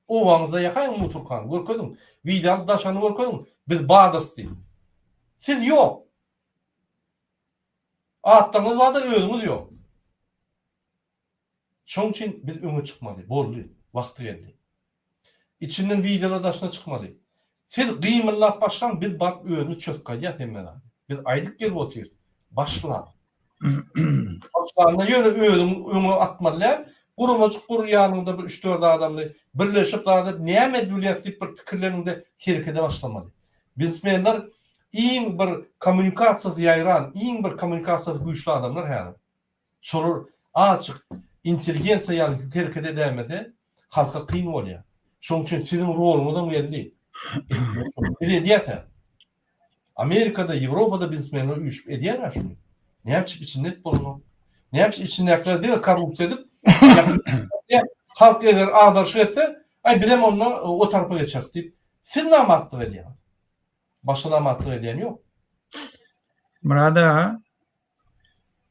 Obaňyzda ýakaýyň musurkany, görkeziň. Wideo alyp daşaryny görkeziň, biz bardyrys diýip. Siz ýok. Atlaryňyz barda özüňiz ýok. Şoň üçin biz öňe çykmaly. Boldy. Wagty geldi. Içinden wideolar daşyna çykmaly. Siz gymyldap başlaň biz baryp özümiz çözüp gaýdýas hemme zady. Biz aýdyp gelip otyrys. Başla. Başlanda ýöne özüň öňe atmaly däl. Guramajyk gur ýanyňda bir üç-dört adamly birleşip zat edip näme edip bilýäris diýip bir pikirleniňde herekede başlamaly. Biznesmenler iň bir kommunikasiýasy ýaýran, iň bir kommunikasiýasy güýçli adamlar häzir. Şolar azjyk intelligensiýa ýaly hereket edäýmese, halka kyn bolýar. Şonuň üçin siziň roluňyzam geldi. Biz edýäs-ä. Amerikada, Ýewropada biznesmenler üýşüp edýär-ä şuny. Näme üçin içinde edip bolanok? Näme üçin içindäkiler diňe korrupsiýa edip, halk eger agdaryşyk etse, aý bizem onda o tarapa geçeris diýip, Siz namartlyk edýäňiz. Başga namartlyk edýän ýok. Myrat aga,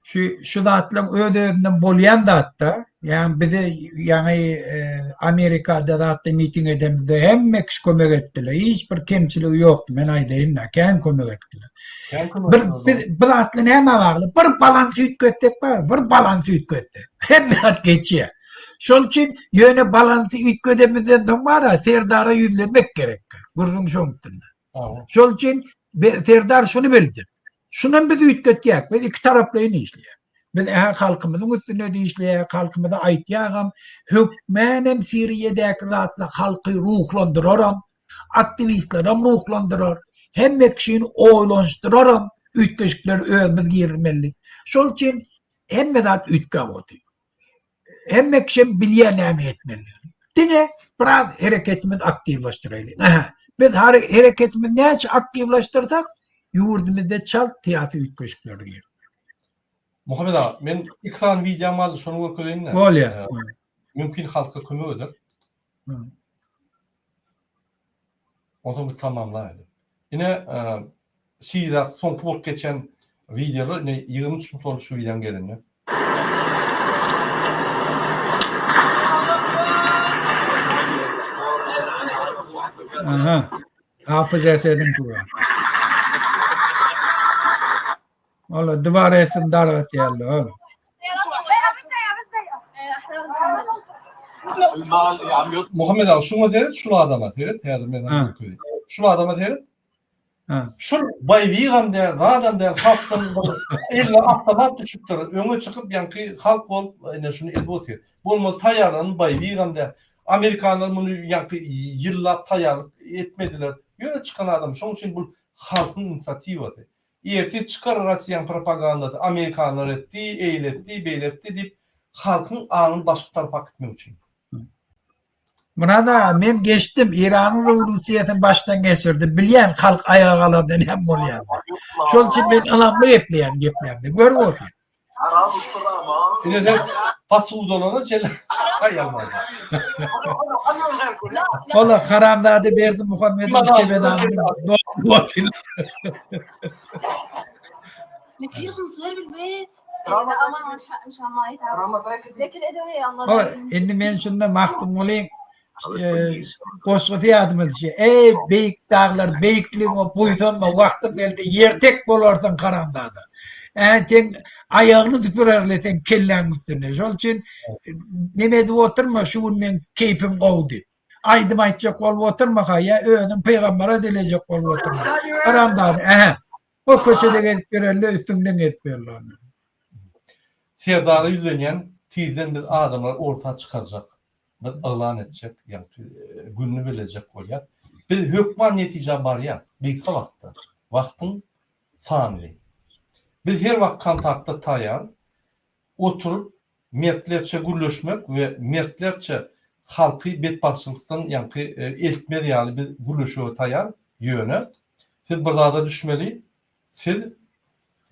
şu şu zatlaryň öz-özünden bolýan zatda, ýagny bize ýaňy e, Amerikada zatda miting edemizde hemme kişi kömek etdiler. Hiç bir kemçiligi ýokdy, men aýdaýyn-da, kän kömek etdiler. Bir biz bu zatla näme bagly? Bir balans üýtgetsek bar, bir balans üýtgetsek. Hemme zat geçýär. Şol üçin ýöne balansy üýtgedemizden soň bar-a, Serdara ýüzlenmek gerek. Gürrüň şoň üstünde. Şol üçin Serdar şuny bildi. Şunam biz üýtgetýäk. Biz iki taraplaýyn işleýäk. Biz ähä halkymyzyň üstünde-de işleýäk, halkymyza aýtýagam, hökmänem Siriýadäki zatlar halky ruhlandyraram, aktiwistlerem ruhlandyrar, hemme kişini oýlanyşdyraram, üýtgeşikleri özümiz girizmeli. Şol üçin hemme zat üýtgäp otyr. Hemme kişem bilýär näme etmelidigini. Diňe biraz hereketimizi aktiwlaşdyraýlyň. Aha. Biz hereketimizi näçe aktiwlaşdyrsak, ýurdumyzda çalt syýasy üýtgeşikler geler. Muhammet aga, men iki sany wideom bardy, şony görkezeýin-de. Bolýar. Mümkin halka kömek eder. Onsoň biz tamamlaýaly. Ine, Siriýadaky soňky bolup geçen wideolar, ine 23 minut boldy şu wideoň gelenine. Aha. Hafız Esediň turan. Ola diwar esin dargatýarlar. Ola. Muhammet aga şuňa seret şul adama seret häzir men sana görkezeyim. Şul adama seret. Şul baýbigam däl, zadam däl, halkdan bir eline awtomat düşüpdir. Öňe çykyp ýaňky halk bolup ine şuny edip otyr. Bolmasa taýýarlanan baýbigam däl. Amerikanlar muny ýaňky ýyllap taýýarlyk etmediler. Ýöne çykan adam. Şonuň üçin bul. halkyň inisiatiwasy. Ertir çykar Rossiýanyň propagandasy amerikanlar etdi, eýle etdi, beýle etdi diýip halkyň aňyny başga tarapa akitmek üçin. Myrat aga men geçdim Iranyň rewolýusiýasyny başdan geçirdim bilýän halk aýaga galanda näme bolýanyny. Şol üçin men ynamly gepleýän geplämde görüp otur. Ine sen pasudalara çenli aýalmaz. Ola haramzada Berdimuhamedow çemedanyny dolduryp otyr. Indi men şunda Magtymgulyň goşgusy ýadyma düşýär. Eý, beýik daglar, beýikligiňe buýsanma, wagtyň geldi, ýertek bolarsyň haramzada. Ä, seň aýagyny süpürerler seň kelläň üstünde. Şol üçin neme edip oturma, şu gün meň keýpim gowy diýip. Aýdym aýtjak bolup oturma-ha, ýa özüň pygambere dilejek bolup oturma. Haramzada, ähä. O köçede gezip ýörenler üstüňden gezip ýörler. Serdara ýüzlenýän tizden biz adamlary orta çykarjak biz yglan etjek ýagny gününi belejek bolýas. Biz hökman netijä barýas gysga wagtda. Wagtyň sanly. Biz her wagt kontaktda taýar. Oturyp mertlerçe gürleşmek we mertlerçe halky betbagtçylykdan ýaňky eltmez ýaly biz gürleşige taýar, ýöne siz bir zada düşmeli, siz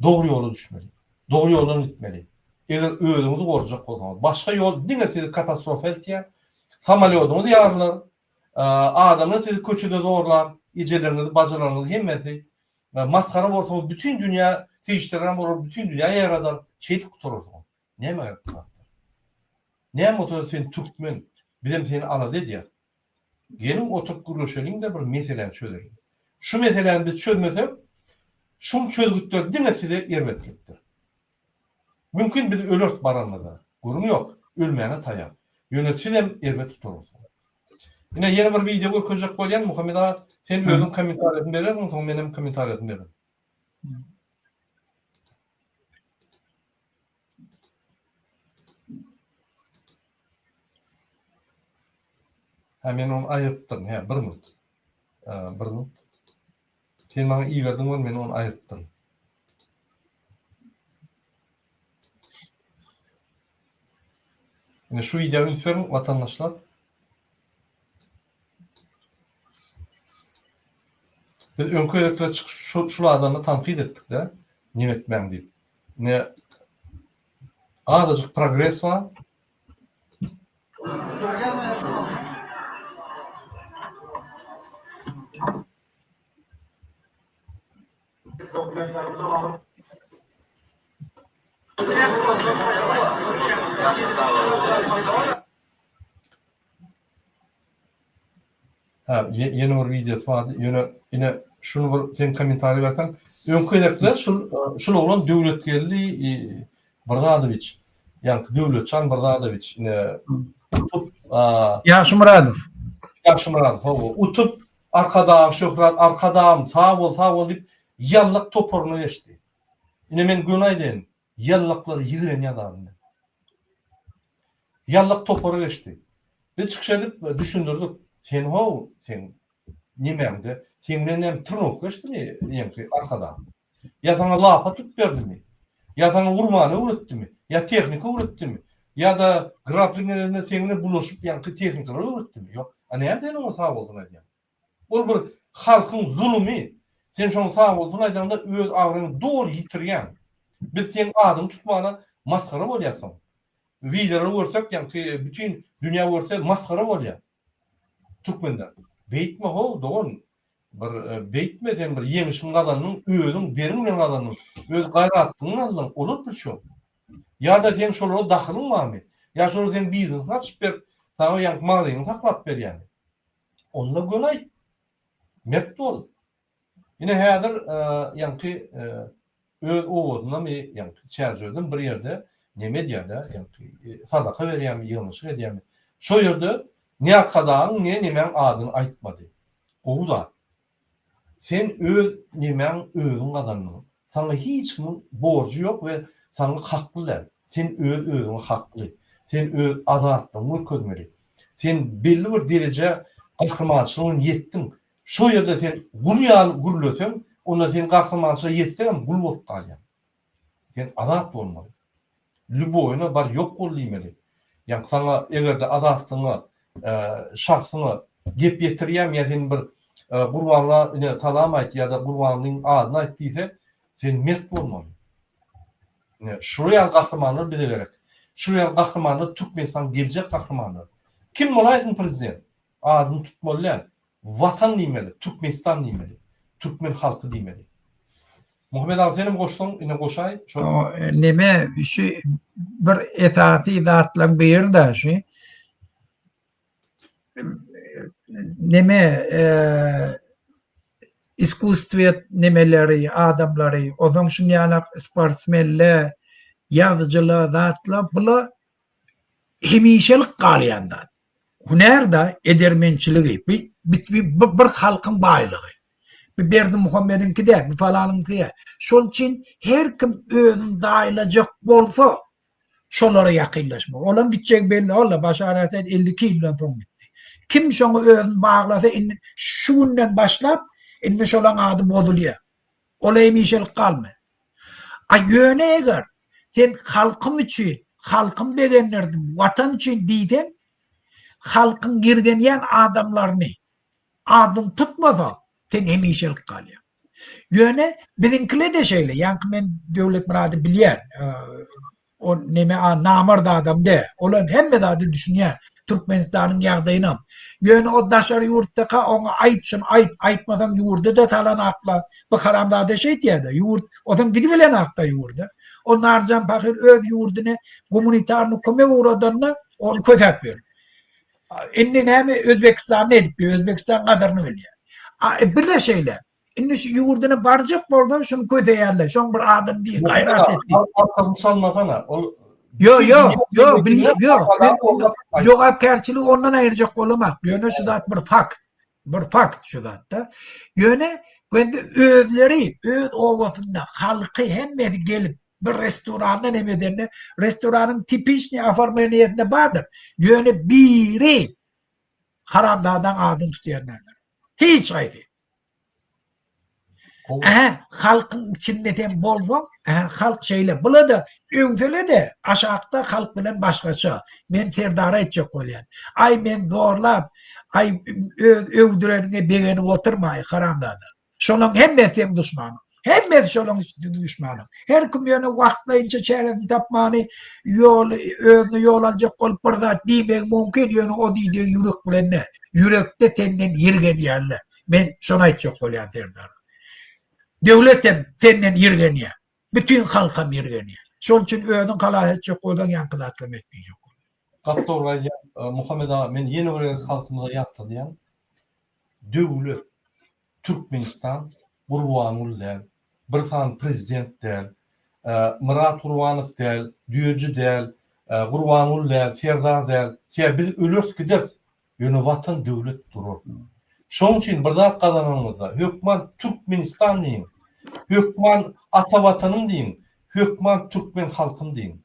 dogry ýola düşmeli, dogry ýoldan gitmeli. Eger özüňizi gorajak bolsaňyz, başga ýol diňe sizi katastrofa eltýär, samolýodyňyz ýarylar, adamlar sizi köçede zorlar, ejeleriňizi, bajylaryňyzy hemmesi, masgara bolsaňyz bütin dünýä serişdelerem bolar, bütin dünýä ýaradar, şeýdip gutararsyňyz. Näme gerek bu zatlar? Näme bolsa sen türkmen, bizem seni alada edýäs. Geliň oturyp gürleşeliň-de bir meseläni çözeliň. Şu meseläni biz çözmesek, şuň çözgütleri diňe size erbetlikdir. Mümkin biz öleris baranymyzda. Gürrüň ýok, ölmäne taýar. Ýöne sizem erbet tutararsyňyz. Ine ýene bir wideo görkezjek bolýan, Muhammet aga, sen özüň kommentariýasyny berersiň, soň menem kommentariýasyny bererin. Hä men ony aýyrypdyryn. Hä, bir minut. Bir minut. Sen maňa iberdiň ony, men ony aýyrypdyryn. Ine şu wideo üns beriň watandaşlar. Biz öňki gezekler çykyş şu şul adamy tankyt etdik-de, neme etmäň diýip. Ine azajyk progres bar. Ha, ýene bir wideosy bardy. Ýöne ine şuny bir sen kommentariý berseň. Öňki gezekler şul şul oglan Döwletgeldi Birzadowiç, ýaňky Döwletjan Birzadowiç ine utup Ýagşymyradow. Ýagşymyradow, hawa, utup Arkadag, Şöhrat Arkadagym, sag bol, sag bol diýip ýallak toparyna geçdi. Ine men göni aýdaýyn, Ýallaklary ýigrenýän adam men. Ýallak topara geçdi. Biz çykyş edip düşündirdik. Sen how, sen nemäňde, seň bilen näme trnowka geçdimi ýeňki Arkadag? Ýa saňa lapa tut berdimi? Ýa saňa urmany öwretdimi? Ýa tehnika öwretdimi? Ýa-da grapling edende seň bilen bulaşyp ýaňky tehnikalary öwretdimi? Ýok. A näme sen oňa sag bolsun aýdýaň? Ol bir halkyň zulumy. Sen şoňa sag bolsun aýdaňda öz abraýyňy doly ýitirýäň. Biz seň adyňy tutmana masgara bolýas soň. Wideolary görsek ýaňky bütin dünýä görse masgara bolýar. Türkmenler. Beýtme how dogan. Bir beýtme sen bir ýeňişiň gazandyň özüň deriň bilen gazandyň. Öz gaýratlygyňy aldyň olar priçem. Ýa-da seň şolara dahylyň barmy? Ýa şolar seň biznesiňi açyp berip saňa ýaňky magzyňy saklap berýärmi? Onda göni aýt. Mert bol. Ine häzir ýaňky öz owazyndamy ýaňky Çärjewden bir ýerde neme edýär-de, ýaňky sadaka berýärmi, ýygnanyşyk edýärmi. Şo ýerde ne Arkadagyň, ne nemäň adyny aýtmady. Gowy zat. Sen öz nemäň özüň gazandyň. Saňa hiç kimiň borjy ýok we saňa hakly däl. Sen öz özüňe hakly. Sen öz azatlygyňy görkezmeli. Sen belli bir derejä gahrymançylygyň ýetdiň. Şo ýerde sen gul ýaly gürleseň, Onda sen gahrymançylyga ýetseňem gul bolup galýaň. Sen azat bolmaly. Lýuboýyna bar ýok bol diýmeli. Ýa saňa eger-de azatlygyňa, şahsyňa gep ýetirýämi ýa sen bir Gurbanla ine salam aýt ýa-da Gurbanlyň adyny aýt diýse, sen mert bolmaly. Ine şular ýaly gahrymanlar bize gerek. Şular ýaly gahrymanlar Türkmenistanyň geljek gahrymanlary. Kim bolaýsyn prezident? Adyny tutmaly däl. Watan diýmeli, Türkmenistan diýmeli, türkmen halky diýmeli. Muhammet aga senem goşsaň ine goşaý şol. Neme şu bir esasy zatlaryň biri da şu neme iskusstwet nemeleri adamlary ozaň şun ýalak sportsmenler ýazyjylar zatlar bula hemişelik galýan zat. Hünär-de edermençiligi, bi bir halkyň baýlygy. Bi Berdimuhamediňki däl, bi falanyňky däl. Şol üçin her kim özüni daýlajak bolsa, şolara ýakynlaşmaly. Olaň gitjegi belli, walla Başar Asad 52 ýyldan soň gitdi. Kim şoňa özüni baglasa indi şu günden başlap indi şolaň ady bozulýar. Ol hemişelik galmaýar. A ýöne eger sen halkym üçin, halkym begendirdim, watan üçin diýseň, halkyň ýergenýän adamlaryny adyny tutmasaň, sen hemişelik galýaň. Ýöne biziňkile-de şeýle, ýaňky men Döwletmyrady bilýän. Ol neme a namart adam däl. Ol hem hemme zada düşünýär. Türkmenistanyň ýagdaýynam. Ýöne o daşary ýurtdaka oňa aýt şuny aýt, aýtmasaň ýurdy-da salanakla. Bu haramzada şeýtýär-de. Ýurt, ozam gidibilenakda ýurda. O Narjan pahyr öz ýurduny gumanitarny kömek ugradanda ony kösäp ýör. Indi näme Özbekistanda edip ýör. Özbekistan gadyryny bilýär. A bile şeýle. Indi şu ýurduna barjak bolsa şuny köseýärler. Şoň bir adyny diý, gaýrat et diý. Arkasyny çalmasana. Ol Ýo, ýo, ýo, bilýän, ýo. Jogapkärçiligi ondan aýyrjak bolamak. Ýöne şu zat bir fakt. Bir fakt şu zatda. Ýöne göndi özleri öz obasynda halky hemmesi gelip bir restoranda neme edende, restoranyň tipiçnyý oformleniýesinde bardyr. Ýöne biri haramzadaň adyny tutýan däldir. Hiç haýsy. Ähä, halkyň içinde sen bolsaň, ähä, halk şeýle. Bula-da öwsele-de aşakda halk bilen başgaça. Men Serdara aýtjak bolýan. Aý men zorlap, aý öz öwdüreniňe begenip oturma aý haramzada. Şolaň hemmesi seň duşmanyň. Hemmesi şolaň duşmanyň. Her kim ýöne wagtlaýynça çäresini tapmany, ýol özüne ýol aljak bolup bir zat diýmegi mümkin, ýöne o diýdigi ýürek bilen däl. Ýürekde senden ýirgenýärler. Men şony aýtjak bolýan Serdar. Döwlet hem senden ýirgenýär. Bütin halk hem ýirgenýär. Şonuň üçin özüň halas etjek bolsaň ýaňky zatlary et diýjek bolýan. Gaty dogry aýdýaň Muhammet aga men ýene bir gezek halkymyza ýatladýan döwlet Türkmenistan Gurbanguly däl bir sany prezident däl Myrat Gurbanow däl Düýeji däl Gurbanguly däl Serdar däl sebäbi biz öleris gideris Ýöne Watan döwlet durar. Şonuň üçin bir zat gazananyňyzda hökman Türkmenistan diýiň. Hökman ata Watanym diýiň. Hökman türkmen halkym diýiň.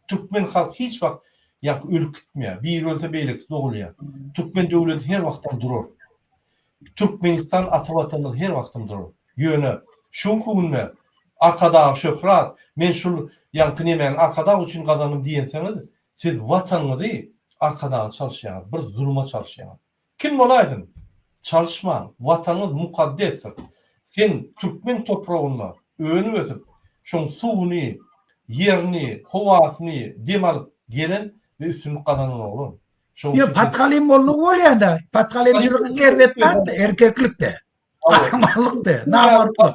Türkmen halky hiç wagt ýaňky ölüp gitmeýär. Biri ölse beýlekisi dogulýar. Türkmen döwleti her wagtam durar. Türkmenistan ata Watanymyz her wagtam durar. Ýöne şu günki günde Arkadag şöhrat, men şul ýaňky nemäni Arkadag üçin gazandym diýenseňiz, Siz watanyňyzy Arkadaga çalyşýaňyz, bir zuluma çalyşýaňyz. Kim bolaýsyn, çalyşmaň, watanyňyz mukaddesdir. Sen türkmen topragynda önüp-ösüp, şoň suwuny, ýerini, howasyny dem alyp gelen we üstünlik gazanan oglan. Şoň Ýok, üçin siz patgalym boldugy bolýa-da. Patgalymçylygyň erbet zat-da, erkeklik-de. Gahrymanlyk-da, namartlyk.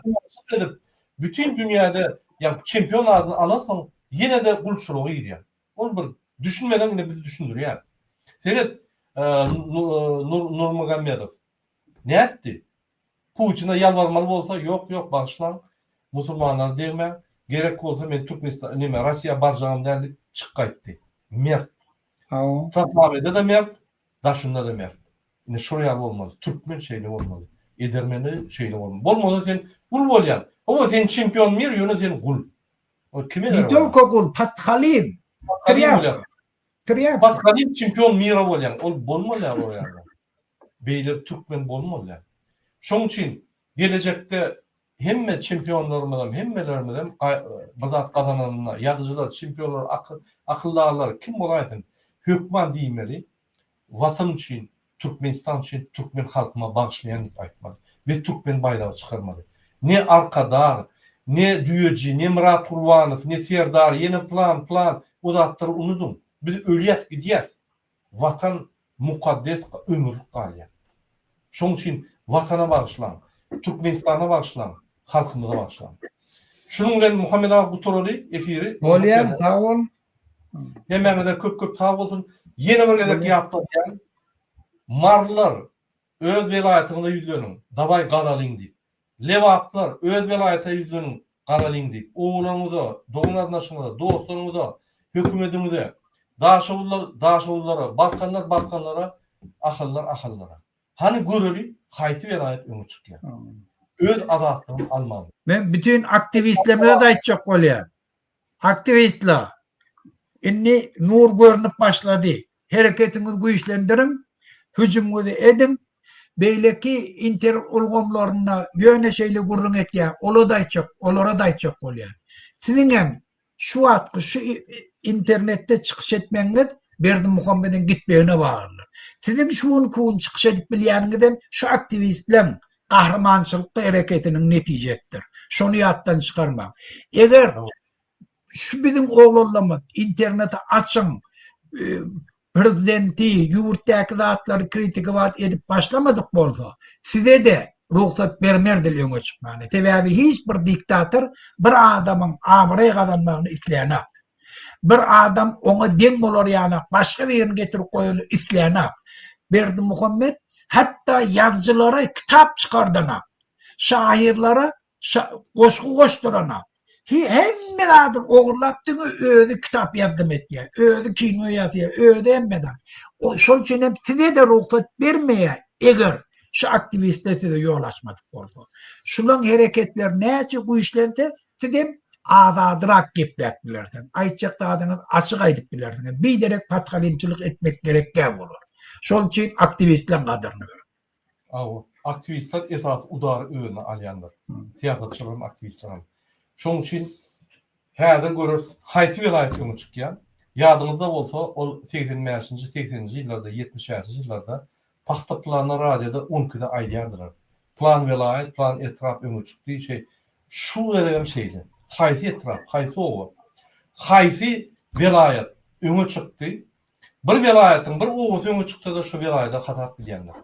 Edip, bütin dünýäde ýa çempion adyny alansoň ýene-de gulçulyga girýär. Ol bir düşünmeseň indi biz düşündirýäris. Seret Nurmagomedow nätdi? Putine ýalbarmaly bolsa ýok ýok bagyşlaň musulmanlara degmäň gerek bolsa men Türkmenistan neme Rossiýa barjagam däl diýip çyk gaýtdy. Mert. Tatlamede-de mert, daşynda-da mert. Ine şol ýaly bolmaly. Türkmen şeýle bolmaly. Edermeni şeýle bolmaly. Bolmasa sen gul bolýaň. Hawa sen çempion mir ýöne sen gul. Ol kime Ne gerek? tolko gul, pathalim. Trýapka. Trýapka. Pathalim çempion mira bolýaň. Ol bolmaly ýaly ol ýaly. Beýle türkmen bolmaly. Şoň üçin gelejekde. hemme çempionlarymyzam, hemmelerimizem bir zat gazananynda, ýazyjylar, çempionlar, akyldarlar kim bolaýsyn, hökman diýmeli, Watan üçin, Türkmenistan üçin türkmen halkyma bagyşlaýan diýip aýtmaly we türkmen baýdagy çykarmaly. Ne Arkadag, ne Düýeji, ne Myrat Gurbanow, ne Serdar, ýene plan, plan, o zatlary unudyň. Biz ölýäs gidýäs. Watan mukaddes ömürlik galýar. Şoň üçin Watana bagyşlaň, Türkmenistana bagyşlaň, halkymyza bagyşlaň. Şunuň bilen Muhammet aga gutaraly efiri. Bolýar, sag bol. Hemmäňize köp köp sag bolsun. Ýene bir gezek ýatladýan. Marylar öz welaýatyňyza ýüzleniň. Dawaý gazalyň diýip. Lebaplar öz welaýata ýüzleniň gazalyň diýip. Obalaryňyza, dogan garyndaşyňyza, dostlaryňyza, hökümediňize. Daşoguzlar Daşoguzlara, Balkanlar Balkanlara, Ahallar Ahallara. Hany göreli haýsy welaýat öňe çykýar. Öz azatlygyny alman. Men bütin aktiwistlerimize-de aýtjak bolýan. Aktiwistler, indi nur görnüp başlady. Hereketiňizi güýçlendiriň, hüjümiňizi ediň. Beýleki inter ulgamlarynda ýöne şeýle gürrüň etýär, ola-da aýtjak, olara-da aýtjak bolýan. Siziňem şu wagtky şu internetde çykyş etmegiňiz Berdimuhamediň gitmegine baglydyr. Siziň şu günki gün çykyş edip bilýäniňizem şu aktiwistleň gahrymançylykly hereketiniň netijesidir. Şony ýatdan çykarmaň. Eger şu biziň oglanlarymyz interneti açyň, prezidenti, ýurtdaky zatlary kritikowat edip başlamadyk bolsa, size-de rugsat bermerdiler öňe çykmana. Sebäbi hiç bir diktator bir adamyň abraý gazanmagyny islänok. Bir adam oňa deň bolar ýaly başga birini getirip goýaly islänak. Berdimuhamet hatda ýazyjylara kitap çykardanak. Şahyrlara goşgy goşduranak. Hemme zady ogurlap diňe özi kitap ýazdym etýär. Özi kino ýazýar, özi hemme zat. Şol üçin hem size-de rugsat bermeýär eger şu aktiwistler size ýol açmadyk bolsa. Şulaň hereketleri näçe güýçlense Sizem azadyrak gepläp bilersiňiz. Aýtjak zadyňyzy açyk aýdyp bilersiňiz. Biderek patgalymçylyk etmek gerek däl bolar. Şol üçin aktiwistleň gadyryny görüň. Hawa, aktiwistler esasy udary özüne alýanlar. Syýasatçylar hem aktiwistler hem. Şonuň üçin häzir göreris haýsy welaýat öňe çykýar. Ýadyňyzda bolsa ol 85-nji, 80-nji ýyllarda, 75-nji ýyllarda Pagta planyny radioda on ikide aýdýardylar. Plan welaýat, plan etrap öňe çykdy, şeý. Şu gezegem şeýle. Haýsy etrap, haýsy oba, haýsy welaýat öňe çykdy? Bir welaýatyň bir obasy öňe çyksa-da şo welaýada hasap gidýändir.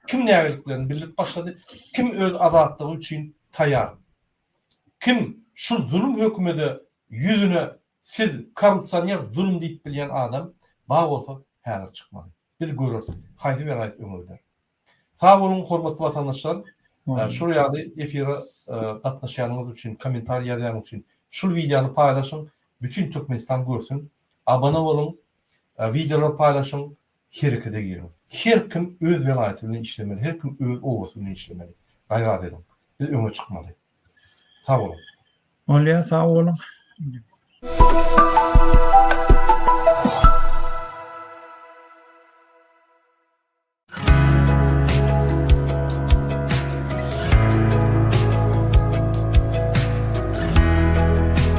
Kim nägiliklerini bildirip başlady, kim öz azatlygy üçin taýýar. Kim şu zulum hökümede ýüzüne siz korrupsioner zulum diýip bilýän adam bar bolsa häzir çykmaly. Biz göreris, haýsy welaýat öňe gider. Sag boluň hormatly watandaşlar. Şul ýaly efire gatnaşýanyňyz üçin, kommentariý ýazýanyňyz üçin şul wideony paýlaşyň, bütin Türkmenistan görsün. Abone boluň, wideolary paýlaşyň, herekete giriň. Her kim öz welaýaty bilen işlemeli, her kim öz obasy bilen işlemeli. Gaýrat ediň. Biz öňe çykmaly. Sag boluň. Bolýar, sag boluň.